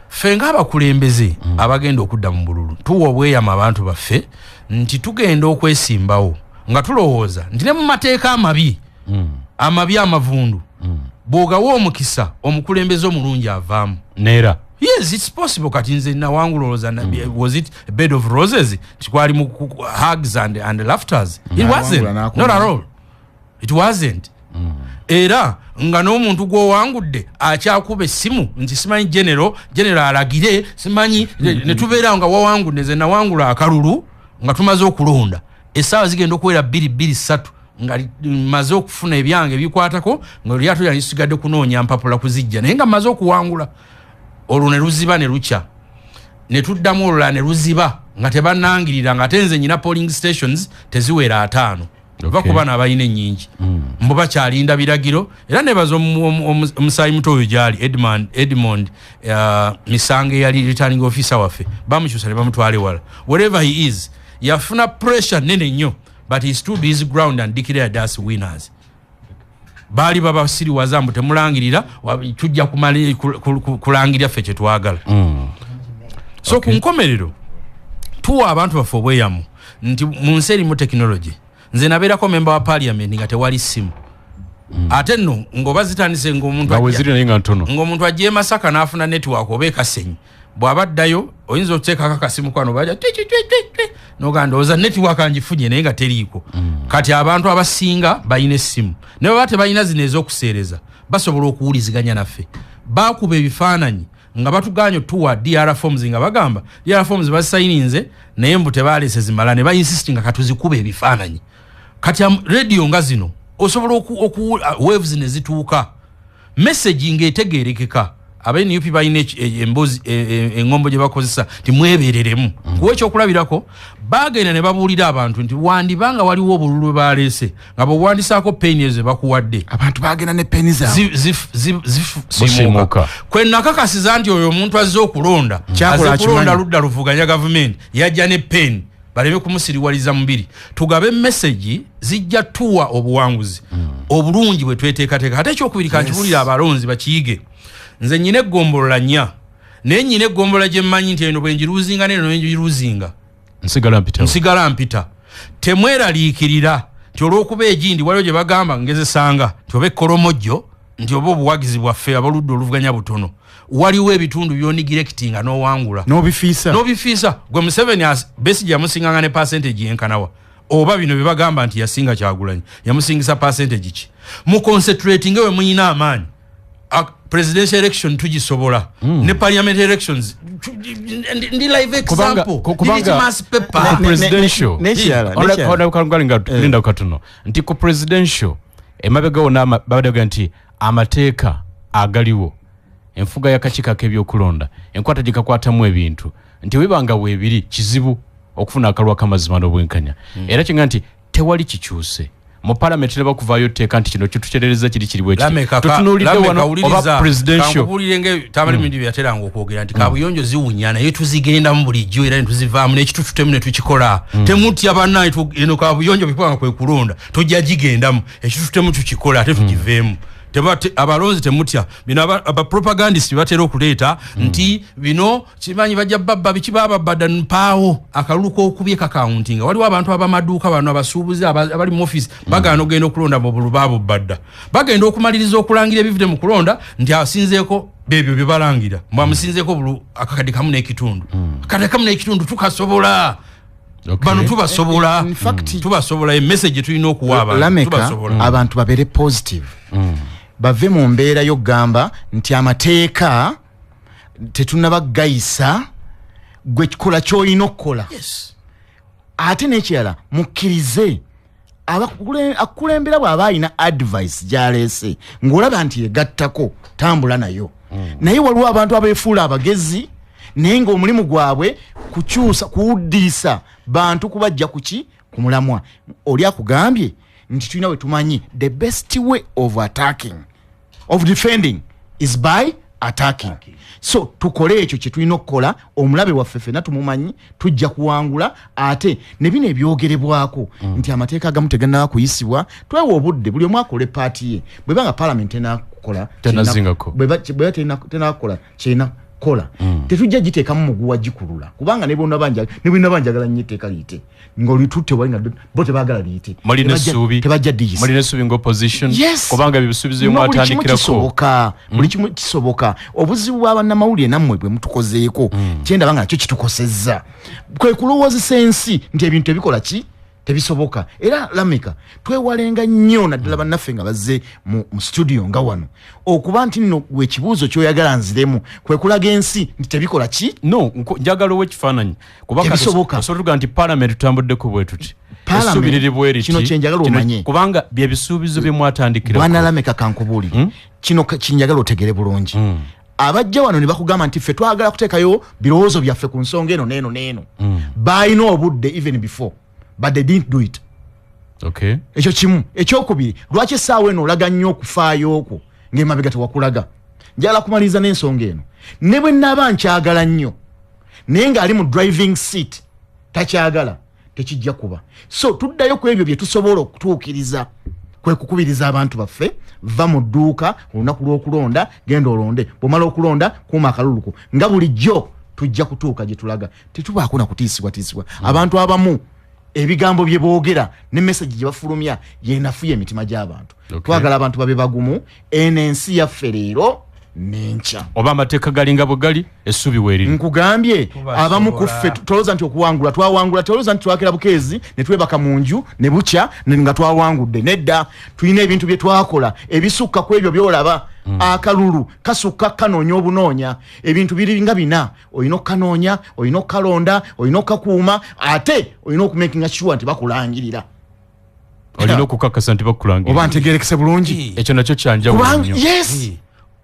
Ffe ng'abakulembeze abagenda okudda mu bululu, tuwa obweyamo abantu baffe nti tugenda okwesimbawo nga tulowooza nti ne mu mateeka amabi, amabi amavundu, bw'ogawa omukisa omukulembeze omulungi avaamu. Neera. Yes, it's possible. Kati nze nawangula, olowooza was it a bed of roses? Tikwali mu hugs and laughters? It wasn't. Nawangula n'akomawo. Not at all, it wasn't. Era nga n'omuntu gw'owangudde akyakuba essimu nti simanyi general, general alagire simanyi, ne tubeera nga wawangudde. Nze nawangula akalulu nga tumaze okulonda, essaawa zigenda okuwera 2, 2, 3, nga maze okufuna ebyange ebikwatako, nga lyato lyange lisigadde kunoonya mpapula kuzijja, naye nga maze okuwangula. Olwo ne luziba ne lukya, ne tuddamu olulala ne luziba nga tebannangirira, nga ate nze nyina polling stations teziwera 50 oba kuba n'abalina ennyingi, mbu bakyalinda biragiro. Era nebaza omusaayi muto oyo gyali Edmond Misange, eyali returning officer waffe. Bamukyusa ne bamutwala ewala. Wherever he is, yafuna pressure nene nnyo, but he stood his ground and declared us winners. Baali babasiriwaza mbu temulangirira, tujja kulangirira ffe kyetwagala. So ku nkomerero tuwa abantu baffe obweyamu nti mu nsi erimu tekinologi, nze nabeerako memba wa parliament nga tewali ssimu, ate nno ng'oba zitandise ng'omuntu nga weziri naye nga ntono. Ng'omuntu ajja e Masaka n'afuna network oba e Kasenyi, bw'aba addayo oyinza okuteekako akasimu kano baja twi, twi, twi, twi, twi, noga ndowooza network ngifunye, naye nga teriiko. Kati abantu abasinga balina essimu, ne baba tebalina zino ez'okuseereza, basobola okuwuliziganya naffe. Bakuba ebifaananyi nga batuganye otuwa DR forms, nga bagamba DR forms bazisayininze naye mbu tebalese zimala, ne bainsist nga katuzikuba ebifaananyi. Kati radio nga zino osobola waves ne zituuka, message ng'etegeerekeka. Aba NUP balina emboozi, eŋŋombo gye bakozesa nti mwebereremu. Kuwa ekyokulabirako, bagenda ne babuulira abantu nti wandibanga waliwo obululu bwe baleese nga bwewandisaako peni ezo bakuwadde. Abantu bagenda ne peni zaabwe. Busiimuuka. Simuuka. Kwe nakakasiza nti oyo omuntu azze okulonda, Kyakola azze kulonda akimanyi. ludda luvuganya gavumenti, yajja ne peni baleme kumusiriwaliza mubiri. Tugabe message zijja tuwa obuwanguzi obulungi bwe tweteekateeka. Ate ekyokubiri, kankibuulira abalonzi bakiyige: nze nyina eggombolola nnya, naye nyina eggombolola gye mmanyi nti eno bwe ngiruuzinga neno bwe ngiruuzinga nsigala mpitawo. Nsigala mpita. Temweraliikirira nti olw'okuba egindi waliwo gye bagamba ngezesanga nti oba ekkolomojjo, nti oba obuwagizi bwaffe abaludde oluvuganya butono. Waliwo ebitundu by'onegirectinga n'owangula. N'obifiisa. N'obifiisa. Gwe Museveni Besigye yamusinganga ne percentage yenkanawa? Oba bino bye bagamba nti yasinga Kyagulanyi, yamusingisa percentage ki? Mu concentrating we muyina amaanyi. Presidential election tugisobola, ne parliament elections ndi live example. Kubanga- Ndi litmus paper. Ku presidential N'ekirala, n'ekirala. Honorable Kalungala, nga linda katono, nti ku presidential emabega wonna babadde baga nti amateeka agaliwo, enfuga y'akakiiko ak'ebyokulonda, enkwata gye kakwatamu ebintu, nti webanga weebiri kizibu okufuna akalulu ak'amazima n'obwenkanya. Era kinga nti tewali kikyuse mu palamenti, ne bakuvaayo tteeka nti kino kitukyerereza kiri kiri bwe kiti. Tutunuulidde wano oba presidential. Kankubuulire nga Tamale Mirundi bye yateranga okwogera nti kabuyonjo ziwunya, naye tuzigendamu bulijjo era ne tuzivaamu n'ekitututemu ne tukikola. Temutya bannaye, eno kabuyonjo bikubanga kwe kulonda, tujja gigendamu, ekitututemu tukikola ate tugiveemu. Abalonzi temutya bino abapropagandist batera okuleeta nti bino kimanyi bajja babba biki, bababba dda. Mpaawo akalulu kokubye kakawuntinga. Waliwo abantu abamaduuka bano abasuubuzi abali mu office bagaana ogenda okulonda mu bululu babubba dda. Bagenda okumaliriza okulangira ebivudde mu kulonda nti asinzeeko bebyo bye balangira, mbwamusinzeeko bulu akakadde kamu n'ekitundu, akakadde kamu n'ekitundu tukasobola. Bano tubasobola. In fact- Tubasobola. Emessage tulina okuwa abantu, Lameka, tubasobola. abantu babeere positive, bave mu mbeera y'okugamba nti amateeka tetunnabagayisa. Gwe kola kyolina okukola. Ate n'ekirala, mukkirize akukulembera bw'aba alina advice gy'aleese ng'olaba nti yegattako, tambula nayo. Naye waliwo abantu abeefuula abagezi, naye ng'omulimu gwabwe kukyusa, kuwuddiisa bantu kubajja kuki ku mulamwa. Oli akugambye nti tulina we tumanyi the best way of attacking, of defending is by attacking. So tukole ekyo kye tulina okukola. Omulabe waffe ffenna tumumanyi, tujja kuwangula. Ate ne bino ebyogerebwako nti amateeka agamu tegannaba kuyisibwa, twewa obudde, buli omu akole part ye. Bweba nga parliament tenakukola, Tenazingako. bweba tenakukola kyerina kukola, tetujja giteekamu muguwa gikulula, kubanga ne bonna ne bwe njagala nnyo etteeka liyite, ng'olitutte wali nga bo tebaagala liyite, Mulina essuubi? Tebajja diyisa. Mulina essuubi nga opposition? Yes. Kubanga ebisuubizo No, buli kimu byemwatandikirako. kisoboka, buli kimu kisoboka. Obuzibu bw'abannamawulire nammwe bwe mutukozeeko, kyendaba nga nakyo kitukosezza, kwe kulowoozesa ensi nti ebintu ebikola ki tebisoboka. Era lamika twewalenga nnyo, naddala bannaffe nga bazze mu studio nga wano, okuba nti nno gwe ekibuuzo kyoyagala nziremu kwe kulaga ensi nti tebikola ki. No, njagala owa ekifaananyi, kubanga Tebisoboka. osobola tugaa nti parliament tutambuddeko bwe tuti, Parliament, essuubi liri bwe riti. Kino kye njagala omanye. Kubanga byebisuubizo bye mwatandikirako. Bwana Lameka, kankubuulire kino, kinjagala otegere bulungi. Abajja wano ne bakugamba nti ffe twagala kuteekayo birowoozo byaffe ku nsonga eno n'eno n'eno, balina obudde even before, but they didn't do it. Ekyo kimu. Ekyokubiri, lwaki essaawa eno olaga nnyo okufaayo okwo ng'emabega tewakulaga? Njagala kumaliriza n'ensonga eno. Ne bwe naaba nkyagala nnyo, naye ng'ali mu driving seat takyagala, tekijja kuba. So tuddayo ku ebyo bye tusobola okutuukiriza, kwe kukubiriza abantu baffe: va mu dduuka olunaku lw'okulonda, genda olonde, bw'omala okulonda kuuma akaluluko. Nga bulijjo tujja kutuuka gye tulaga, tetubaako na kutiisibwatiisibwa. Abantu abamu ebigambo bye boogera ne message gye bafulumya yenafuya emitima gy'abantu. Twagala abantu babe bagumu. Eno ensi yaffe leero n'enkya. Oba amateeka galinga bwe gali, essuubi weeriri. Nkugambye, Tubasobola. abamu ku ffe tolowooza nti okuwangula twawangula, tolowooza nti twakera bukeezi ne twebaka mu nju ne bukya nga twawangudde. Nedda, tulina ebintu bye twakola ebisukka ku ebyo byolaba. Akalulu kasukka kanoonya obunoonya. Ebintu biri nga bina: olina okukanoonya, olina okukalonda, olina okukakuuma, ate olina okumakinga sure nti bakulangirira. Olina okukakasa nti bakulangira. Oba ntegerekese bulungi? Ekyo nakyo kyanjawulo Kubanga nnyo. yes.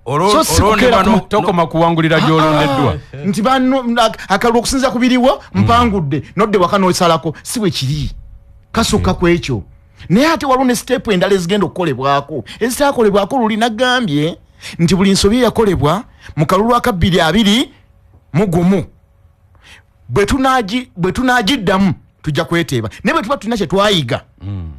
So si kukeera Tokoma kuwangulira gy'olondeddwa. Nti bano akalulu okusinza ku biriwo mpangudde, nodde waka nosalako, si bwe kiri. Kasukka ku ekyo. Naye ate waliwo ne step endala ezigenda okukolebwako ezitakolebwako luli. Nagambye nti buli nsobi eyakolebwa mu kalulu aka 2021, bwe tunagiddamu tujja kweteeba, naye bwe tuba tulina kye twayiga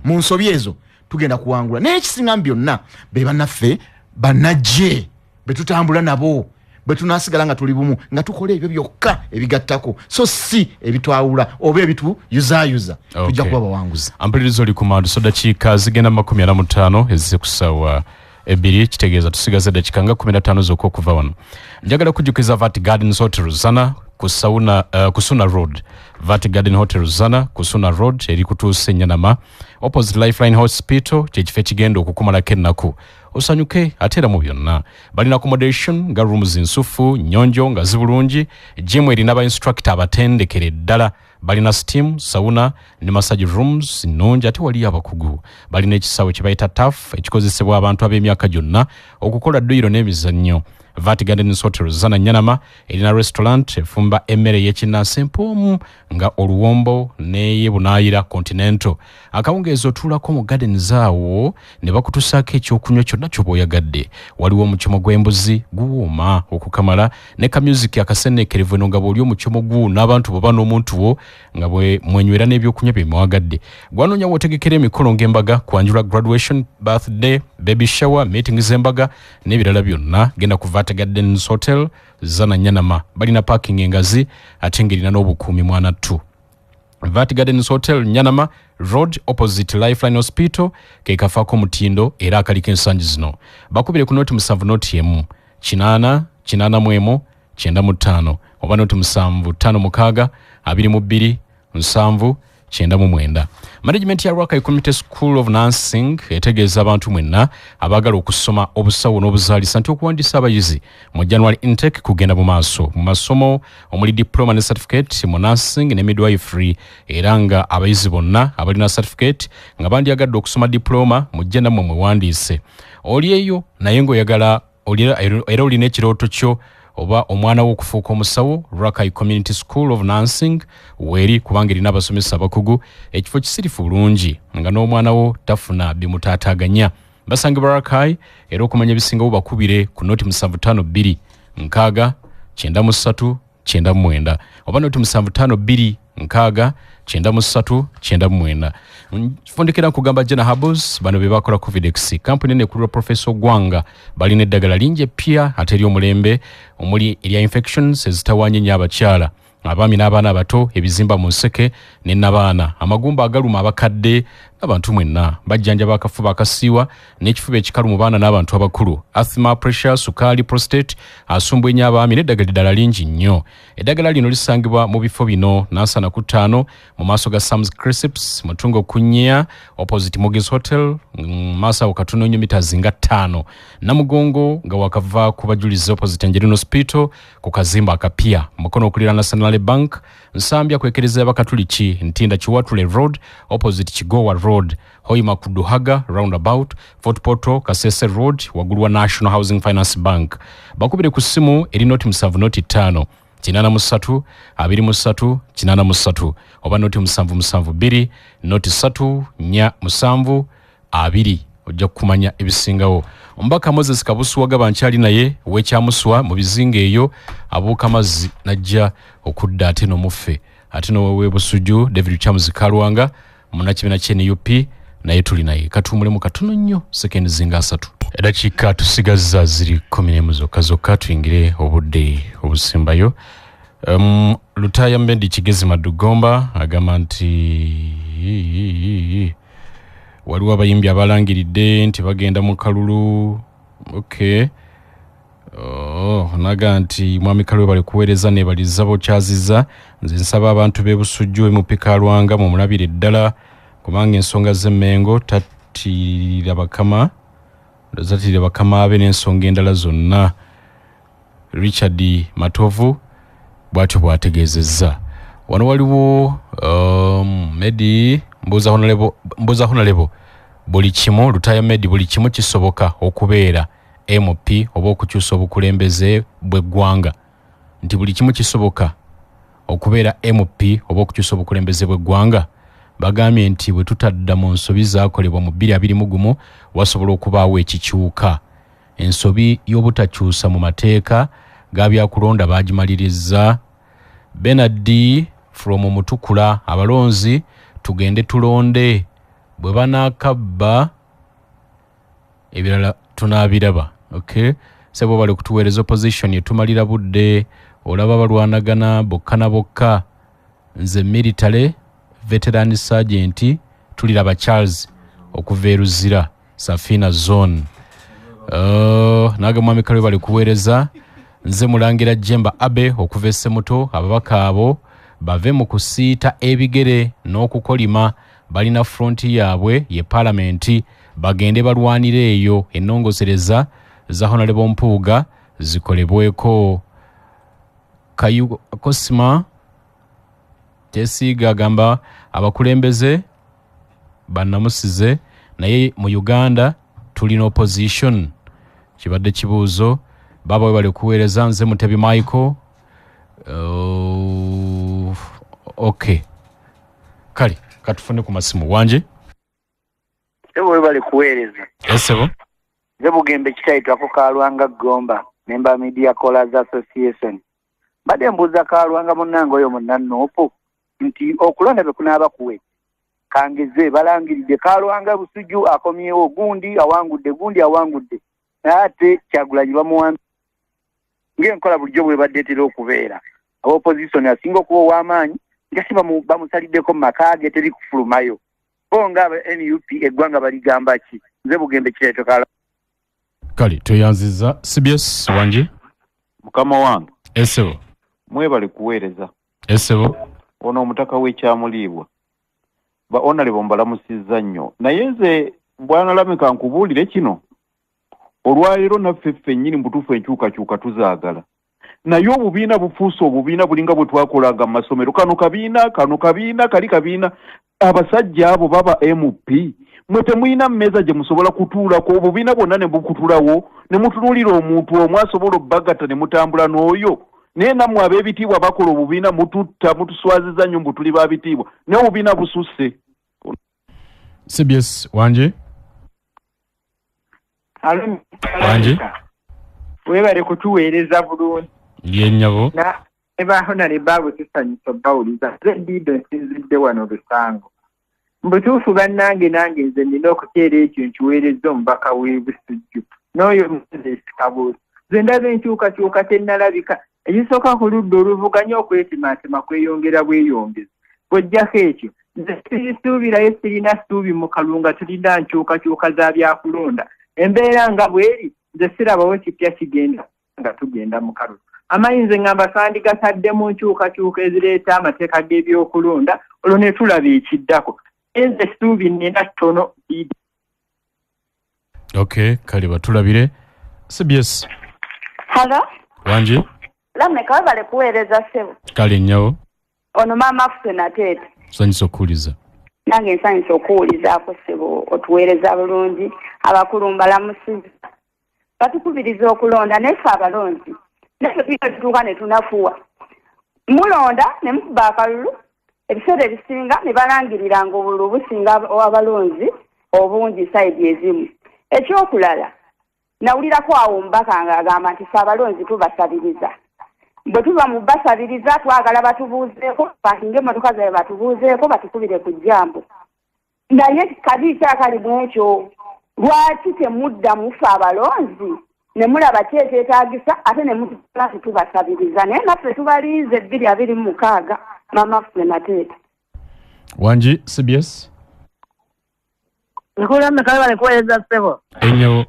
mu nsobi ezo, tugenda kuwangula. Naye ekisinga mu byonna, be bannaffe bannajje be tutambula nabo, bwe tunasigala nga tuli bumu, nga tukola ebyo byokka ebigattako, so si ebitwawula oba ebituyuzaayuza, tujja kuba bawanguzi. Ampuliriza, oli ku manduso. Dakiika zigenda 45 ezise ku ssaawa 2, kitegeeza tusigaza eddakiika nga 15 zokka okuva wano. Njagala kujjukiza Vat Gardens Hotel Zana ku Sauna, ku Suna Road. Vat Garden Hotel Zana ku Suna Road eri kutuusa Enyanama, opposite Lifeline Hospital, kyekifo ekigenda okukumalako ennaku osanyuke. Ate era mu byonna balina accommodation nga rooms nsufu, nyonjo nga zibulungi, gym erina ba instructor abatendekere ddala, balina steam, sauna ne massage rooms nnungi. Ate waliyo abakugu, balina ekisaawe kye bayita turf ekikozesebwa abantu ab'emyaka gyonna okukola dduyiro n'emizannyo. Vat Gardens Hotel Zana Nyanama erina restaurant efumba emmere ey'ekinnansi empoomu nga oluwombo n'eyebunaayira continental. Akawungeezi otuulako mu gardens awo ne bakutusaako ekyokunywa kyonna ky'oba oyagadde. Waliwo omucomo gw'embuzi guwooma okukamala ne ka music akasenneekerevu eno, nga bw'oli omucomo gu n'abantu boba n'omuntu wo, nga bwe mwenywera n'ebyokunywa bye mwagadde. Gwanoonya w'otegekera emikolo ng'embaga, kwanjula, graduation, birthday, baby shower, meeting z'embaga n'ebirala byonna, genda ku Vat Gardens Hotel Zana Nyanama. Balina parking engazi ate ng'erina n'obukuumi mwana ttu. Vat Gardens Hotel, Nyanama Road, opposite Lifeline Hospital, ke kafaako omutindo era akaliko ensangi zino. Bakubire ku 070 01 8 81 95 oba 075 6 22 7 99. Management ya Rakai Community School of Nursing etegeeza abantu mwenna abaagala okusoma obusawo n'obuzaalisa nti okuwandiisa abayizi mu January intake kugenda mu maaso, mu masomo omuli diploma ne certificate mu nursing ne midwifery. Era nga abayizi bonna abalina certificate nga bandyagadde okusoma diploma, mujje nammwe mwewandiise. Oli eyo naye ng'oyagala era olina ekirooto kyo oba omwana wo okufuuka omusawo, Rakai Community School of Nursing weeri, kubanga erina abasomesa abakugu, ekifo kisirifu bulungi nga n'omwana wo tafuna bimutaataaganya. Basangibwa Rakai, era okumanya ebisingawo bakubire ku 0752 60 93 99 oba noti 752 6 93 94. Nfundikira nkugamba Jena Herbals, bano be bakola Covidex, kampuni eno ekulirwa Professor Gwanga. Balina eddagala lingi eppya ate ery'omulembe, omuli erya infections ezitawaanya ennyo abakyala, abaami n'abaana abato, ebizimba mu nseke ne nabaana, amagumba agaluma abakadde n'abantu mwenna. Bajjanjaba akafuba akasiiwa n'ekifuba ekikalu mu baana n'abantu abakulu, asthma, pressure, sukaali, prostate asumbwa ennyo abaami, n'eddagala eddala lingi nnyo. Eddagala lino lisangibwa mu bifo bino: Nansana ku ttaano mu maaso ga Sams Crisps, Mutungo Kunya opposite Mogis Hotel, maaso awo katono nnyo mita nga 5, Namugongo nga wakava ku Bajulizi opposite Angelina Hospital ku kazimba akapya, Mukono okulira National Bank, Nsambya kwekereza y'Abakatuliki, Ntinda Kiwatule Road opposite Kigowa Road, Hoima ku Duhaga roundabout, Fort Portal Kasese Road waggulu wa National Housing Finance Bank. Bakubire ku ssimu eri 0 7 0 5 83 23 83 oba 0 7 7 2 0 3 4 7 2, ojja kumanya ebisingawo. Omubaka Moses Kabusu Wagaba nkyali naye ow'Ekyamuswa mu bizinga eyo, abuuka mazzi najja okudda ate n'omuffe, ate n'owebusuju David Chamuzi Kalwanga, munnakibiina kye NUP, naye tuli naye. Katuwumulemu katono nnyo, sekendi zinga 30. Eddakiika tusigazza ziri 11 zokka zokka tuyingire obudde obusembayo. Lutaya Mbendi Kigezi Madugomba agamba nti waliwo abayimbi abalangiridde nti bagenda mu kalulu. Okay. Oh, naga nti mwami Kalwe bali kuweereza nebaliza bokyaziza. Nze nsaba abantu b'e Busujju, MP Kalwanga mumulabire ddala, kubanga ensonga z'Emmengo tatirira bakama, tatirira bakama be n'ensonga endala zonna. Richard Matovu bw'atyo bw'ategeezezza. Wano waliwo Medi mbuuza honorable, mbuuza honorable buli kimu, Lutaya Medi, buli kimu kisoboka okubeera MP oba okukyusa obukulembeze bw'eggwanga? Nti buli kimu kisoboka okubeera MP oba okukyusa obukulembeze bw'eggwanga? Bagambye nti bwe tutadda mu nsobi zaakolebwa mu 2021, wasobola okubaawo ekikyuka. Ensobi y'obutakyusa mu mateeka ga byakulonda baagimaliriza. Benard from Mutukula, abalonzi tugende tulonde, bwe banaakabba ebirala tunaabiraba. Okay, sebo bali kutuweereza. Opposition etumalira budde, olaba balwanagana bokka na bokka. Nze military veteran sergeant Tuliraba Charles okuva e Luzira, Safina Zone. Naga mwami Kalwe bali kuweereza. Nze Mulangira Jemba Abe okuva e Semuto. Ababaka abo bave mu kusiita ebigere n'okukolima, balina front yaabwe ye paalamenti, bagende balwanire eyo, ennongosereza za Honorable Mpuuga zikolebweko. Kayu Kosima Tesiiga agamba abakulembeze bannamusize, naye mu Uganda tulina opposition? Kibadde kibuuzo. Baba we bali kuweereza. Nze Mutebi Michael. Okay, kale katufune ku masimu. Wanje? Sebo, webale kuweereza. Esebo. Nze Bugembe Kitayitwako Kalwanga Gomba, member Media Callers Association. Mbadde mbuuza Kalwanga munnange oyo munnannuupu nti okulonda bwe kunaaba kuwe kangeze, balangiridde Kalwanga Busujju akomyewo, gundi awangudde, gundi awangudde, naye ate Kyagulanyi bamuwambi ng'enkola bulijjo bwebadde etera okubeera, aba opposition asinga okuba ow'amaanyi nga si bamusaliddeko mu maka ge, teri kufulumayo, bo nga aba NUP eggwanga baligamba ki? Nze Bugembe Kireeto Kala. Kale tweyanziza. CBS, wanje? Mukama wange. Esebo. Mwebale kuweereza. Esebo. Ono omutaka w'Ekyamuliibwa, ba honorable mbalamusizza nnyo, naye nze bwana Lameka nkubuulire kino: olwaleero naffe ffennyini mu butuufu enkyukakyuka tuzaagala, naye obubiina bufuuse obubiina bulinga bwe twakolanga mu masomero, kano kabiina, kano kabiina, kali kabiina. Abasajja abo baba MP, mwe temulina mmeeza gye musobola kutuulako, obubiina bwonna ne bukutulawo ne mutunuulira omuntu omu asobola obbagatta ne mutambula n'oyo? Naye nammwe ab'ebitiibwa bakola obubiina, mututta, mutuswaziza nnyo mbu tuli ba bitiibwa, naye obubiina bususse. CBS, wanje? Alo. Wangi. Webale kutuweereza bulungi. Ye nnyabo. Ne ba Honorable abo tusanyusa obbawuliza. Nze Dido nsinzidde wano Lusango. Mu butuufu bannange nange nze nnina okuteera ekyo nkiweerezza omubaka w'e Busujju n'oyo Moses Kabuusu. Nze ndaba enkyukakyuka tennalabika. Ekisooka ku ludda oluvuganya okwetimatima kweyongera bweyongezi. Bw'ojjako ekyo nze sirisuubirayo, sirina ssuubi mu kalunga, tulina nkyukakyuka za byakulonda. Embeera nga bw'eri nze sirabawo kipya kigenda nga tugenda mu kalulu. Amanyi nze ngamba twandigatadde mu nkyukakyuka ezireeta amateeka g'ebyokulonda olwo ne tulaba ekiddako. Nze ssuubi nnina ttono. Okay, kale batulabire. CBS. Hello? Wangi? Lameka webale kuweereza ssebo. Kale nnyabo. Ono maama afuse nateete. Nsanyusa okuwuliza. Nange nsanyusa okuwulizaako ssebo, otuweereza bulungi, abakulu mbalamusiza. Batukubiriza okulonda naye ffe abalonzi. Naye ffe tutuuka ne tunafuwa. Mulonda ne mukuba akalulu, ebiseera ebisinga ne balangirira ng'obululu businga abalonzi obungi sayidi ezimu. Ekyokulala, nawulirako awo omubaka ng'agamba nti ffe abalonzi tubasabiriza. Bwe tuva mu basabiriza twagala batubuuzeeko, bakinge emmotoka zaabwe batubuuzeeko, batukubire ku jjambo. Naye kabi ki akali mu ekyo? Lwaki temudda mufe abalonzi ne mulaba ki ekyetaagisa ate ne mututwala nti tubasabiriza? Naye naffe tubalinze 2026 maama ffe nateeta. Wangi CBS. Nkula mmeka webale kuweereza ssebo. Ennyo.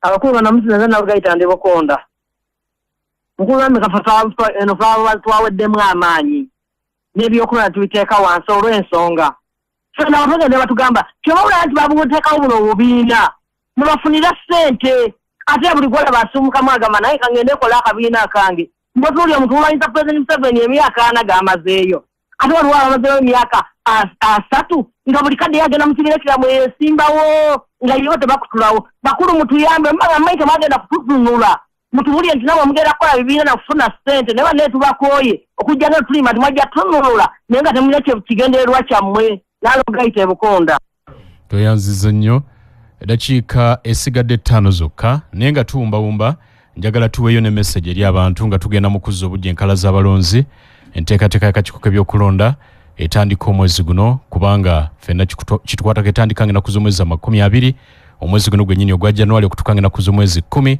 Abakulu bano musinze nabugayita ndi Bukonda. Nkula mmeka ffe eno twaweddemu amaanyi n'ebyokulonda tubiteeka wansi olw'ensonga. Ffenna abatogende batugamba kyobawulira nti babuteekawo buno obubiina mubafunira ssente, ate buli gw'olaba asumukamu agamba naye kangende nkola akabiina akange. Mbw'otunuulira omuntu mulwanyisa President Museveni emyaka 40 g'amazeeyo, ate waliwo abamazeeyo emyaka 30 nga buli kadde yagenda mu kibiina ekirala mweyesimbawo nga yo tebakutulawo. Bakulu mutuyambe, mubanga mumanyi temwagenda kututunula, mutubulire nti namwe mugenda kukola bibiina na kufuna ssente, naye bannaye tubakooye okujja nga tulima nti mwajja tutunula naye nga temulina kigendererwa kyammwe. Nalugayita e Bukonda. Tweyanziza nnyo. Eddakiika esigadde 5 zokka naye nga tuwumbawumba, njagala tuweeyo ne message eri abantu nga tugenda mu kuzza obujja enkala z'abalonzi. Enteekateeka y'akakiiko k'ebyokulonda etandika omwezi guno, kubanga ffenna kitukwatako, etandika ng'ennaku z'omwezi 20 omwezi guno gwennyini ogwa January okutuuka ng'ennaku z'omwezi 10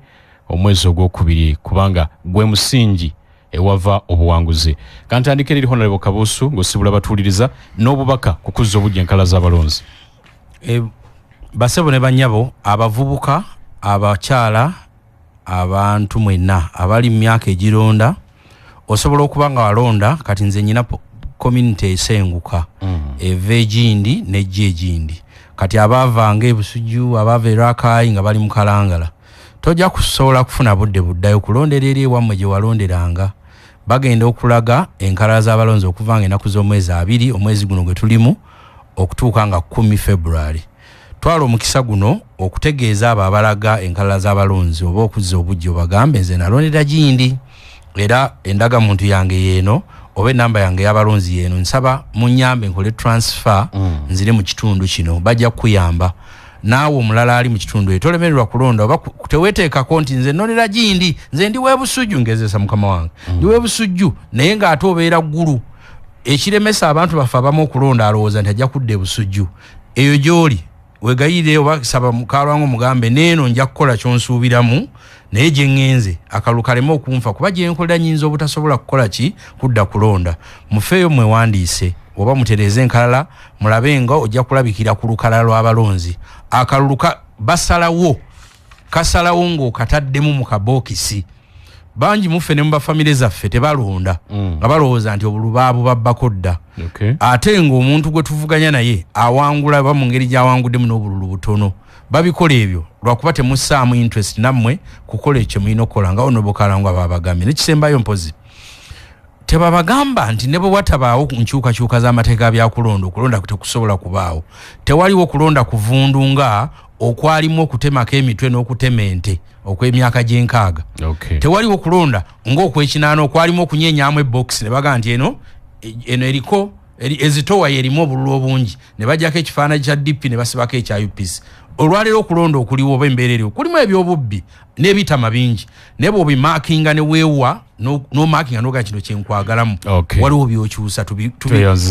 omwezi ogwokubiri, kubanga gwe musingi ewava obuwanguzi. Kantandike eri Honorable Kabuusu ng'osibula batuuliriza n'obubaka ku kuzza obujja enkala z'abalonzi. Basebo ne bannyabo, abavubuka, abakyala, abantu mwenna abali mu myaka egironda, osobola okuba nga walonda. Kati nze nyina community esenguka eva egindi nejja egindi. Kati abaavanga e Busujju, abaava e Rakai nga bali mu Kalangala, tojja kusobola kufuna budde buddayo kulondera eri ewammwe gye walonderanga. Bagenda okulaga enkalala z'abalonzi okuva nga ennaku z'omwezi 2 omwezi guno gwe tulimu okutuuka nga 10 February. Twala omukisa guno okutegeeza abo abalaga enkalala z'abalonzi oba okuzza obujja, obagambe nze nalondera gindi era endagamuntu yange yeeno oba enamba yange y'abalonzi yeeno, nsaba munnyambe nkole transfer nzire mu kitundu kino. Bajja kukuyamba. Naawe omulala ali mu kitundu ekyo tolemererwa kulonda oba teweeteekako nti nze nnondera gindi, nze ndi w'e Busujju, ngezesa mukama wange, ndi w'e Busujju, naye ng'ate obeera Ggulu. Ekiremesa abantu baffe abamu okulonda, alowooza nti ajja kudda e Busujju. Eyo gy'oli wegayirire oba saba Mukalwango mugambe neeno nja kukola kyonsuubiramu, naye gye ŋŋenze akalulu kaleme okunfa, kuba gye nkolera nnyinza obutasobola kukola ki kudda kulonda. Mufeeyo mwewandiise oba mutereeze enkalala, mulabe nga ojja kulabikira ku lukalala lw'abalonzi. Akalulu basalawo kasalawo ng'okataddemu mu kabookisi. Bangi muffe ne mu bafamire zaffe tebalonda nga balowooza nti obululu baabubabbako dda. Ate ng'omuntu gwe tuvuganya naye awangula oba mu ngeri gy'awanguddemu n'obululu butono. Babikola ebyo lwakuba temussaamu interest nammwe kukola ekyo mulina okukola nga Honorable Kalangwa baabagambye. Nekisembayo mpozi tebabagamba nti ne bwe watabaawo nkyukakyuka z'amateeka byakulonda, okulonda tekusobola kubaawo. Tewaliwo kulonda kuvundu nga okwalimu okutemako emitwe n'okutema ente okw'emyaka gy'enkaaga. Tewaliwo kulonda ng'okwekinaana okwalimu okunyenyamu ebokisi ne bagamba nti eno eriko ezitowa erimu obululu obungi, ne bajjako ekifaananyi kya DP ne basibako ekya UPC. Olwaleero okulonda okuliwo oba embeera eriwo kulimu ebyobubbi, N'ebitama bingi, naye bw'obimakinga ne weewa n'omakinga nogaa kino kyenkwagalamu, waliwo byokyusa.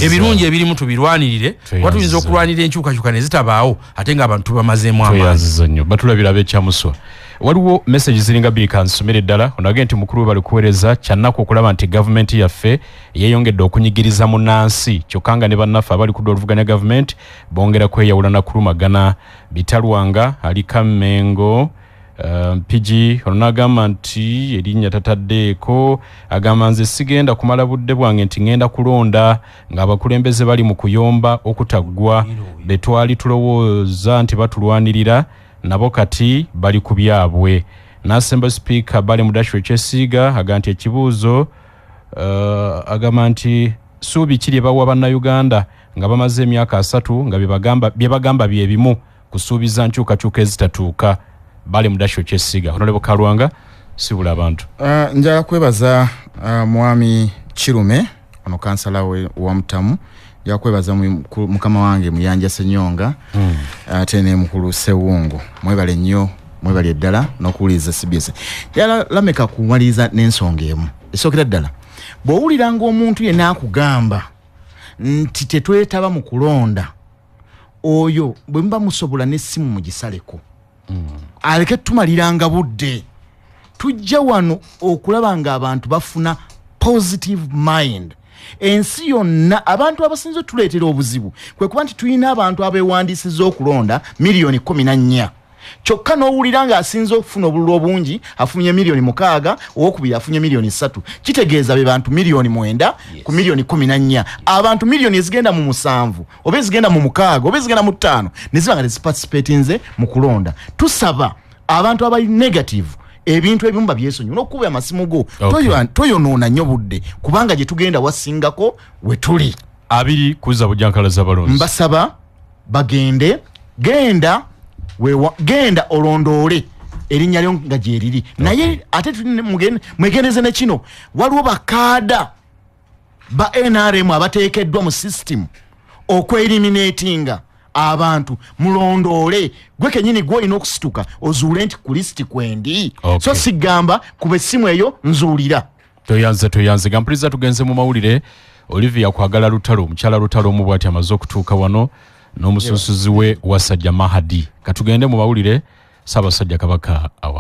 Ebirungi ebirimu tubirwanirire, kuba tuyinza okulwanirira enkyukakyuka ne zitabaawo ate ng'abantu tubamazeemu amaanyi. Tweyanziza nnyo. Batulabira ab'ekyamuswa. Waliwo message ziringa bbiri, kansomere ddala. Onage nti mukulu we bali kuweereza, kyannaku okulaba nti gavumenti yaffe yeeyongedde okunyigiriza munnansi, kyokka nga ne bannaffe abali kudda oluvuganya gavumenti bongera kweyawula na kulumagana. Bitalwanga ali Kammengo, Mpigi. Ono n'agamba nti erinnya tataddeeko, agamba nze sigenda kumala budde bwange nti ŋŋenda kulonda ng'abakulembeze bali mu kuyomba okutaggwa. Be twali tulowooza nti batulwanirira nabo kati bali ku byabwe. N'asemba sipiika Bale Mudashu Ekyesiiga, agamba nti ekibuuzo, agamba nti ssuubi ki lye bawa Bannayuganda nga bamaze emyaka 30 nga bye bagamba bye bimu, kusuubiza nkyukakyuka ezitatuuka? Bale Mudashu Ekyesiiga. Honorable Kalwanga, sibula abantu. Njagala kwebaza mwami Kirume ono kansala we wa Mutamu. Njagala kwebaza mukama wange Muyanja Senyonga, ate ne mukulu Sewungu. Mwebale nnyo, mwebale ddala n'okuwuliriza CBS. Njagala lameka kumaliriza n'ensonga emu esookera ddala. Bw'owulira ng'omuntu yenna akugamba nti tetwetaba mu kulonda, oyo bwe muba musobola n'essimu mugisaleko, aleke tumaliranga budde. Tujja wano okulaba ng'abantu bafuna positive mind. Ensi yonna abantu abasinze otuleetera obuzibu kwe kuba nti tulina abantu abeewandiisiza okulonda miliyoni 14, kyokka n'owulira ng'asinze okufuna obululu obungi afunye miliyoni 6, owokubiri afunye miliyoni 3. Kitegeeza be bantu miliyoni 9 ku miliyoni 14. Abantu miliyoni ezigenda mu 7 oba ezigenda mu 6 oba ezigenda mu 5 ne ziba nga teziparticipatinze mu kulonda. Tusaba abantu abali negative ebintu ebimu babyesonyiwe n'okukuba amasimu go. Toyonoona nnyo budde, kubanga gye tugenda wasingako we tuli. 20 kuzza bujjankala z'abalonzi. Mbasaba bagende, genda wewa, genda olondoole erinnya lyo nga gyeriri. Naye ate mwegendereze ne kino, waliwo bakaada ba NRM abateekeddwa mu system okweliminatinga abantu. Mulondoole gwe kenyini, gwe olina okusituka ozuule nti ku lisiti kwendi. So sigamba kuba essimu eyo nzuulira. Toyanze, toyanze gampuliza. Tugenze mu mawulire. Olivia Kwagala Lutalo, omukyala Lutalo omu bwati amaze okutuuka wano n'omusunsuzi we Wasajja Mahadi. Katugende mu mawulire. Ssaabasajja Kabaka awa